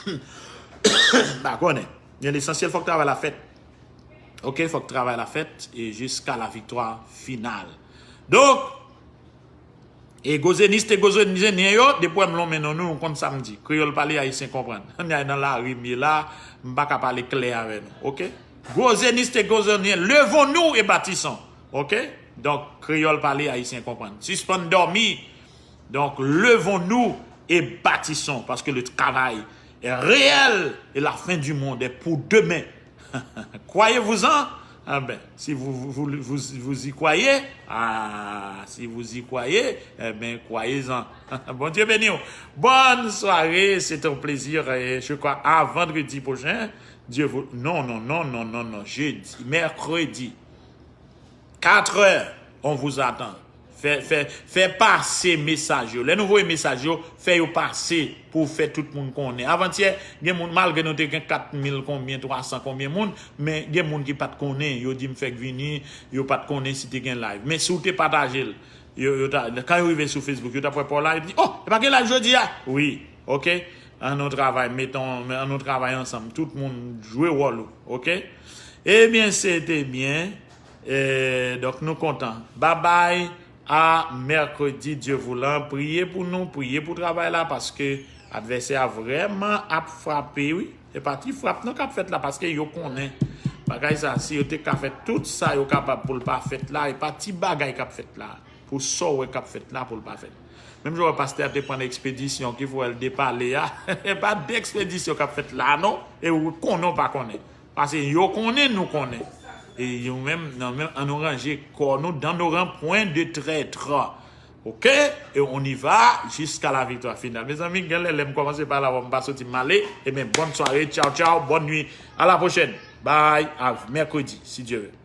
M pa konnen. Men lesansyèl, fòk travay la fèt. Oke, fòk travay la fèt, e jiska la viktwa final. Donk, e gozenis te gozenyen yo, depi w wè m lonmen non nou, nou konn sa m di. Kreyòl pale, ayisyen konprann. N ay nan lari m ye la, m pa ka pale klè avè nou, oke? Gozenis te gozenyen, levons-nous et bâtissons, oke? Donk, kreyòl pale, ayisyen konprann. Sispann dòmi. Donc, levons-nous et bâtissons, parce que le travail est réel et la fin du monde est pour demain. Croyez-vous-en? Ah ben, si vous, vous, vous, vous, vous y croyez, ah, si vous y croyez, eh ben, croyez-en. Bondye beni w. Bonne soirée, c'est un plaisir. Et je crois à vendredi prochain. Dieu vous, non, non, non, non, non, non, jeudi, mercredi, quatre heures, on vous attend. Fè, fè, fè pase mesaj yo. Lè nou voye mesaj yo, fè yo pase pou fè tout moun konnen. Avantyè, gen moun, malgre nou te gen kat mil konbyen, twa san konbyen moun, men gen moun ki pa t konnen. Yo di m fèk vini, yo pa t konnen si te gen live. Men si w te pataje l, yo, yo ta, kan yo rive sou Facebook, yo t ap wè pa w la, yo di, "Oh, e pa gen live jodi a?" Wi, oke. An nou travay, meton, an nou travay ansanm. Tout moun jwe wòl ou, oke? Ebyen, se te byen. E, donk, nou kontan. Babay, a mèkredi, Dye voulan. Priye pou nou, priye pou travay la, paske advèsè a vrèman ap frape, wi. E pa ti frap non k ap fèt la, paske yo konnen bagay sa, si yo te ka fè tout sa yo kapab pou l pa fèt la, e pa ti bagay k ap fèt la, pou sa w wè k ap fèt la, pou l pa fèt. Menm jan w wè pastè a te pran ekspedisyon ki fè l depale a, e pa de ekspedisyon k ap fèt la, non, e ou konnen w pa konnen. Paske yo konnen, nou konnen. E yo menm, nan menm, an nou ranje kò nou dans nos rangs, point de traître. Oke? E on y va jusqu'à la victoire finale. Mezanmi, gen lè, lè m kòmanse pale avè w, m pa soti m ale. Ebyen, bòn sware, tchaw, tchaw, bòn nwi. A la pwochèn. Bye, a mèkredi, si Dye vle.